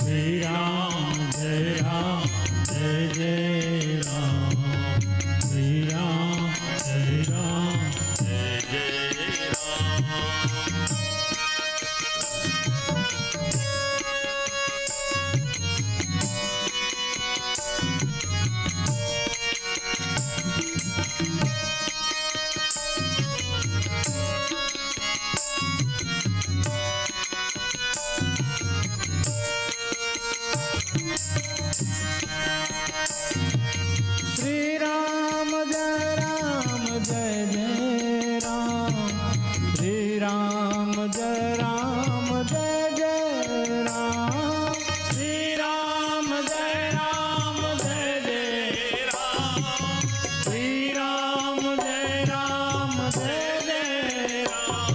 श्री राम जय राम जय जय राम। श्री राम जय राम जय जय राम। श्री राम जय राम जय जय राम। श्री राम जय राम जय जय राम। श्री राम जय राम जय जय राम। श्री राम जय राम जय जय राम। श्री राम जय राम जय जय राम। श्री राम जय राम जय जय राम।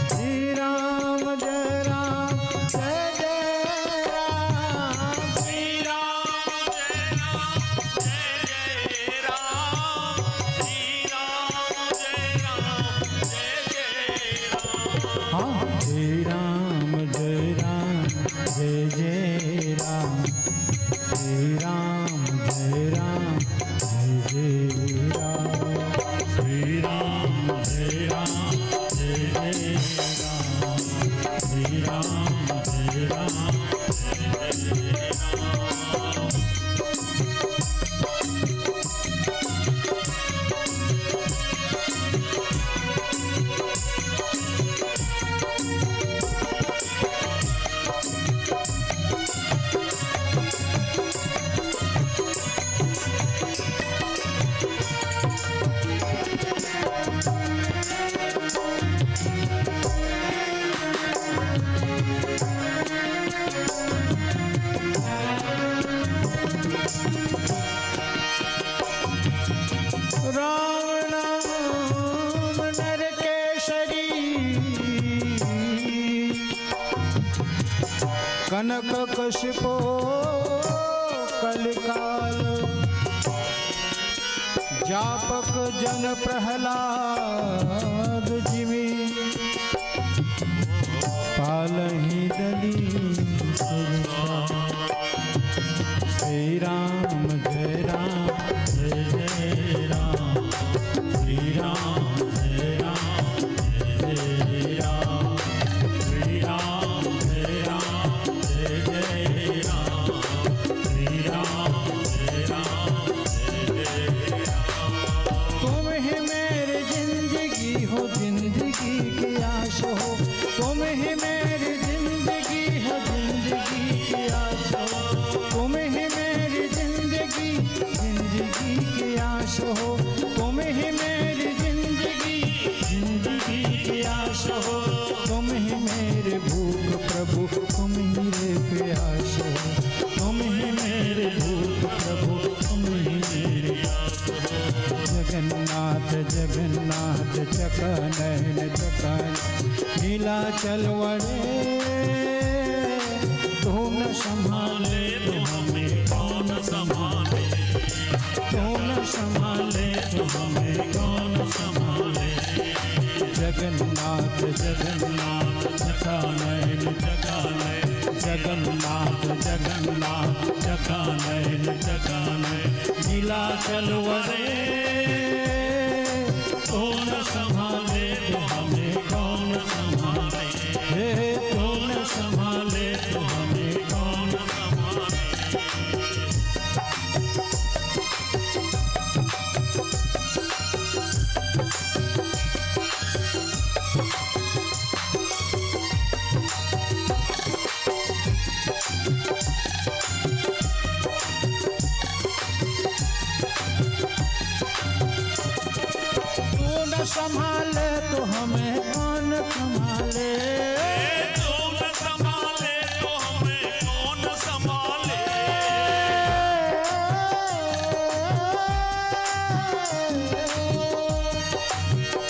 श्री राम जय राम जय जय राम। श्री राम जय राम जय जय राम। हाँ, श्री राम जय राम जय जय राम। श्री राम जय राम जय जय राम। श्री राम जय राम जय जय राम। श्री राम जय राम जय जय राम। राम नाम जनक कशिपो कलिकाल, जापक जन प्रहलाद जिमि, पालहि दलीन सुरसा। श्री राम जय राम, जय जय राम। श्री राम जय राम, जय जय राम। श्री राम जय राम, जय जय राम। श्री राम जय राम, जय जय राम। तुम ही मेरी जिंदगी हो, जिंदगी की आस हो। तुम ही मेरी जिंदगी हो, जिंदगी की आस हो। तुम ही मेरी जिंदगी, जिंदगी की आस हो। तुम ही मेरी जिंदगी, जिंदगी की आस हो। तुम ही मेरे भूख प्रभु, तुम ही रे प्यास हो। तुम ही मेरे भूख प्रभु, तुम ही मेरे आस हो। जगन्नाथ जगन्नाथ चका नैन चका नैन, नीलाचल वरे। तू न संभाले तो हमें कौन संभाले? तू न संभाले तो हमें कौन संभाले? जगन्नाथ जगन्नाथ चका नैन चका नैन, जगन्नाथ जगन्नाथ चका नैन चका नैन, नीलाचल वरे। तू न संभाले तो हमें कौन संभाले? हे, तू न संभाले तो हमें कौन संभाले?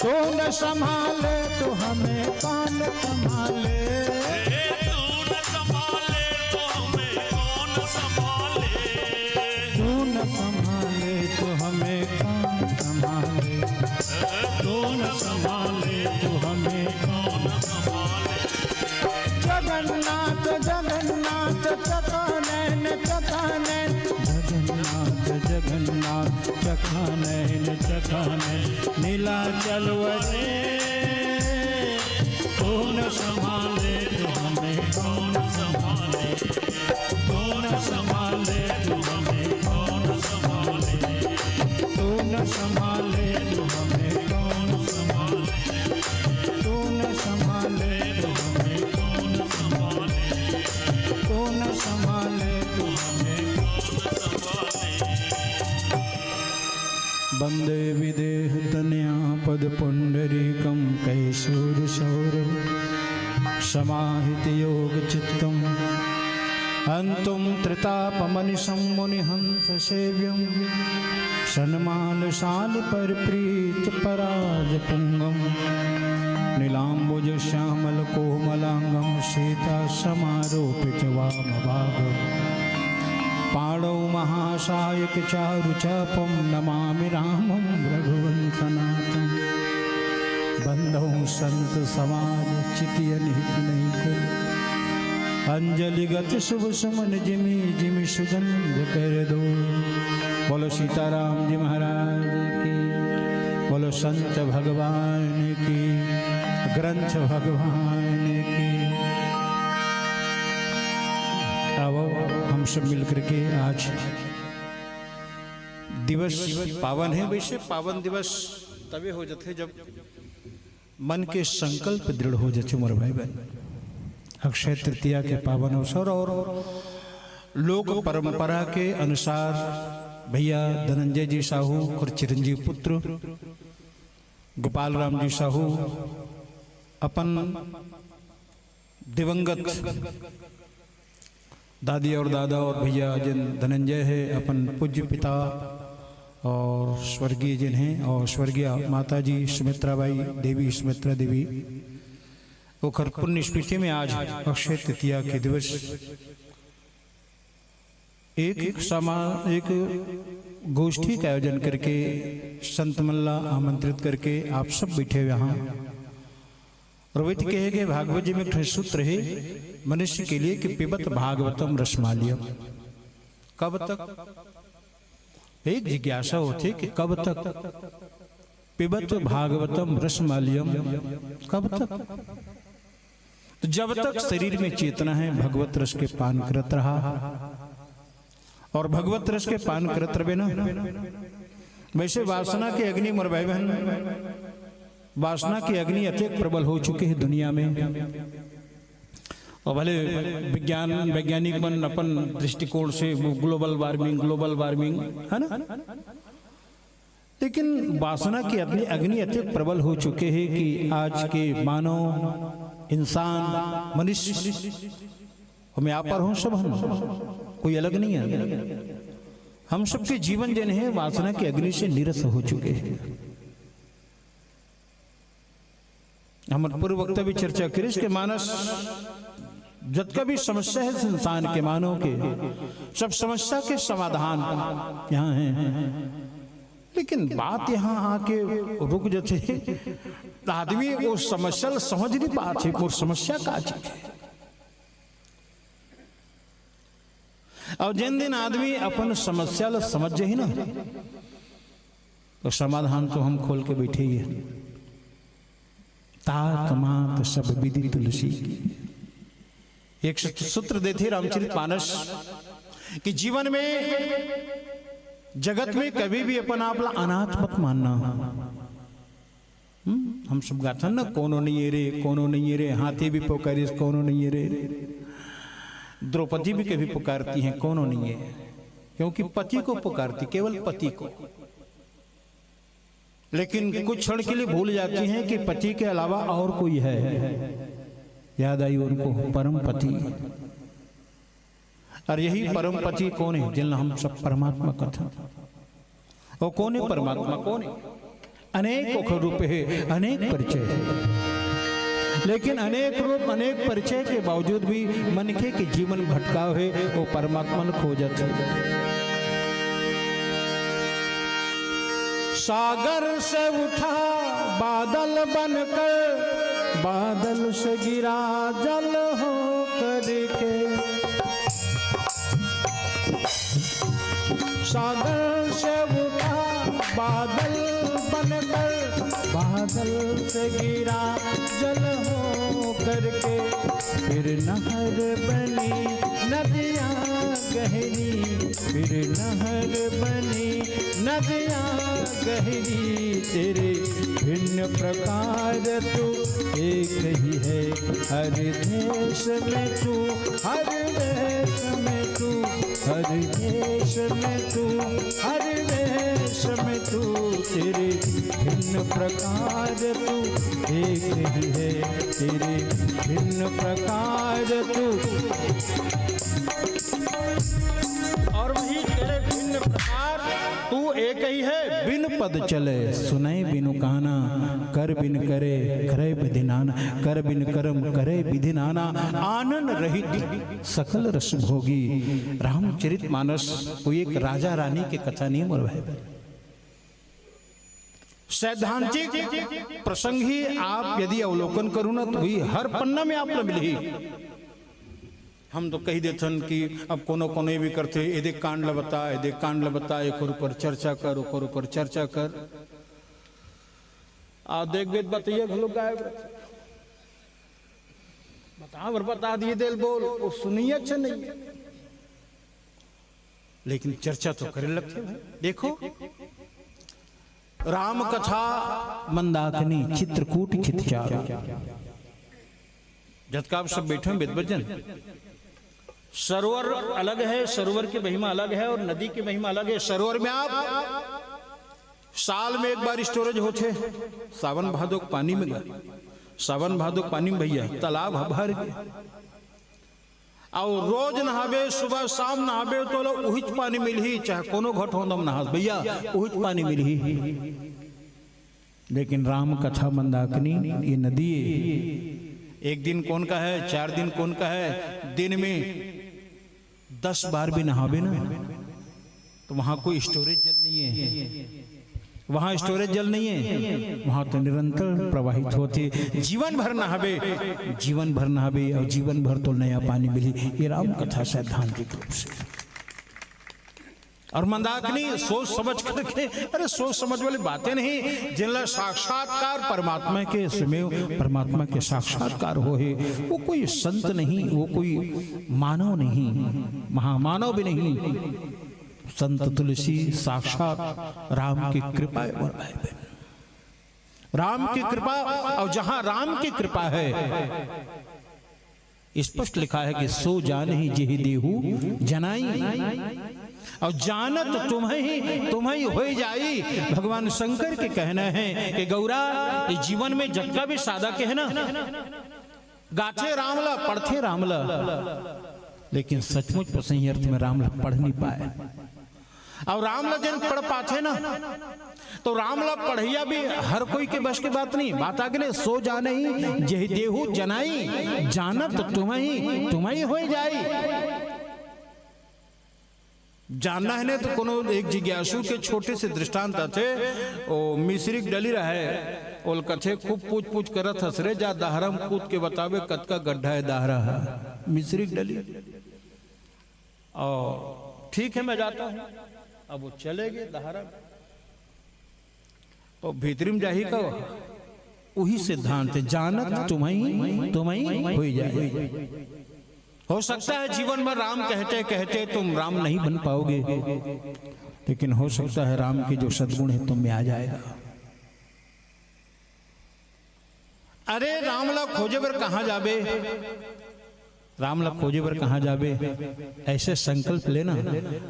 तू न संभाले तो हमें कौन संभाले? तू न संभाले तो हमें कौन संभाले? तू न संभाले तो हमें कौन संभाले? तू न संभाले तो हमें कौन संभाले? तू न संभाले तो हमें कौन संभाले? तू न संभाले तो हमें कौन संभाले? जगन्नाथ जगन्नाथ चका नैन चका नैन, जगन्नाथ जगन्नाथ चका नैन चका नैन, नीलाचल वरे। तू न संभाले तो हमें कौन संभाले? तू न संभाले तो हमें कौन संभाले? तू न संभाले तो हमें कौन संभाले? तू न संभाले तो हमें कौन संभाले? तू न संभाले तो हमें कौन संभाले? वंदे विदेहतनयापदपुंडरीकं कैशोरसौरभ समाहित योग चित्तम। हंतुम त्रितापमनिशं मुनिहंस सेव्यम सन्मानसानि परिप्रीत पराज पुंगम। नीलांबुज श्यामल कोमलांगम सीता समारोपित वाम भागम। पाणौ महासायक चारु चापम नमामि रामम रघुवंशनाथम। बंधौ संत समाज चितियन हित नहीं को। अंजलिगत शुभ सुमन जिमि जिमि सुगंध कर दो। बोलो सीताराम जी महाराज की, बोलो संत भगवान की, ग्रंथ भगवान की। आओ हम सब मिल करके आज दिवस पावन है। वैसे पावन दिवस तबे हो जाते जब मन के संकल्प दृढ़ हो जाथे मोर भाई बहन। अक्षय तृतीया के पावन अवसर और लोक परंपरा के अनुसार भैया धनंजय जी साहू और चिरंजीव पुत्र गोपाल राम जी साहू अपन दिवंगत दादी और दादा और भैया जिन धनंजय है, अपन पूज्य पिता और स्वर्गीय जिन हैं, और स्वर्गीय माता जी सुमित्रा बाई देवी, सुमित्रा देवी, ओखर पुण्य स्मृति में आज अक्षय तृतीया के दिवस एक समा-, एक गोष्ठी का आयोजन करके संत मन ला आमंत्रित करके आप सब बैठे हुए हैं। और वही कहे गए भागवत जी में एक ठो सूत्र है मनुष्य के लिए कि पिबत भागवतम रसमालियम। कब तक? एक जिज्ञासा होती कि कब तक पिबत भागवतम रसमालियम, कब तक? तो जब तक शरीर में चेतना है, भगवत रस के पान करत रहा। और भगवत रस के पान करत रहे ना, वैसे वासना के अग्नि, मोर भाई बहन, वासना के अग्नि अतेक प्रबल हो चुके हैं दुनिया में। और भले विज्ञान, वैज्ञानिक मन अपन दृष्टिकोण से वो ग्लोबल वार्मिंग, ग्लोबल वार्मिंग, है ना, लेकिन वासना के अग्नि, अग्नि अतेक प्रबल हो चुके हैं कि आज के मानव, इंसान, मनुष्य, और मैं आप पर हूँ, सब हम, कोई अलग नहीं है। हम सबके जीवन जन है वासना के अग्नि से निरस हो चुके हैं। हमर पूर्व वक्ता भी चर्चा करिस के मानस जतका भी समस्या है संसार के मानव के, सब समस्या के समाधान यहाँ है। लेकिन बात यहाँ आके रुक जाते, आदमी वो समस्या ला समझ नहीं पाते, वो समस्या का चीज है। और जिन दिन आदमी अपन समस्या ला समझ जाही ना, तो समाधान तो हम खोल के बैठे ही हैं। तात मात सब विधि तुलसी की। एक सूत्र देथे रामचरित मानस कि जीवन में, जगत में कभी भी अपन आप ला अनाथ मत मानना। हम्म, हम सब गाथन ना, कोनो नहीं है रे, कोनो नहीं है रे, हाथी भी पुकारिस, कोनो नहीं है रे। द्रौपदी भी कभी पुकारती हैं, कोनो नहीं है, क्योंकि पति को पुकारती, केवल पति को। लेकिन कुछ क्षण के लिए भूल जाती हैं कि पति के अलावा और कोई है। याद आई उनको परम पति। और यही परम पति कौन है, जिनला हम सब परमात्मा कथन। वो कौन है परमात्मा, कौन है? अनेक ओखर रूप है, अनेक परिचय है, लेकिन अनेक रूप, अनेक परिचय के बावजूद भी मनखे के जीवन भटकाव है, वो परमात्मा ल खोजत है। सागर से उठा बादल बनकर, बादल से गिरा जल हो करके। सागर से उठा बादल बनकर, बादल से गिरा जल हो करके। फिर नहर बनी नदियाँ गहरी, फिर नहर बनी नदियाँ गहरी। तेरे भिन्न प्रकार तू एक ही है, हर देश में तू, हर देश में तू, हर देश में तू, हर देश में तू। तेरे भिन्न प्रकार तू एक ही है, तेरे भिन्न प्रकार तू। और वही तेरे भिन्न प्रकार तू एक ही है। बिन पद चले सुनय बिनु काना, कर बिन करे करे विधि नाना, कर बिन कर्म करे विधि नाना। आनंद रहित सकल रस भोगी। रामचरित मानस कोई एक राजा रानी के कथा नहीं, मोर भाई बहन। सैद्धांतिक प्रसंग ही आप यदि अवलोकन करू ना, तो वही हर पन्ना में आप ला मिलही। हम तो कही देथन कि अब कोनो कोनो भी करथे, एदे कांड ल बता, एदे कांड ल बता, एकर ऊपर चर्चा कर, ओकर ऊपर चर्चा कर। आ देख बेद बतैया घलो गायब रथे। बता बर बता दिए, देल बोल, वो सुनिए अच्छा नहीं है। लेकिन चर्चा तो करे लगथे भाई। देखो, राम कथा मंदाकिनी चित्रकूट चित चारू। जतका आप सब बैठे हैं, बेद बजन, सरोवर अलग है, सरोवर की महिमा अलग है और नदी की महिमा अलग है। सरोवर में आप साल में एक बार स्टोरेज होथे, सावन भादो के पानी में गा, सावन भादो के पानी में भैया तालाब ह भर गे। अउ रोज नहाबे, सुबह शाम नहाबे, तो लो उहिच पानी मिलही, चाहे कोनो घटोंदा म नहास भैया, उहिच पानी मिलही। लेकिन राम कथा मंदाकिनी ये नदी ए, एक दिन कोन कहय, चार दिन कोन कहय, दिन में दस बार भी नहाबे ना, तो वहां कोई स्टोरेज जल नहीं है, वहां स्टोरेज जल नहीं है, वहां तो निरंतर प्रवाहित होथे। जीवन भर नहाबे, जीवन भर नहाबे अउ जीवन भर तो नया पानी मिली। ये राम कथा सैद्धांतिक रूप से। और मंदाकिनी सोच समझ करके, अरे, सोच समझ वाली बातें नहीं, जिनला साक्षात्कार परमात्मा के, स्वयं परमात्मा के साक्षात्कार होहे, वो कोई संत नहीं, वो कोई मानव नहीं, महामानव भी नहीं। संत तुलसी साक्षात राम की कृपा है, मोर भाई बहन। राम की कृपा, और जहां राम की कृपा है, स्पष्ट लिखा है कि "सो जानहि जेहि देहु जनाई, और जानत तुम्हहि तुम्हहि होई जाई।" भगवान शंकर के कहना है कि गौरा, ये जीवन में जतका भी साधक हे ना, गाथे राम ला, पढ़थे राम ला, लेकिन सचमुच में सही अर्थ में राम ला पढ़ नहीं पाए। और राम ला जेन पढ़ पाथे ना, तो राम ला पढ़इया भी हर कोई के बस की बात नहीं। बात आगे ने, "सो जानहि जेहि देहु जनाई, जानत तुम्हहि तुम्हहि होई जाई।" जानना है ने, तो कोनो एक जिज्ञासु के छोटे से दृष्टांत आथे। ओ मिश्री के डली रहे, ओल कथे, "खूब पूछ पूछ करत हस रे, जा दहरा में कूद के बताबे, कतका गड्ढा है दहरा है।" मिश्री के डली। और ठीक है, मैं जाता हूँ। अब वो चले गए दहरा में। तो भीतरी में जाही का, वही सिद्धांत है, "जानत तुम्हहि तुम्हहि होई जाई।" हो सकता है जीवन में राम कहते कहते तुम राम नहीं बन पाओगे, लेकिन हो सकता है राम के जो सद्गुण है तुम में आ जाएगा। अरे, राम ला खोजे बर कहाँ जाबे? राम ला खोजे बर कहाँ जाबे? ऐसे संकल्प लेना,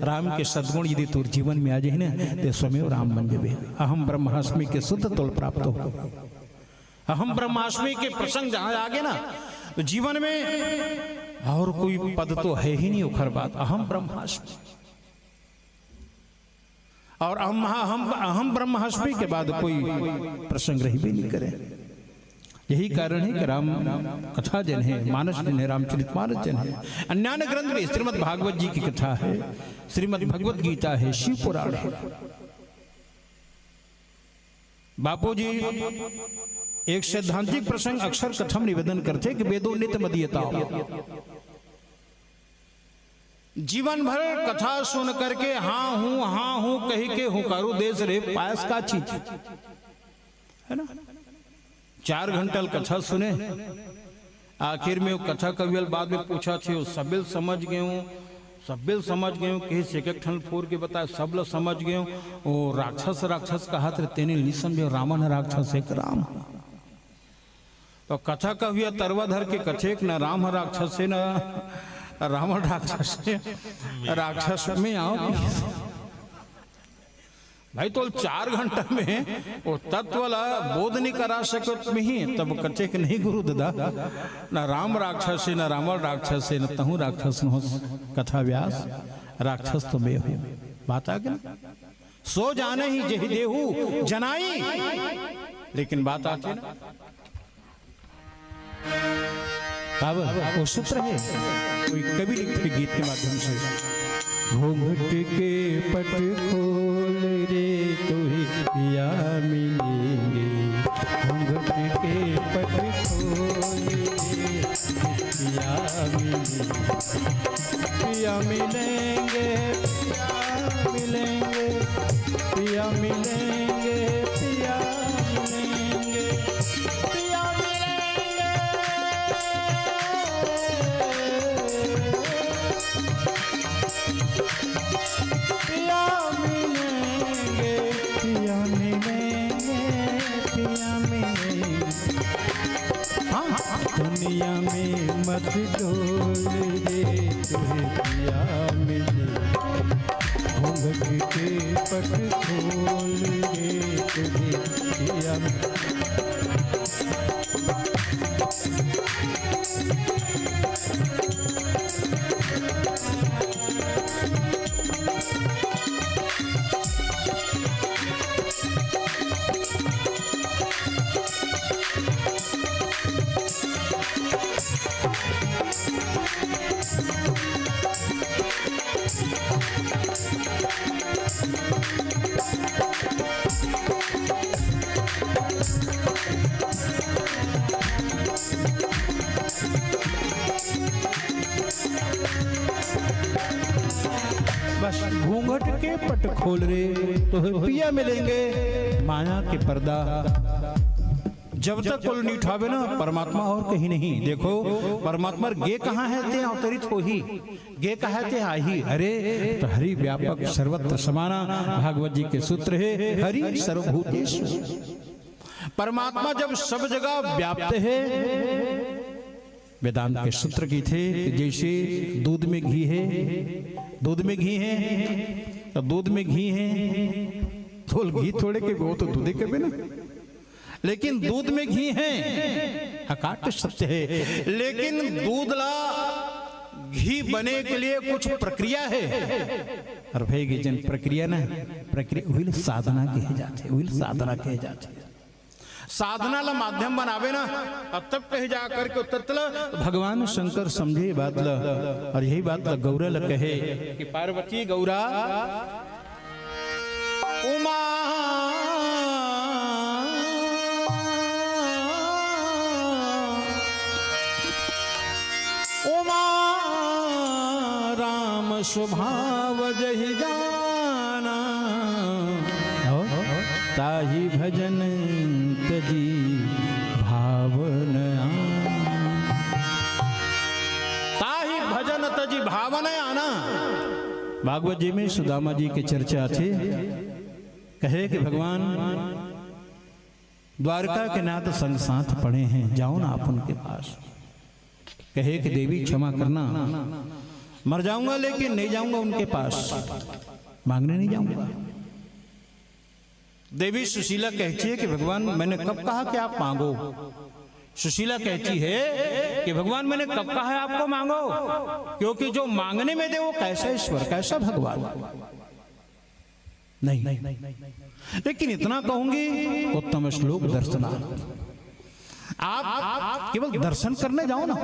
राम के सद्गुण यदि तोर जीवन में आ जाही ना, ते स्वयं राम बन जाबे। अहम ब्रह्मास्मि के सुध तोल प्राप्त हो। अहम ब्रह्मास्मि के प्रसंग जहाँ आगे ना, तो जीवन में और कोई पद तो है ही नहीं ओखर बाद। अहम ब्रह्मास्मि। और अहम, अहम, अहम ब्रह्मास्मि के बाद कोई प्रसंग रहबे नहीं करे। यही कारण है कि राम कथा जेन है, मानस जेन है, रामचरित मानस जेन है, अन्यान्य ग्रंथ में श्रीमद् भागवत जी की कथा है, श्रीमद् भगवत गीता है, शिव पुराण है। बापू जी एक सैद्धांतिक प्रसंग अक्सर कथा में निवेदन करथे कि "वेदो नित मदीयताम्।" जीवन भर कथा सुन करके "हाँ हूँ, हाँ हूँ" कहि के हुंकारू देस रे, पायस का चीज, है ना? चार घंटा ल कथा सुने, आखिर में वो कथा कवियल बाद में पूछथे, "वो सबेल समझ गेंव, सबेल समझ गेंव, कहिस एक एक ठन फोर के बताय, सब ल समझ गेंव।" वो राक्षस, राक्षस कहत रहे, तेने नी समझे, रावण ह राक्षस हे कि राम ह। तो कथा कविया तरवा धर के कथे कि "न राम ह राक्षस हे, न रावण राक्षस हे, राक्षस में आंव।" भाई, तोल चार घंटा में वो तत्व ला बोध नहीं करा सकत मिही, तब कथे कि "नहीं गुरु ददा, न राम राक्षस हे, न रावण राक्षस हे, न तहूँ राक्षस नोहस कथा व्यास, राक्षस तो मैं हूँ।" बात आगे ना? "सो जानहि जेहि देहु जनाई।" लेकिन बात आथे ना, अब वो सूत्र है, कोई कवि लिखथे गीत के माध्यम से, "घूंघट के पट खोल रे, तोहे पिया मिलेंगे, घूंघट के पट खोल रे, पिया मिलेंगे, पिया मिलेंगे, पिया मिलेंगे, पिया मिलेंगे, पिया मिलेंगे, पिया मिलेंगे।" पिया मिलेंगे, पिया मिलेंगे, पिया मिलेंगे। हाँ, दुनिया में मत डोल रे, तोहे पिया मिले। घूंघट के पट खोल रे, तोहे पिया मिले। तो पिया मिलेंगे माया के पर्दा। जब तक कुल नहीं उठावे ना, परमात्मा और कहीं नहीं। देखो, परमात्मा गे कहाँ है ते अवतरित होही, गे कहाँ ते आही। अरे, तो हरि व्यापक सर्वत्र समाना, भागवत जी के सूत्र है, हरि सर्वभूतेषु। परमात्मा जब सब जगह व्याप्त है, वेदांत के सूत्र की थे कि जैसे दूध में घी है, दूध में घी है, तो दूध में घी है, तो घी थोड़े के, वो तो दूधे के बिना, लेकिन दूध में घी है, अकाट सत्य है। लेकिन दूध ला घी बने के लिए कुछ प्रक्रिया है। और भाई, ये जन प्रक्रिया ना, प्रक्रिया वही साधना कहे जाते, वही साधना कहे जाते। साधना ला माध्यम बनावे ना, अब तब कहे जा करके उत्तर तला भगवान शंकर समझे बात ला, और यही बात ला गौरा ला कहे कि पार्वती गौरा उमा, उमा राम स्वभाव जहि जाना, ताहि भजन तजि भाव न आना। ताहि भजन तजि भाव न आना। भागवत जी में सुदामा जी के चर्चा थे, कहे कि भगवान द्वारका के नाथ संग साथ पड़े हैं, जाओ ना आप उनके पास। कहे कि देवी, क्षमा करना, मर जाऊंगा लेकिन नहीं जाऊंगा उनके पास, मांगने नहीं जाऊंगा। देवी सुशीला कहती है कि भगवान, मैंने कब कहा कि आप मांगो? सुशीला कहती है कि भगवान, मैंने कब कहा है आपको मांगो? क्योंकि जो मांगने में दे, वो कैसा ईश्वर, कैसा भगवान। नहीं, लेकिन इतना कहूंगी, उत्तम श्लोक दर्शनार्थ। आप केवल दर्शन करने जाओ ना।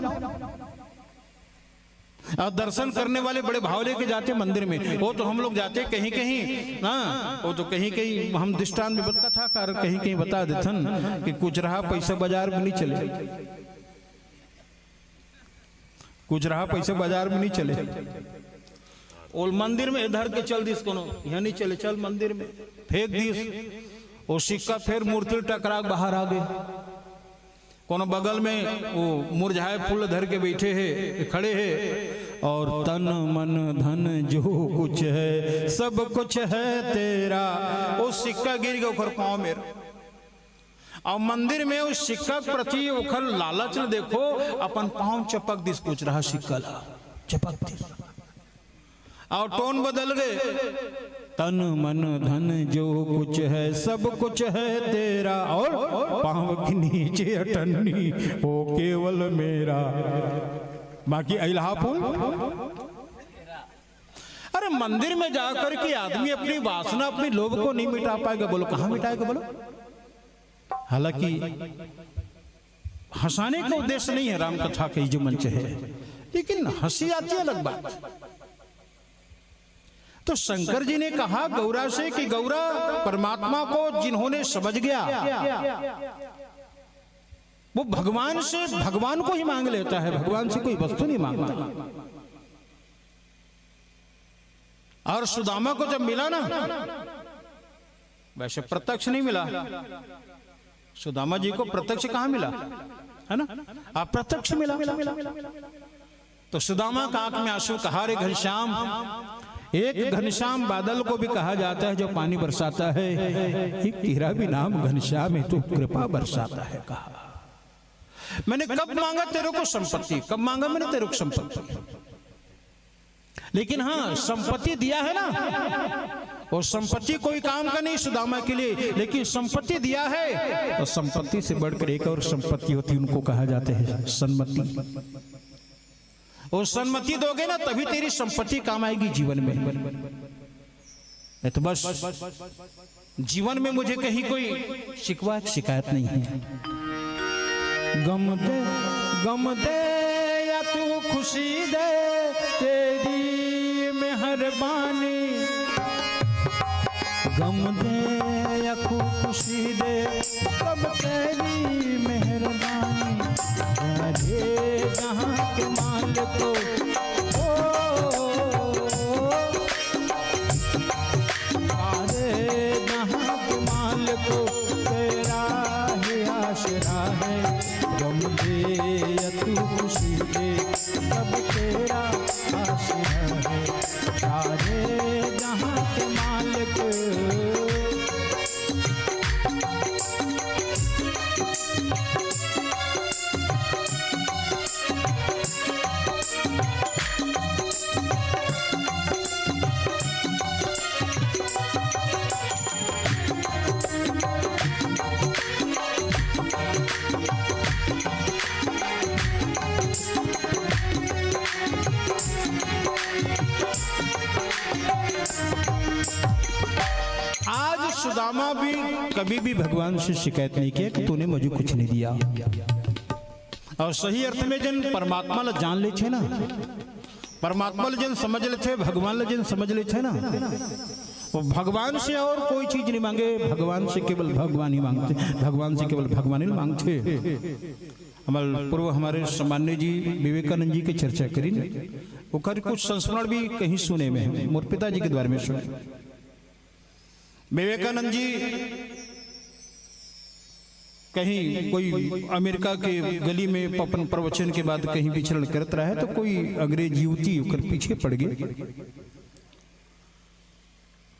और दर्शन करने वाले बड़े भाव लेके जाते मंदिर में। वो तो हम लोग जाते कहीं कहीं, हाँ, वो तो कहीं कहीं हम दृष्टांत में बत-, कथाकार कहीं कहीं बता देथन कि कुचरहा पैसा बाजार में नहीं चले, कुचरहा पैसा बाजार में नहीं चले। ओल मंदिर में धर के चल दिस कोनो, यहाँ नहीं चले, चल मंदिर में फेंक दिस। वो सिक्का फेर मूर्ति टकरा के बाहर आ गए। कोनो बगल में वो मुरझाए फूल धर के बैठे है, खड़े है, और तन मन धन जो कुछ है, सब कुछ है तेरा। वो सिक्का गिर गया ओकर पाँव में। और मंदिर में उस सिक्का के प्रति ओकर लालच ल देखो, अपन पाँव चपक दिस, कुचरहा सिक्का ला चपक दिस। और टोन बदल गए, तन मन धन जो कुछ है, सब कुछ है तेरा, और पाँव के नीचे अठन्नी, वो केवल मेरा। बाकी अइलहा फूल। अरे, मंदिर में जाकर के आदमी अपनी वासना, अपनी लोभ को नहीं मिटा पाएगा। बोलो, कहाँ मिटाएगा? बोलो। हालांकि हंसाने का उद्देश्य नहीं है राम कथा का, ये जो मंच है, लेकिन हंसी आती है, अलग बात। तो शंकर जी ने कहा गौरा से कि गौरा, परमात्मा को जिन्होंने समझ गया, वो भगवान से, भगवान को ही मांग लेता है, भगवान से कोई वस्तु नहीं मांगता। और सुदामा को जब मिला ना, वैसे प्रत्यक्ष नहीं मिला, सुदामा जी को प्रत्यक्ष कहाँ मिला, है ना, अप्रत्यक्ष मिला। तो सुदामा का आंख में आंसू, कहा, रे घनश्याम, एक घनश्याम बादल को भी कहा जाता है जो पानी बरसाता है, एक तेरा भी नाम घनश्याम है, तू कृपा बरसाता है, कहा। मैंने कब मांगा तेरे को संपत्ति, कब मांगा मैंने तेरे को संपत्ति? लेकिन हाँ, संपत्ति दिया है ना, वो संपत्ति कोई काम का नहीं सुदामा के लिए, लेकिन संपत्ति दिया है, तो संपत्ति से बढ़कर एक और संपत्ति होती है, उनको कहा जाते हैं सन्मति। वो सन्मति दोगे ना, तभी तेरी संपत्ति काम आएगी जीवन में। नहीं तो बस, जीवन में मुझे कहीं कोई शिकवा, शिकायत नहीं है। गम दे, गम दे या तू खुशी दे, तेरी मेहरबानी। गम दे या तू खुशी दे, सब तेरी मेहरबानी। अरे जहाँ के माल को, ओ, ओ, ओ, ओ, आज सुदामा भी कभी भी भगवान से शिकायत नहीं किया कि तूने मुझे कुछ नहीं दिया। और सही अर्थ में जन परमात्मा ला जान लेथे ना, परमात्मा ला जन समझ लेथे, भगवान ला जन समझ लेथे ना, वो भगवान से और कोई चीज नहीं मांगे, भगवान से केवल भगवान ही मांगथे, भगवान से केवल भगवान ही मांगथे। हमर पूर्व हमारे सम्मान्य जी विवेकानंद जी के चर्चा करिन, ओकर कुछ संस्मरण भी कहीं सुने में हे, मोर पिताजी के द्वारा में सुने। विवेकानंद जी कहीं कोई अमेरिका के गली में अपन प्रवचन के बाद कहीं विचरण करत रहे, तो कोई अंग्रेज युवती ओकर पीछे पड़ गई।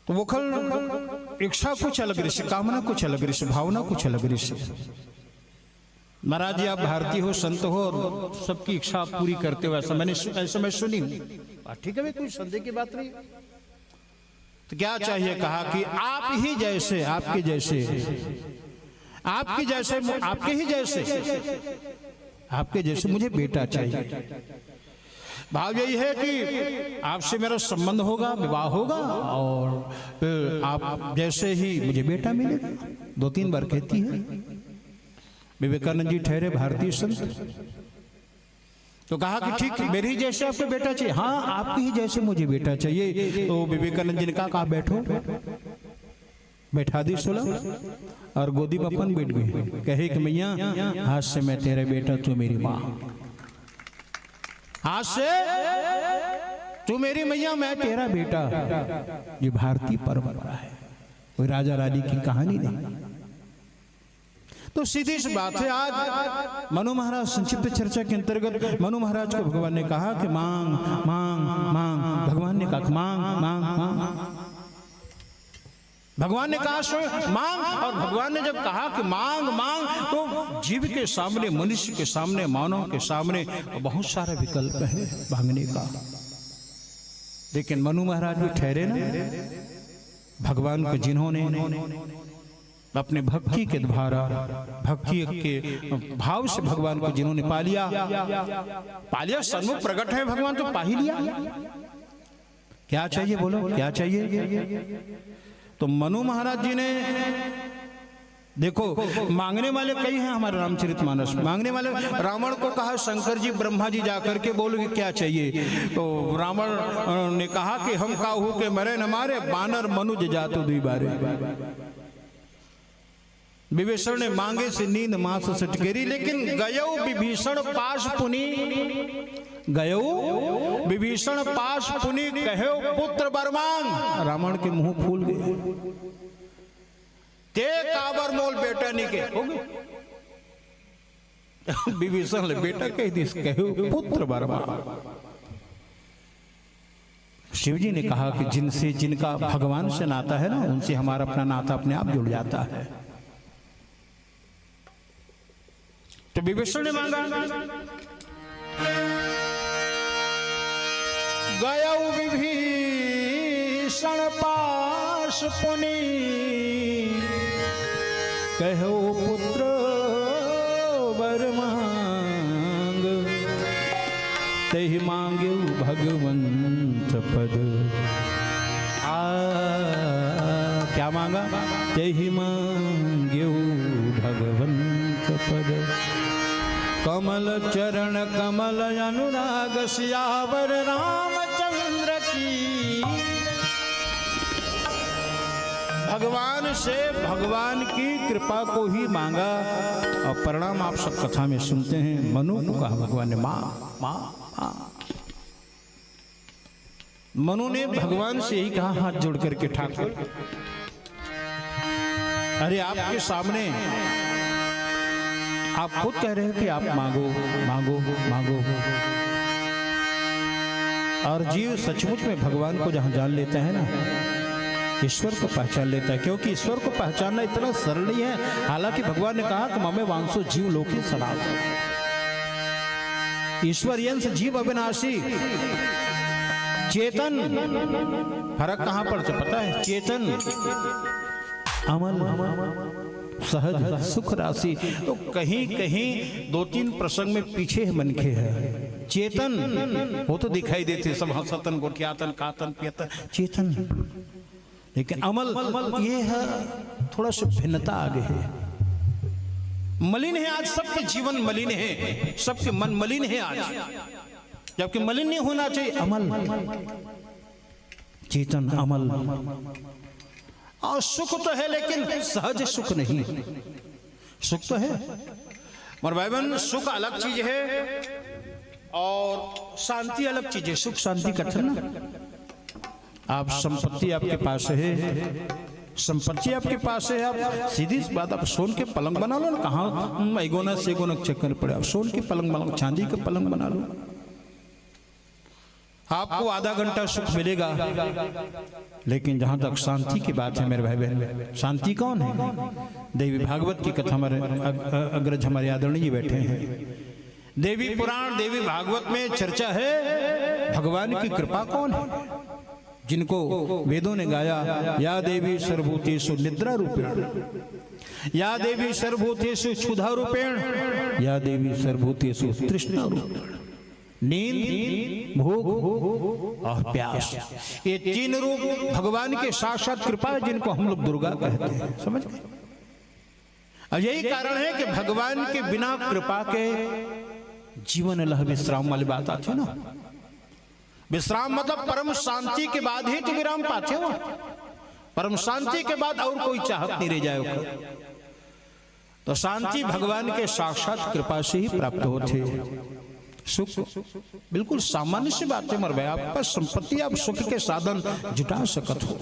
तो ओकर इच्छा कुछ अलग रहिस, कामना कुछ अलग रहिस, भावना कुछ अलग रहिस। महाराज जी, आप भारतीय हो, संत हो और सबकी इच्छा आप पूरी करते हो, ऐसा मैंने सु-, ऐसा मैं सुनी हूँ। आ, ठीक है भाई, कोई संदेह की बात नहीं। तो क्या चाहिए? कहा कि आप ही जैसे, आपके जैसे, आपके जैसे, आपके ही जैसे, आपके जैसे मुझे बेटा चाहिए। भाव यही है कि आपसे मेरा संबंध होगा, विवाह होगा और फिर आप जैसे ही मुझे बेटा मिलेगा। दो तीन बार कहती है। विवेकानंद जी ठहरे भारतीय संत, तो कहा कि ठीक, मेरे ही जैसे आपको बेटा चाहिए। हाँ, आपके ही जैसे मुझे बेटा चाहिए। तो विवेकानंद जी ने कहा, कहा, बैठो। बैठा दी सुला और गोदी में अपन बैठ गई। कहे कि मैया, आज से मैं तेरा बेटा, तू मेरी माँ। आज से तू मेरी मैया, मैं तेरा बेटा। ये भारतीय परंपरा है, कोई राजा रानी की कहानी नहीं। तो सीधी सी बात है, आज मनु महाराज संक्षिप्त चर्चा के अंतर्गत मनु महाराज को भगवान ने कहा कि मांग, मांग, मांग। भगवान ने कहा कि मांग, मांग, मांग। भगवान ने कहा, "सो मांग।" और भगवान ने जब कहा कि मांग, मांग, तो जीव के सामने, मनुष्य के सामने, मानव के सामने बहुत सारा विकल्प है मांगने का। लेकिन मनु महाराज भी ठहरे ना, भगवान को जिन्होंने अपने भक्ति के द्वारा, भक्ति के भाव से भगवान को जिन्होंने पा लिया, पा लिया, सन्मुख प्रकट है भगवान, तो पा ही लिया। क्या चाहिए बोलो, क्या चाहिए? तो मनु महाराज जी ने, देखो, मांगने वाले कई हैं हमारे रामचरितमानस में। मांगने वाले, रावण को कहा शंकर जी, ब्रह्मा जी जाकर के बोलो कि क्या चाहिए, तो रावण, अ, ने कहा कि हम काहू के मरे न मारे, बानर मनुज जात दुई बारे। विभीषण ने मांगे से नींद मास सटकेरी, लेकिन गयौ विभीषण पास पुनि, गयौ विभीषण पास पुनि कहेउ पुत्र बर मांग। रावण के मुंह फूल गए। ते काबर मोल बेटा नहीं के, हो गए। विभीषण ले बेटा कह दिस, कहेउ पुत्र बर मांग। शिव जी ने कहा कि जिनसे, जिनका भगवान से नाता है ना, उनसे हमारा अपना नाता अपने आप जुड़ जाता है। तो विभीषण ने मांगा, गयौ विभीषण पास पुनि, कहेउ पुत्र बर मांग, तेहि मांगेउ भगवंत पद। आ, क्या मांगा? तेहि मांगेउ भगवंत पद। कमल चरण कमल अनुराग, सियावर रामचंद्र की। भगवान से भगवान की कृपा को ही मांगा। और परिणाम आप सब कथा में सुनते हैं, मनु को कहा भगवान ने, मां, मां, मां। मनु ने भगवान से ही कहा, हाथ जोड़ करके, ठाकुर, अरे, आपके सामने आप खुद कह रहे हो कि आप मांगो, मांगो, मांगो। और जीव सचमुच में भगवान को जहां जान लेता है ना, ईश्वर को पहचान लेता है, क्योंकि ईश्वर को पहचानना इतना सरल नहीं है। हालांकि भगवान ने कहा कि ममे वांसो जीव लोके सनातन। ईश्वर अंश जीव अविनाशी, चेतन, फर्क कहाँ पड़थे पता है? चेतन, अमल, सहज, सुख राशि। तो कहीं कहीं दो तीन प्रसंग में पीछे है मनखे है। चेतन, वो तो दिखाई देथे, सब हंसतन, गोठियातन, खातन, पियतन, चेतन। लेकिन अमल, ये है, थोड़ा सा भिन्नता आ गई है। मलिन है आज, सबके जीवन मलिन है, सबके मन मलिन है आज। जबकि मलिन नहीं होना चाहिए, अमल, चेतन, अमल। और सुख तो है, लेकिन सहज सुख नहीं। सुख तो है, मगर भाई बहन, सुख अलग चीज है और शांति अलग चीज है। सुख शांति कथन ना, आप संपत्ति आपके पास है, संपत्ति आपके पास है, आप सीधी सी बात, आप सोन के पलंग बना लो ना। कहाँ, हम्म, एगोना से एगोना के चक्कर पड़े, आप सोन के पलंग बना लो, चांदी का पलंग बना लो। आपको आधा घंटा सुख मिलेगा, लेकिन जहां तक शांति की बात है मेरे भाई बहन, शांति कौन है? देवी भागवत की कथा हमारे अग-, अ-, अग्रज हमारे आदरणीय जी बैठे हैं। देवी पुराण, देवी भागवत में चर्चा है, भगवान की कृपा कौन है? जिनको वेदों ने गाया, या देवी सर्वभूतेषु निद्रा रूपेण, या देवी सर्वभूतेषु क्षुधा रूपेण, या देवी सर्वभूतेषु तृष्णा रूपेण। नींद, भूख और प्यास, ये तीन रूप भगवान के साक्षात कृपा है, जिनको हम लोग दुर्गा कहते हैं। समझ गए? और यही कारण है कि भगवान के बिना कृपा के जीवन लह विश्राम वाली बात आती है ना। विश्राम मतलब परम शांति के बाद ही तो विराम पाते हो। परम शांति के बाद और कोई चाहत नहीं रह जाए ओकर। तो शांति भगवान के साक्षात कृपा से ही प्राप्त होथे। सुख बिल्कुल सामान्य सी बात है, मगर भाई, आपके पास संपत्ति, आप सुख के साधन जुटा सकत हो,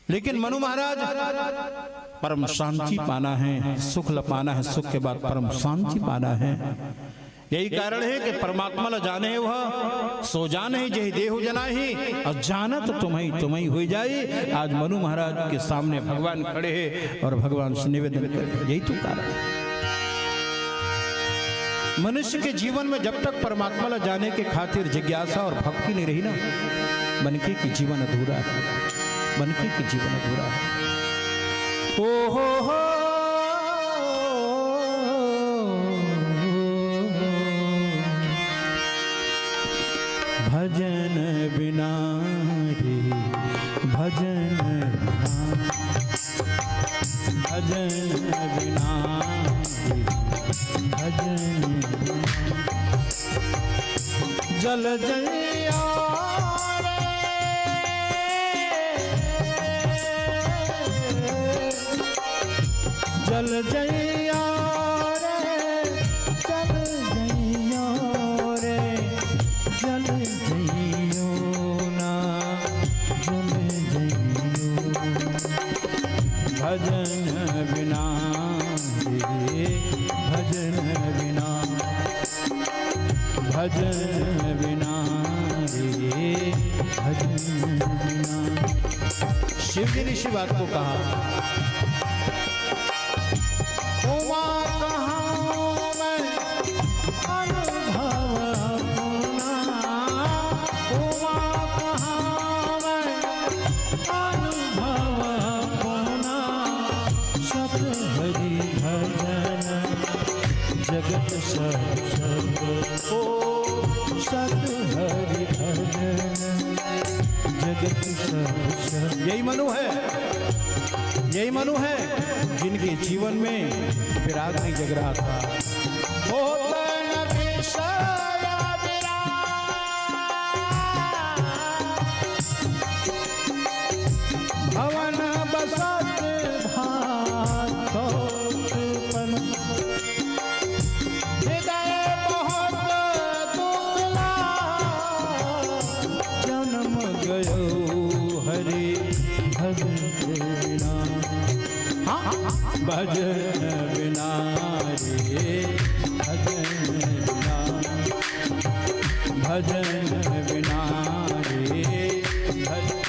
लेकिन मनु महाराज, परम शांति पाना है, सुख ल पाना है, सुख के बाद परम शांति पाना है। यही कारण है कि परमात्मा ला जाने वह, सो जान ही जही देहु जनाही, और जानत तुम्हई तुम्हई होई जाई। आज मनु महाराज के सामने भगवान खड़े हैं और भगवान से निवेदन करे, यही तो कारण है। मनुष्य के जीवन में जब तक परमात्मा ला जाने के खातिर जिज्ञासा और भक्ति नहीं रही ना, मनखे के जीवन अधूरा है, मनखे के जीवन अधूरा है। ओ हो हो। भजन बिना रे, भजन बिना, भजन बिना रे, भजन बिना। जल जइया रे, जल जइया रे, जल जइयो रे, जल जइयो ना, जल जइयो। भजन बिना रे, भजन बिना, भजन बिना रे, भजन बिना। शिव जी ने इसी बात को कहा। उमा कहाँ मैं अनुभव अपना, उमा कहाँ मैं अनुभव अपना, सत हरि भजन जगत सब सब। ओ सत हरि भजन जगत सब सब। यही मनु है, यही मनु है जिनके जीवन में विराग नहीं जग रहा था। होत न विषय विराग, भवन बसत भात उत्पन्न। हृदय बहुत दुख लाग, जन्म गयो हरि भगत बिना। हाँ, भजन बिना रे, भजन बिना, भजन बिना रे, भजन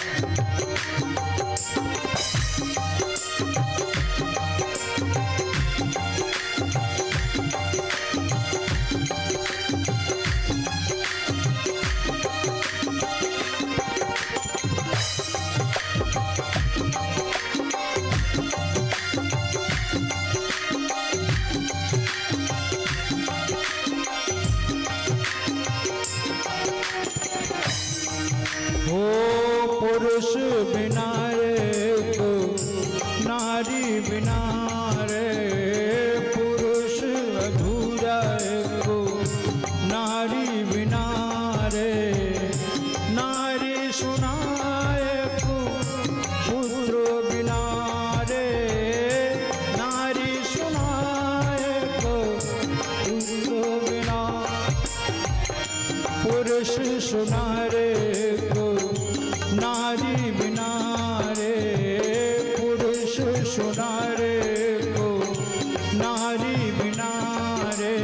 सुना रे को नारी बिना रे, पुरुष सुना रे को नारी बिना रे,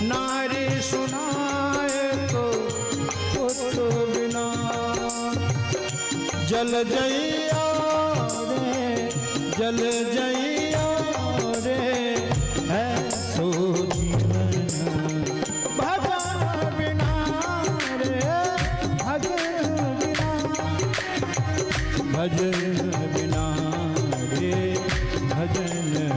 नारी सुनाए को पुत्र बिना। जल जइया रे, जल जइया रे, है सो जीवन भजन बिना रे, भजन बिना, भजन बिना रे, भजन बिना।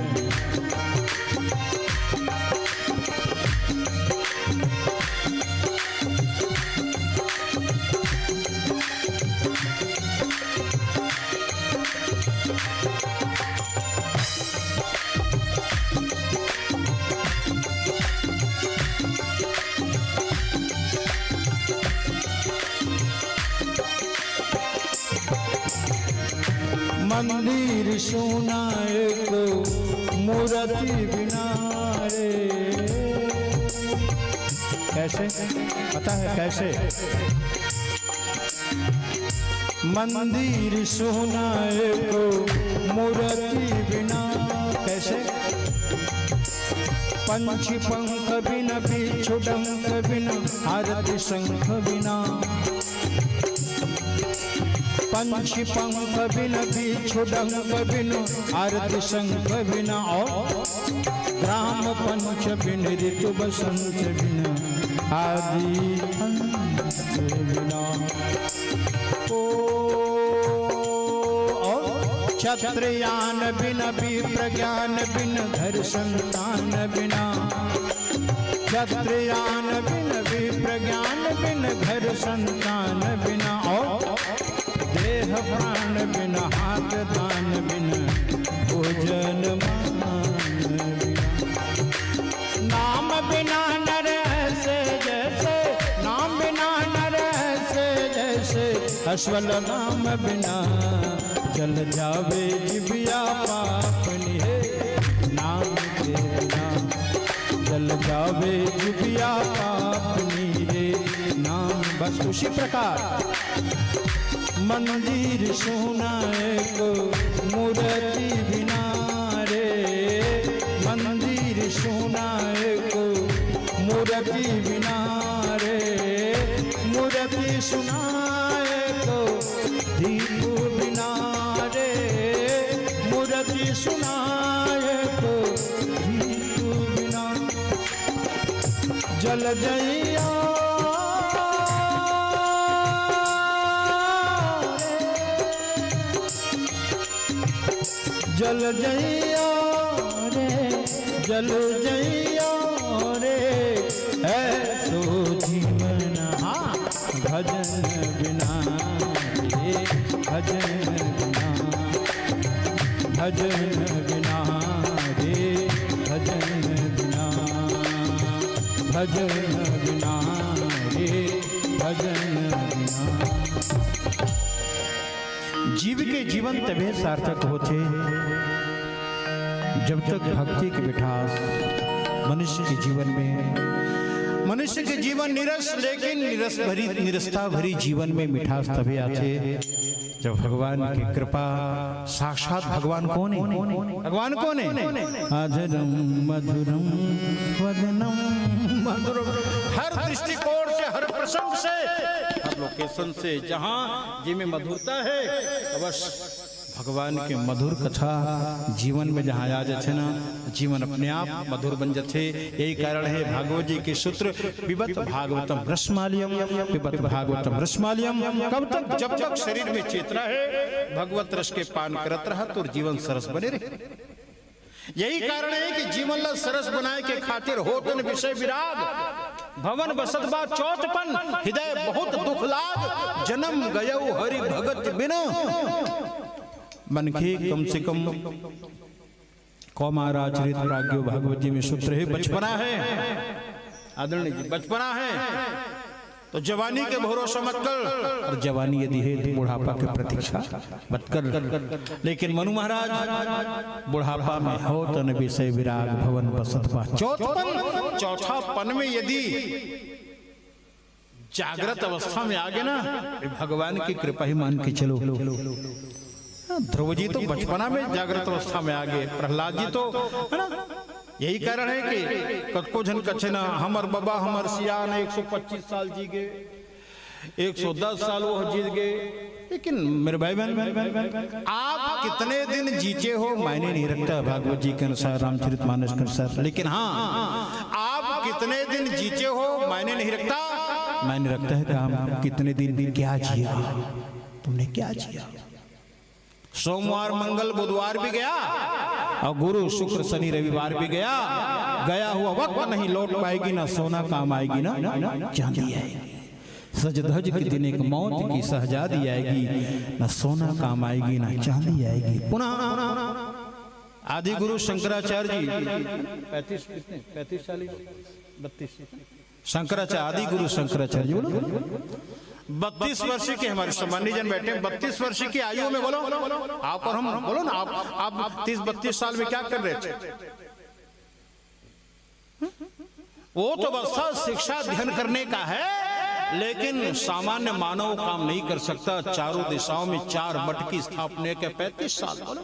मंदिर सुना एको मूरति बिना रे। कैसे? पता है कैसे? मंदिर सुना एको मूरति बिना। कैसे? पंछी पंख बिन, बिच्छू डंक बिन, आरती शंख बिना। पंछी पंख बिन, बिच्छू डंक बिन, आरती शंख बिना। और ग्राम पंच बिन, ऋतु बसंत बिन, आदि अंत बिना। ओ, और क्षत्रियान बिन, विप्रज्ञान बिन, घर संतान बिना। क्षत्रियान बिन, विप्रज्ञान बिन, घर संतान बिना। और देह प्राण बिन, हाथ दान बिन, भोजन मान बिना। नाम बिना नर ऐसे जैसे, नाम बिना नर ऐसे जैसे, अश्वल नाम बिना जल जावे जिबिया पापनी है। नाम के बिना जल जावे जिबिया पापनी रे, नाम। बस उसी प्रकार मंदिर सुना एको मूरति बिना रे, मंदिर सुना एको मूरति बिना रे, मूरति सुना एको दीप बिना रे, मूरति सुना एको दीप बिना। जल जइया रे, जल जइया रे, जल जइया रे, ऐसो जीवन, हाँ, भजन बिना रे, भजन बिना, भजन बिना रे, भजन बिना, भजन बिना रे, भजन बिना। जीव के जीवन तभे सार्थक होथे, जब तक भक्ति के मिठास मनुष्य के जीवन में, मनुष्य के जीवन निरस, लेकिन निरस भरी, निरसता भरी जीवन में मिठास तभे आथे, जब भगवान की कृपा। साक्षात भगवान कौन है? भगवान कौन है? अधरम मधुरम वदनम मधुरम। हर दृष्टिकोण से, हर प्रसंग से, हर लोकेशन से, जहाँ जिमे मधुरता है, अवश्य भगवान के मधुर कथा जीवन में जहाँ आ जाथे ना, जीवन अपने आप मधुर बन जाथे। यही कारण है भागवत जी के सूत्र, "पिबत भागवतम रसमालियम, पिबत भागवतम रसमालियम।" कब तक? जब तक शरीर में चेतना है, भगवत रस के पान करत रहा तो जीवन सरस बने रहे। यही कारण है कि जीवन ला सरस बनाए के खातिर होतन विषय विराग, भवन बसत बा चौथपन, हृदय बहुत दुख लाग, जन्म गयौ हरि भगत बिन। मनखे कम से कम कौमार आचरित प्राज्ञो भागवत जी में सूत्र है, बचपना है, आदरणीय जी, बचपना है तो जवानी के भरोसा मत कर, और जवानी यदि है तो बुढ़ापा के प्रतीक्षा मत कर। लेकिन मनु महाराज बुढ़ापा में होतन विषय विराग भवन बसत बा चौथपन, चौथापन में यदि जागृत अवस्था में आ गे ना, ये भगवान की कृपा ही मान के चलो। हाँ, ध्रुव जी तो बचपना में जागृत अवस्था में आ गे, प्रहलाद जी तो, है ना, यही कारण है कि कतको झन कथे ना, हमर बबा, हमर सियान एक सौ पच्चीस साल जी गे, एक सौ दस साल वो जी गे। लेकिन मेरे भाई बहन, आप कितने दिन जीते हो मायने नहीं रखता, भागवत जी के अनुसार, रामचरित मानस के अनुसार। लेकिन हाँ, आप कितने दिन जीते हो मायने नहीं रखता, मायने रखता है काम कितने दिन क्या जिया, तुमने क्या जिया। सोमवार, मंगल, बुधवार भी गया और गुरु, शुक्र, शनि, रविवार भी गया। गया हुआ वक्त नहीं लौट पाएगी, ना सोना काम आएगी ना चांदी आएगी। सज धज के दिन एक मौत की शहजादी आएगी, ना सोना काम आएगी ना चांदी आएगी। पुनः आदि गुरु शंकराचार्य जी, पैंतीस, कितने, पैंतीस, चालीस, बत्तीस, शंकराचार्य, आदि गुरु शंकराचार्य जी, बोलो। बत्तीस वर्ष के हमारे सम्मानी जन बैठे हैं, बत्तीस वर्ष की आयु में, बोलो, आप और हम, बोलो ना, आप आप तीस बत्तीस साल में क्या कर रहे थे? वो तो बस शिक्षा अध्ययन करने का है, लेकिन सामान्य मानव काम नहीं कर सकता। चारों दिशाओं में चार मठ की स्थापना के पैंतीस साल, बोलो।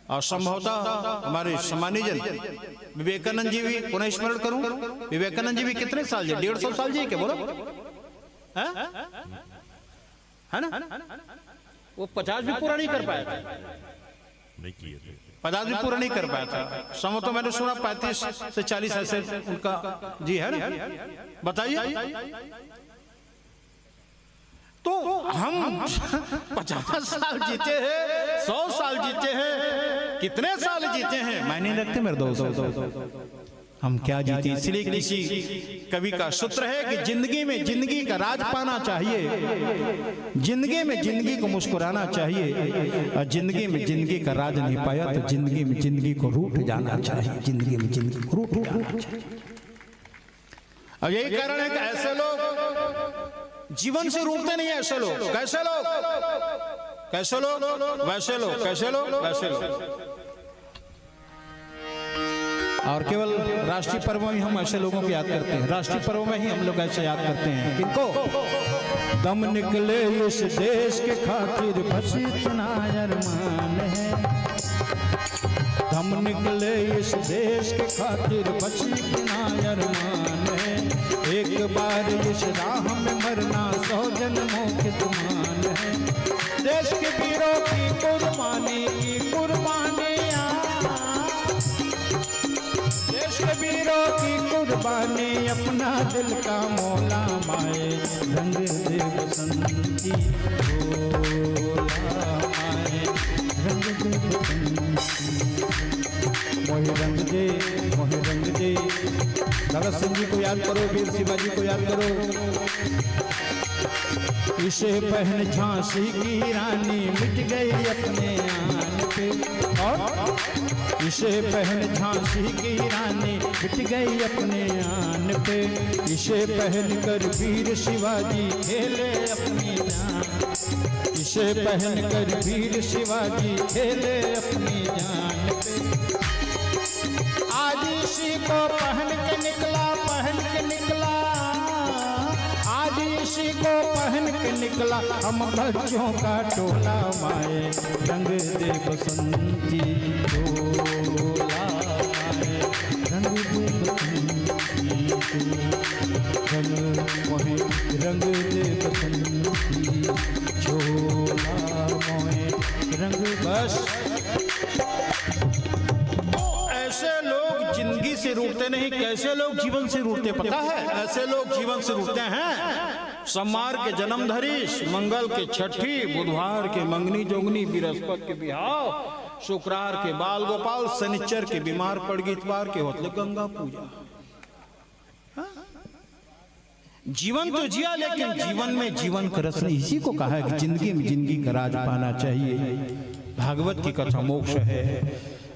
और संभवतः हमारे सम्मानी जन विवेकानंद जी भी, पुनः स्मरण करूं, विवेकानंद जी भी कितने साल जी, डेढ़ सौ साल जी के, बोलो, हैं? है ना? वो पचास भी पूरा नहीं कर पाया था। नहीं किए थे। पचास भी पूरा नहीं कर पाया था। संभवतः मैंने सुना पैंतीस से चालीस ऐसे उनका जी है ना? बताइए। तो हम पचास साल जीते हैं, सौ साल जीते हैं, कितने साल जीते हैं, मायने नहीं रखते मेरे दोस्त। हम क्या जीते, इसलिए किसी कवि का सूत्र है कि जिंदगी में जिंदगी का राज पाना चाहिए, जिंदगी में जिंदगी को मुस्कुराना चाहिए, और जिंदगी में जिंदगी का राज नहीं पाया तो जिंदगी में जिंदगी को रूठ जाना चाहिए, जिंदगी में जिंदगी को रूठ जाना चाहिए। और यही कारण है कि ऐसे लोग जीवन से रूठते नहीं। ऐसे लोग, कैसे लोग, कैसे लोग, वैसे लोग, कैसे लोग, वैसे लोग। और केवल राष्ट्रीय पर्व में ही हम ऐसे लोगों को याद करते हैं, राष्ट्रीय पर्व में ही हम लोग ऐसे याद करते हैं। किनको? दम निकले इस देश के खातिर, बस इतना अरमान है। दम निकले इस देश के खातिर, बस इतना अरमान है। एक बार इस राह में मरना, सौ जन्मों के समान है। देश के वीरों की कुर्बानी, की कुर्बानियाँ, देश के वीरों की कुर्बानी, अपना दिल का मौला माए, रंग दे बसंती, भोला माए, रंग दे बसंती। मोहे रंग दे, मोहे रंग दे। भगत सिंह जी को याद करो, वीर शिवाजी को याद करो। इसे पहन झांसी की रानी मिट गई अपने आन पे। और इसे पहन झांसी की रानी मिट गई अपने आन पे। इसे पहन कर वीर शिवाजी खेले अपनी जान। इसे पहन कर वीर शिवाजी खेले अपनी जान पे। आज इसी को पहन के निकला, पहन के निकला, आज इसी को पहन के निकला हम बच्चों का टोला। माए रंग दे बसंती टोला, माए रंग दे बसंती, रंग मोहे रंग दे बसंती, झोला मोहे रंग। बस। तो ऐसे लोग जिंदगी से रूठते नहीं। कैसे लोग जीवन से रूठते पता है? ऐसे लोग जीवन से रूठते हैं, सोमवार के जन्म धरीस, मंगल के छठी, बुधवार के मंगनी जोगनी, बृहस्पति के बिहाव, शुक्रार के बाल गोपाल, शनिचर के बीमार पड़ गई, इतवार के होत ले गंगा पूजा। हाँ? जीवन तो जिया, लेकिन जीवन में जीवन का रस नहीं। इसी को कहा है कि जिंदगी में जिंदगी का राज पाना चाहिए। भागवत की कथा मोक्ष है,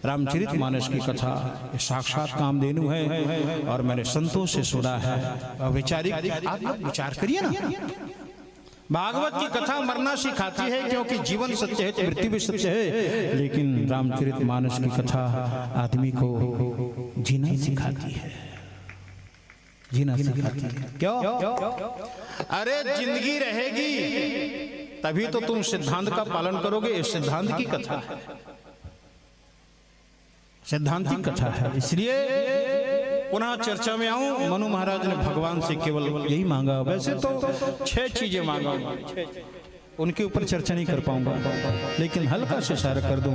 रामचरित मानस की कथा ये साक्षात कामधेनु है। और मैंने संतों से सुना है, और वैचारिक, आप लोग विचार करिए ना। भागवत की कथा मरना सिखाती है, क्योंकि जीवन सत्य है तो मृत्यु भी सत्य है, लेकिन रामचरित मानस की कथा आदमी को जीना सिखाती है। जीना सिखाती है। क्यों? अरे, जिंदगी रहेगी तभी तो तुम सिद्धांत का पालन करोगे। ये सिद्धांत की कथा है, सैद्धांतिक कथा है, इसलिए पुनः चर्चा में आऊं। मनु महाराज ने भगवान से केवल यही मांगा। वैसे तो छह चीजें मांगा, उनके ऊपर चर्चा नहीं कर पाऊंगा, लेकिन हल्का से इशारा कर दूं।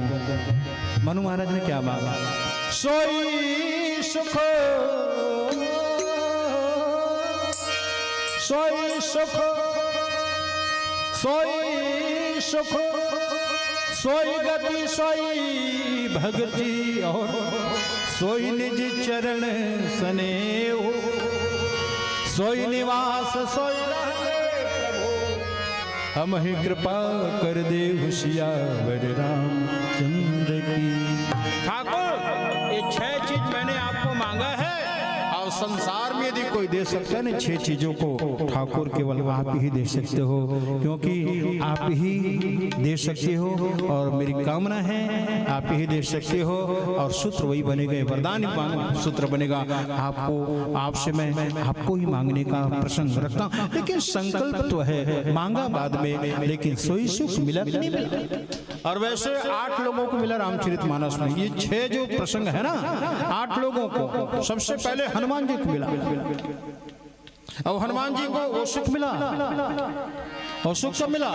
मनु महाराज ने क्या मांगा? सोई सुख, सोई सुख, सोई सुख, सोई गति, सोई भक्ति और सोई निज चरण सनेव, सोई निवास, सोई रहने प्रभु, हम ही कृपा कर दे सियावर रामचंद्र की। ठाकुर, ये छह चीज मैंने आपको मांगा है, और संसार में यदि कोई दे सकता है ना छह चीजों को, ठाकुर केवल आप ही दे सकते हो, क्योंकि आप ही दे सकते हो। और मेरी कामना है, आप ही दे सकते हो। और सूत्र वही बनेगा, वरदान ही मांग-, सूत्र बनेगा। आपको, आपसे मैं आपको ही मांगने का प्रसंग रखता हूँ, लेकिन संकल्प तो है, मांगा बाद में, लेकिन सोई सुख मिला कि नहीं मिला? और वैसे आठ लोगों को मिला रामचरित मानस में। ये छह जो प्रसंग है ना, आठ लोगों को, सबसे पहले हनुमान जी को मिला। और हनुमान जी को वो सुख मिला, और सुख कब मिला?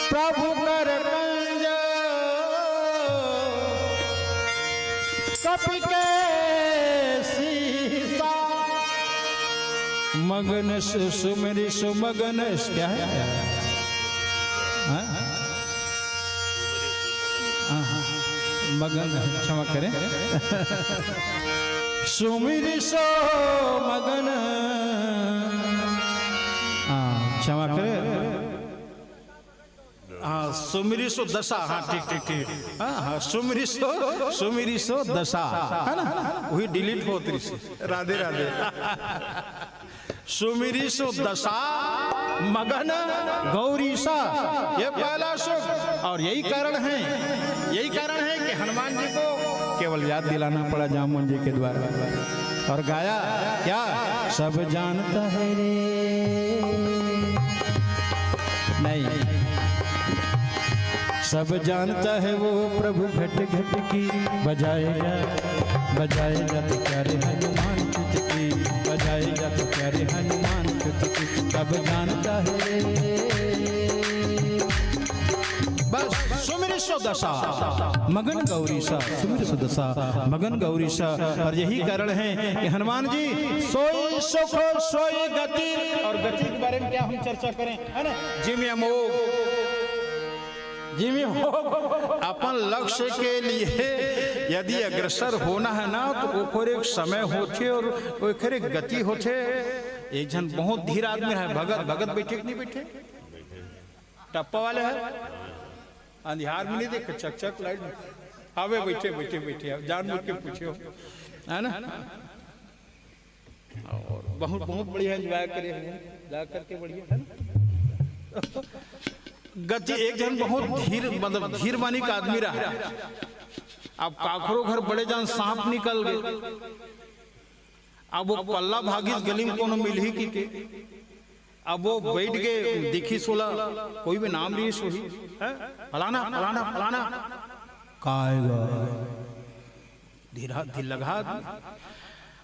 प्रभु कर पंज कपि के सीसा, मगन सु-, सुमिरि सुमगन, क्या है? हाँ? हाँ, हाँ। मगन, क्षमा करें। सुमिरि सो मगन। हाँ, क्षमा करें। हाँ, सुमिरि सो दसा। हाँ, ठीक, ठीक, ठीक। हाँ, हाँ, सुमिरि सो, सुमिरि सो दसा, है ना? वही डिलीट होत रहिस। राधे राधे। सुमिरि सो दसा मगन गौरीसा, ये पहला सुख। और यही कारण है, यही कारण है कि हनुमान जी को केवल याद दिलाना पड़ा जामवंत जी के द्वारा। और गाया क्या? सब जानता है रे, नहीं, सब जानता है वो प्रभु घट घट की, बजाएगा, बजाएगा तो प्यारे हनुमान चुटकी, बजाएगा तो प्यारे हनुमान चुटकी, सब जानता है। बस, सुमिरि सो दसा मगन गौरीसा, सुमिरि सो दसा मगन गौरीसा। और यही कारण है कि हनुमान जी सोई सुख, सोई गति। और गति के बारे में क्या हम चर्चा करें, है ना? जिम या मोग, जिम या मोग। अपन लक्ष्य के लिए यदि अग्रसर होना है ना, तो ओकर एक समय होथे और ओकर एक गति होथे। एक झन बहुत धीर आदमी है, भगत, भगत बैठे कि नहीं बैठे? टप्पा वाले है, अंधियार में नहीं देखे, चक चक लाइट में। अबे बैठे, बैठे, बैठे, अब जानबूझ के पूछे हो, है ना? और बहुत, बहुत बढ़िया एंजॉय करे हुए हैं, जा करके बढ़िया, है ना? गति, एक झन बहुत धीर, मतलब धीर मानी का आदमी रहा। अब काखरो घर बड़े जान सांप निकल गए, अब वो पल्ला भागिस गली में कोनो मिलही कि के, अब वो बैठ के देखिस ओला, कोई भी नाम नहीं सोही, हैं? फलाना, फलाना, फलाना। का आएगा? धीरा, धीर लगा आदमी।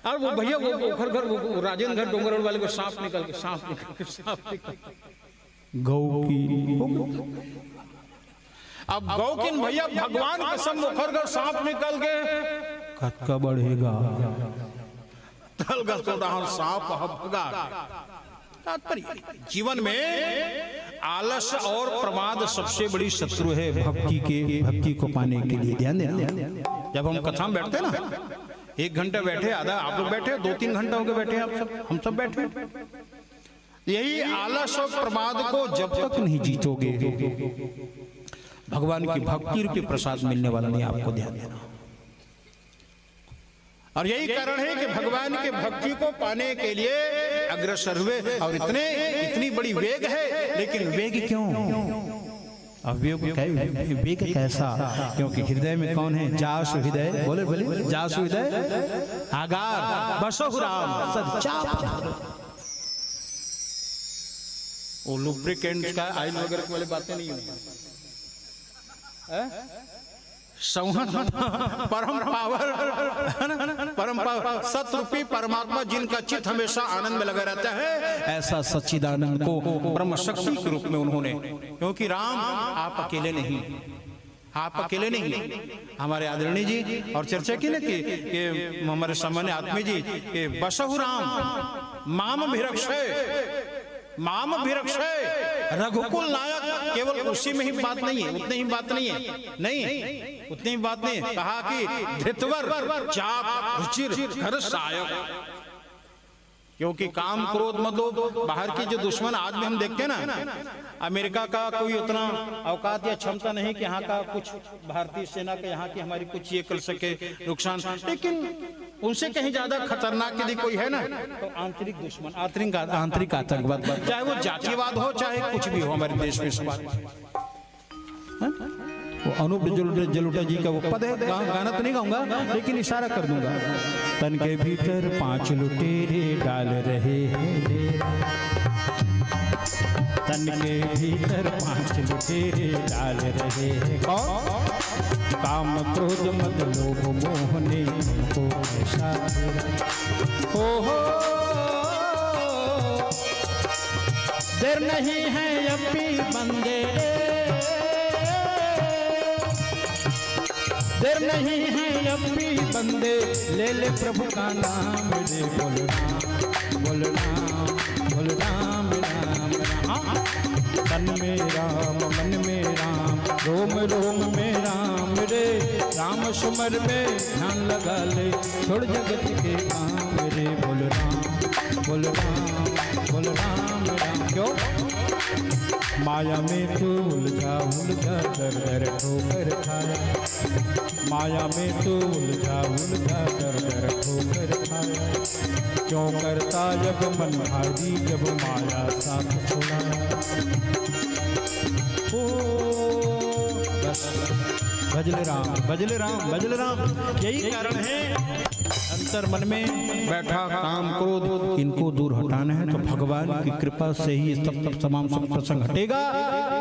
और वो भैया, वो, वो घर, घर, वो, वो राजेंद्र घर डोंगरगढ़ वाले को सांप निकल के, सांप निकल के, सांप निकल के। गौ की। अब गौ किन भैया, भगवान कसम, ओखर घर सांप निकल के। कतका बढ़ेगा? तलगस तो डहान सांप ह भगा। तात्पर्य, जीवन में आलस और प्रमाद सबसे बड़ी शत्रु है भक्ति के, भक्ति को पाने के लिए। ध्यान देना, जब हम कथा में बैठते हैं ना, एक घंटा बैठे, आधा आप लोग बैठे, दो तीन घंटा हो गए बैठे, आप सब, हम सब बैठे। यही आलस और प्रमाद को जब तक नहीं जीतोगे, भगवान की भक्ति रूपी प्रसाद मिलने वाला नहीं, आपको ध्यान देना। और यही कारण है कि भगवान की भक्ति को पाने के लिए अग्रसर हुए। और इतने, इतनी बड़ी वेग है, लेकिन वेग क्यों? अब विवेक कै-, विवेक कैसा? क्योंकि हृदय में कौन है? जासु हृदय, बोले, बोले, जासु हृदय आगार, बसहु राम सद चाप। वो लुब्रिकेंट का ऑयल वगैरह वाली बातें नहीं होंगी। हैं? संवत परम पावर, है ना? परम पावर, सत रूपी परमात्मा जिनका चित्त हमेशा आनंद में लगा रहता है, ऐसा सच्चिदानंद को ब्रह्म शक्ति के रूप में उन्होंने, क्योंकि राम आप अकेले नहीं, आप अकेले नहीं। हमारे आदरणीय जी और चर्चा की ना कि, कि हमारे सम्मान्य आत्मीय जी कि बसहु राम माम भिरक्षय, माम भिरक्षय रघुकुल नायक। केवल उसी में ही बात नहीं है, उतनी ही बात नहीं है, नहीं, उतनी ही बात नहीं है। कहा कि धृतवर चाप रुचिर घर सायक, क्योंकि काम क्रोध मद लोभ बाहर की जो दुश्मन आज भी हम देखते हैं ना, अमेरिका का कोई उतना औकात या क्षमता नहीं कि यहाँ का कुछ भारतीय सेना का यहाँ की हमारी कुछ ये कर सके नुकसान, लेकिन उनसे कहीं ज्यादा खतरनाक यदि कोई है ना तो आंतरिक दुश्मन, आंतरिक, आंतरिक आतंकवाद, चाहे वो जातिवाद हो चाहे कुछ भी हो हमारे देश में समाज में। हैं? वो अनूप जलोटा, जलोटा जी का वो पद है, गा-, गाना तो नहीं गाऊंगा लेकिन इशारा कर दूंगा। तन के भीतर पांच लुटेरे डाल रहे हैं डेरा, तन के भीतर पांच लुटेरे डाल रहे हैं। कौन? काम क्रोध मद लोभ मोह ने हमको ऐसा घेरा। ओ हो, देर नहीं है अब भी बंदे रे, देर नहीं है अब भी बंदे, ले ले प्रभु का नाम रे। बोल राम, बोल राम, बोल राम, राम, राम। हाँ। तन में राम, मन में राम, रोम रोम में राम रे। राम सुमर में ध्यान लगा ले, छोड़ जगत के काम रे। बोल राम, बोल राम, बोल राम, राम। क्यों? माया में तू उलझा, उलझा, दर दर ठोकर खाया। माया में तू उलझा, उलझा, दर दर ठोकर खाया। क्यों करता जब मन भारी, जब माया साथ छुड़ाया। ओ, बस, भजले राम, भजले राम, भजले राम। यही कारण है, अंतर मन में बैठा काम क्रोध, इनको दूर हटाना है तो भगवान की कृपा से ही सब, सब तमाम सब प्रसंग हटेगा।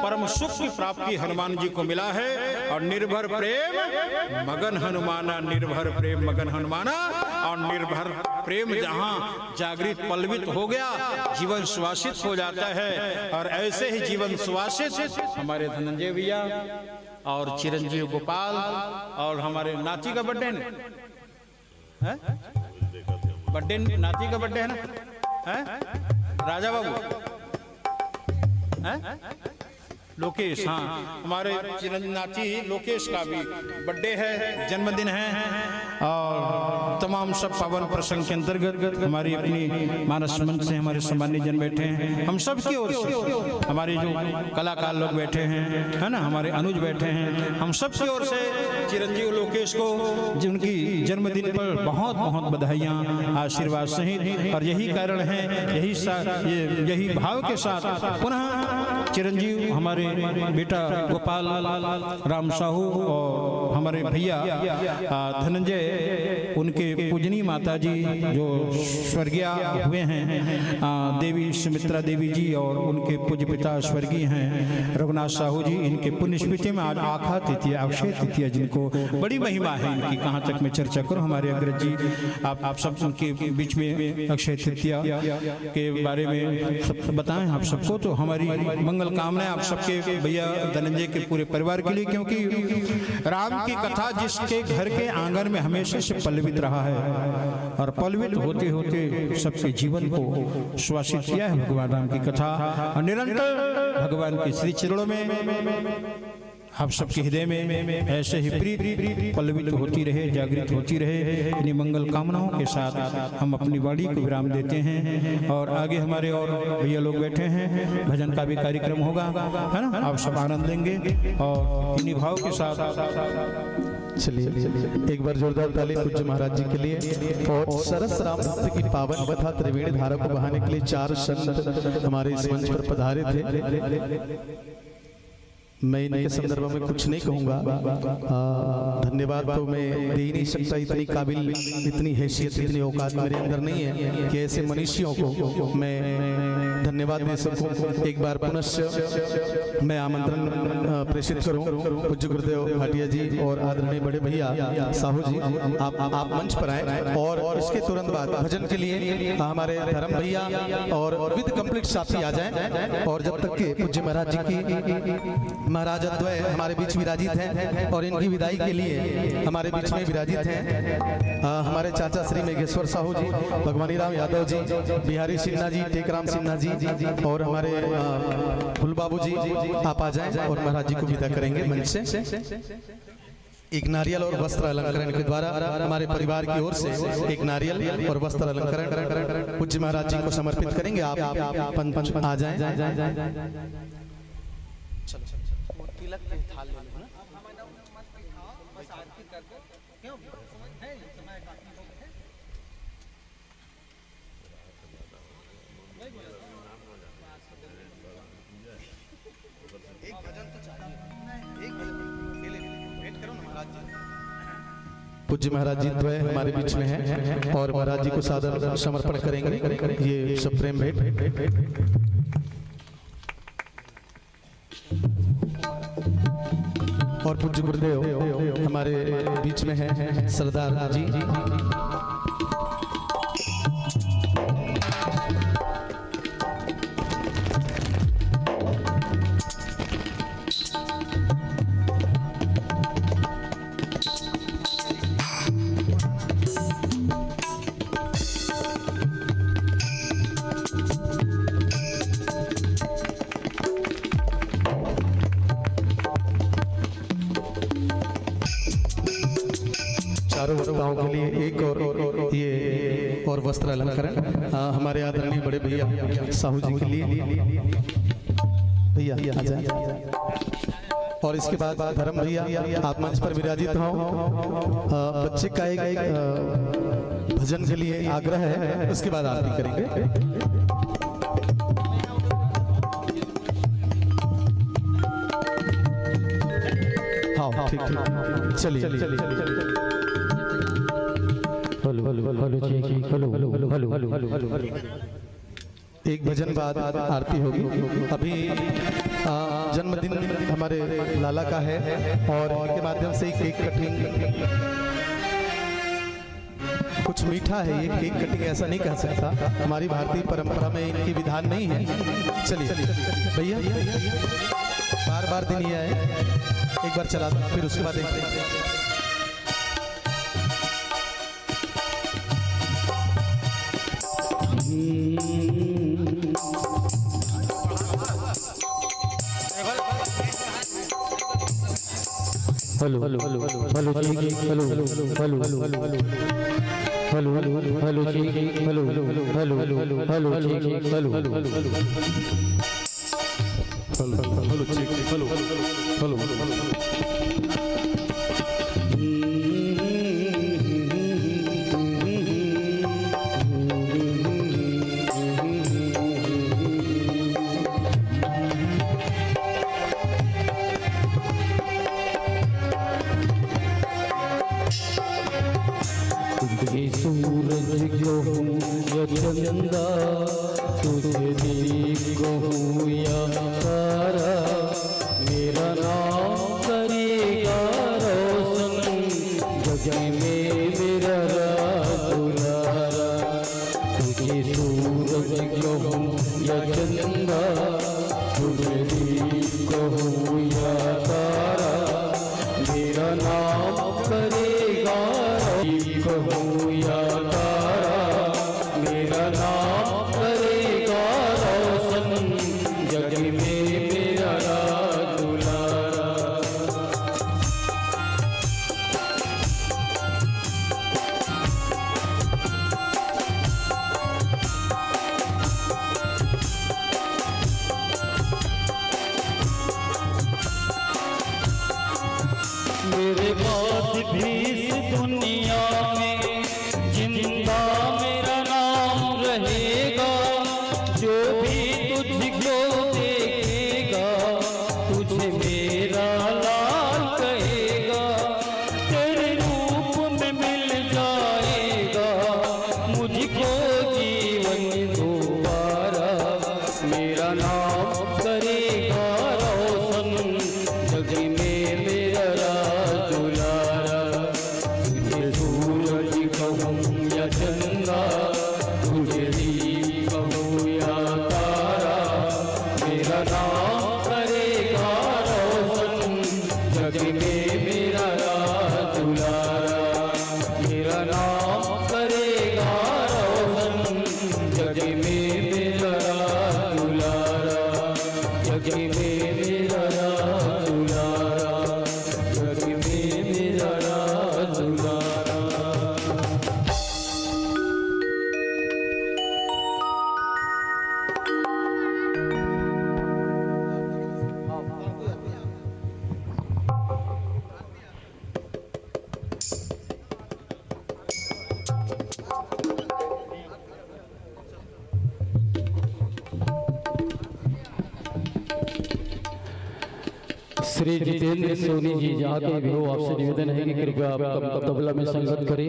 परम सुख की प्राप्ति हनुमान जी को मिला है। और निर्भर प्रेम मगन हनुमाना, निर्भर प्रेम मगन हनुमाना। और निर्भर प्रेम जहाँ जागृत पल्लवित हो गया, जीवन सुवासित हो जाता है। और ऐसे ही जीवन सुवासित हमारे धनंजय भैया और चिरंजीव गोपाल और हमारे नाती का बर्थडे है, हैं? बर्थडे, नाती का बर्थडे है ना, हैं? राजा बाबू, हैं? लोकेश, हाँ, हमारे चिरंजीव नाती लोकेश का भी बर्थडे है, जन्मदिन है। और तमाम सब पावन प्रसंग के अंतर्गत हमारी अपनी मानस मंच से हमारे सम्मानित जन बैठे हैं, हम सब की ओर से, हमारे जो कलाकार लोग बैठे हैं, है ना, हमारे अनुज बैठे हैं, हम सब की ओर से चिरंजीव लोकेश को जिनकी जन्मदिन पर बहुत बहुत बधाइयाँ, आशीर्वाद सहित। और यही कारण है, यही सा-, ये, यही भाव के साथ पुनः चिरंजीव हमारे बेटा गोपाल राम साहू और हमारे भैया, आ, धनंजय, उनके पूजनीय माता जी जो स्वर्गीय हुए हैं, आ, देवी सुमित्रा देवी जी और उनके पूज्य पिता स्वर्गीय हैं रघुनाथ साहू जी, इनके पुण्यस्मृति में आज आखा तृतीया, अक्षय तृतीया, जिनको बड़ी महिमा है इनकी, कहाँ तक मैं चर्चा करूँ। हमारे अग्रज जी, आप, आप सब उनके बीच में अक्षय तृतीया के बारे में सब बताएं आप सबको। तो हमारी मंगल कामनाएं आप सबके, भैया धनंजय के पूरे परिवार के लिए, क्योंकि राम की कथा जिसके घर के आंगन में हमेशा से पल्लवित रहा है और पल्लवित होते होते सबके जीवन को सुवासित किया है भगवान राम की कथा। और निरंतर भगवान के श्री चरणों में आप सबके हृदय में ऐसे ही प्रीत पल्लवित होती रहे, जागृत होती रहे। इन्हीं मंगल कामनाओं के साथ हम अपनी वाणी को विराम देते हैं और आगे हमारे और भैया लोग बैठे हैं, भजन का भी कार्यक्रम होगा, है ना, आप सब आनंद लेंगे और इन्हीं भाव के साथ। चलिए, एक बार जोरदार ताली पूज्य महाराज जी के लिए। और सरस राम भक्त की पावन कथा त्रिवेणी धारा को बहाने के लिए चार संत हमारे इस मंच पर पधारे थे। मैं इनके संदर्भ में कुछ नहीं कहूँगा। आ, धन्यवाद तो मैं दे ही नहीं सकता, इतनी काबिल, इतनी हैसियत, इतनी औकात मेरे अंदर नहीं है कि ऐसे मनुष्यों को मैं धन्यवाद दे सकूं। एक बार पुनश्च मैं आमंत्रण, अ, प्रेषित करूं पूज्य गुरुदेव भाटिया जी और आदरणीय बड़े भैया साहू जी, आप, आप मंच पर आए और इसके तुरंत बाद भजन के लिए हमारे धर्म भैया और विद कंप्लीट साथी आ जाएं। और जब तक के पूज्य महाराज जी की महाराज अद्वय हमारे बीच विराजित हैं और इनकी विदाई के लिए हमारे बीच में विराजित हैं, अ, हमारे चाचा श्री मेघेश्वर साहू जी, भगवानी राम यादव जी, बिहारी सिन्हा जी, टेकराम सिन्हा जी और हमारे, अ, फुल बाबू जी, आप आ जाएं और महाराज जी को विदा करेंगे मंच से। एक नारियल और वस्त्र अलंकरण के द्वारा हमारे परिवार की ओर से एक नारियल और वस्त्र अलंकरण पूज्य महाराज जी को समर्पित करेंगे। आप पंच आ जाएं। पूज्य महाराज जी द्वय हमारे बीच में हैं और महाराज जी को सादर समर्पण करेंगे। ये सब प्रेम भेंट। और पूज्य गुरुदेव हमारे बीच में हैं, सरदार जी। चारों वक्ताओं के लिए एक और ये और वस्त्र अलंकरण, अ, हमारे आदरणीय बड़े भैया साहू जी के लिए। भैया, आ जाए। और इसके बाद धर्म भैया, आप मंच पर विराजित हो। अ, बच्चे का एक, अ, भजन के लिए आग्रह है, उसके बाद आरती करेंगे। हाँ, ठीक, ठीक। चलिए। Hello, hello, hello, check, hello, hello, hello, hello. एक भजन बाद आरती होगी। अभी, आ, जन्मदिन हमारे लाला का है और इनके माध्यम से केक कटिंग। कुछ मीठा है ये केक कटिंग, ऐसा नहीं कह सकता। हमारी भारतीय परंपरा में इनकी विधान नहीं है। चलिए भैया, बार बार दिन ये आए, एक बार चला दो, फिर उसके बाद एक hello, hello, hello, hello, check, hello, hello, hello, hello, check, hello, hello, hello, check, hello. Hello, hello, check, hello. Hello. तुझे सूरज कहूँ या चंदा, तुझे दीप कहूँ या तारा, मेरा नाम करेगा रोशन जग में मेरा राज दुलारा। तुझे सूरज कहूँ या चंदा, तुझे दीप कहूँ या तारा, मेरा नाम करेगा, दीप कहूँ या तारा, मेरा नाम करेगा रोशन जग में मेरा राज दुलारा। मेरे बाद भी इस दुनिया में जिंदा मेरा नाम रहेगा। जो भी तुझको देखेगा, तुझे मेरा जग में मेरा राज दुलारा, मेरा नाम करेगा रोशन। जग में मेरा राज दुलारा, जग में मेरा राज दुलारा, जग में मेरा राज दुलारा। श्री जितेंद्र सोनी जी, जहाँ कहीं भी हो, आपसे निवेदन है कि कृपया आप तब-, तबला में संगत करें।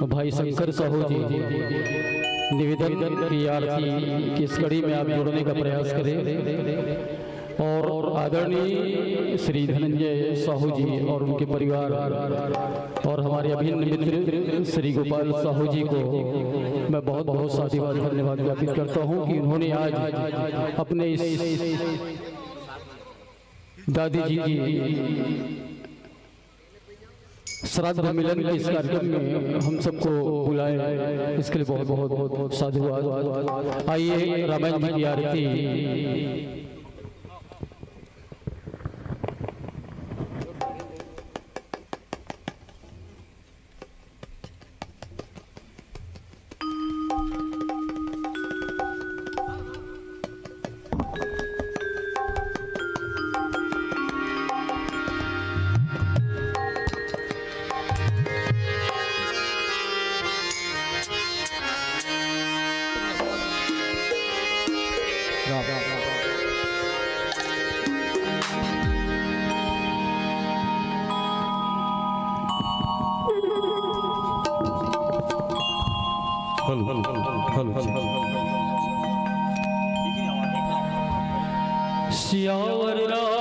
भाई शंकर साहू जी, निवेदन की आरती की इस कड़ी में आप जुड़ने का प्रयास करें। और आदरणीय श्री धनंजय साहू जी और उनके परिवार और हमारे अभिन्न मित्र श्री गोपाल साहू जी को मैं बहुत बहुत साधुवाद, धन्यवाद ज्ञापित करता हूँ कि उन्होंने आज अपने इस दादी जी की श्राद्ध मिलन के इस कार्यक्रम में हम सबको बुलाए, इसके लिए बहुत बहुत बहुत साधुवाद। आइए, रामायण जी की आरती। Hello, hello, hello. Siyavar Ram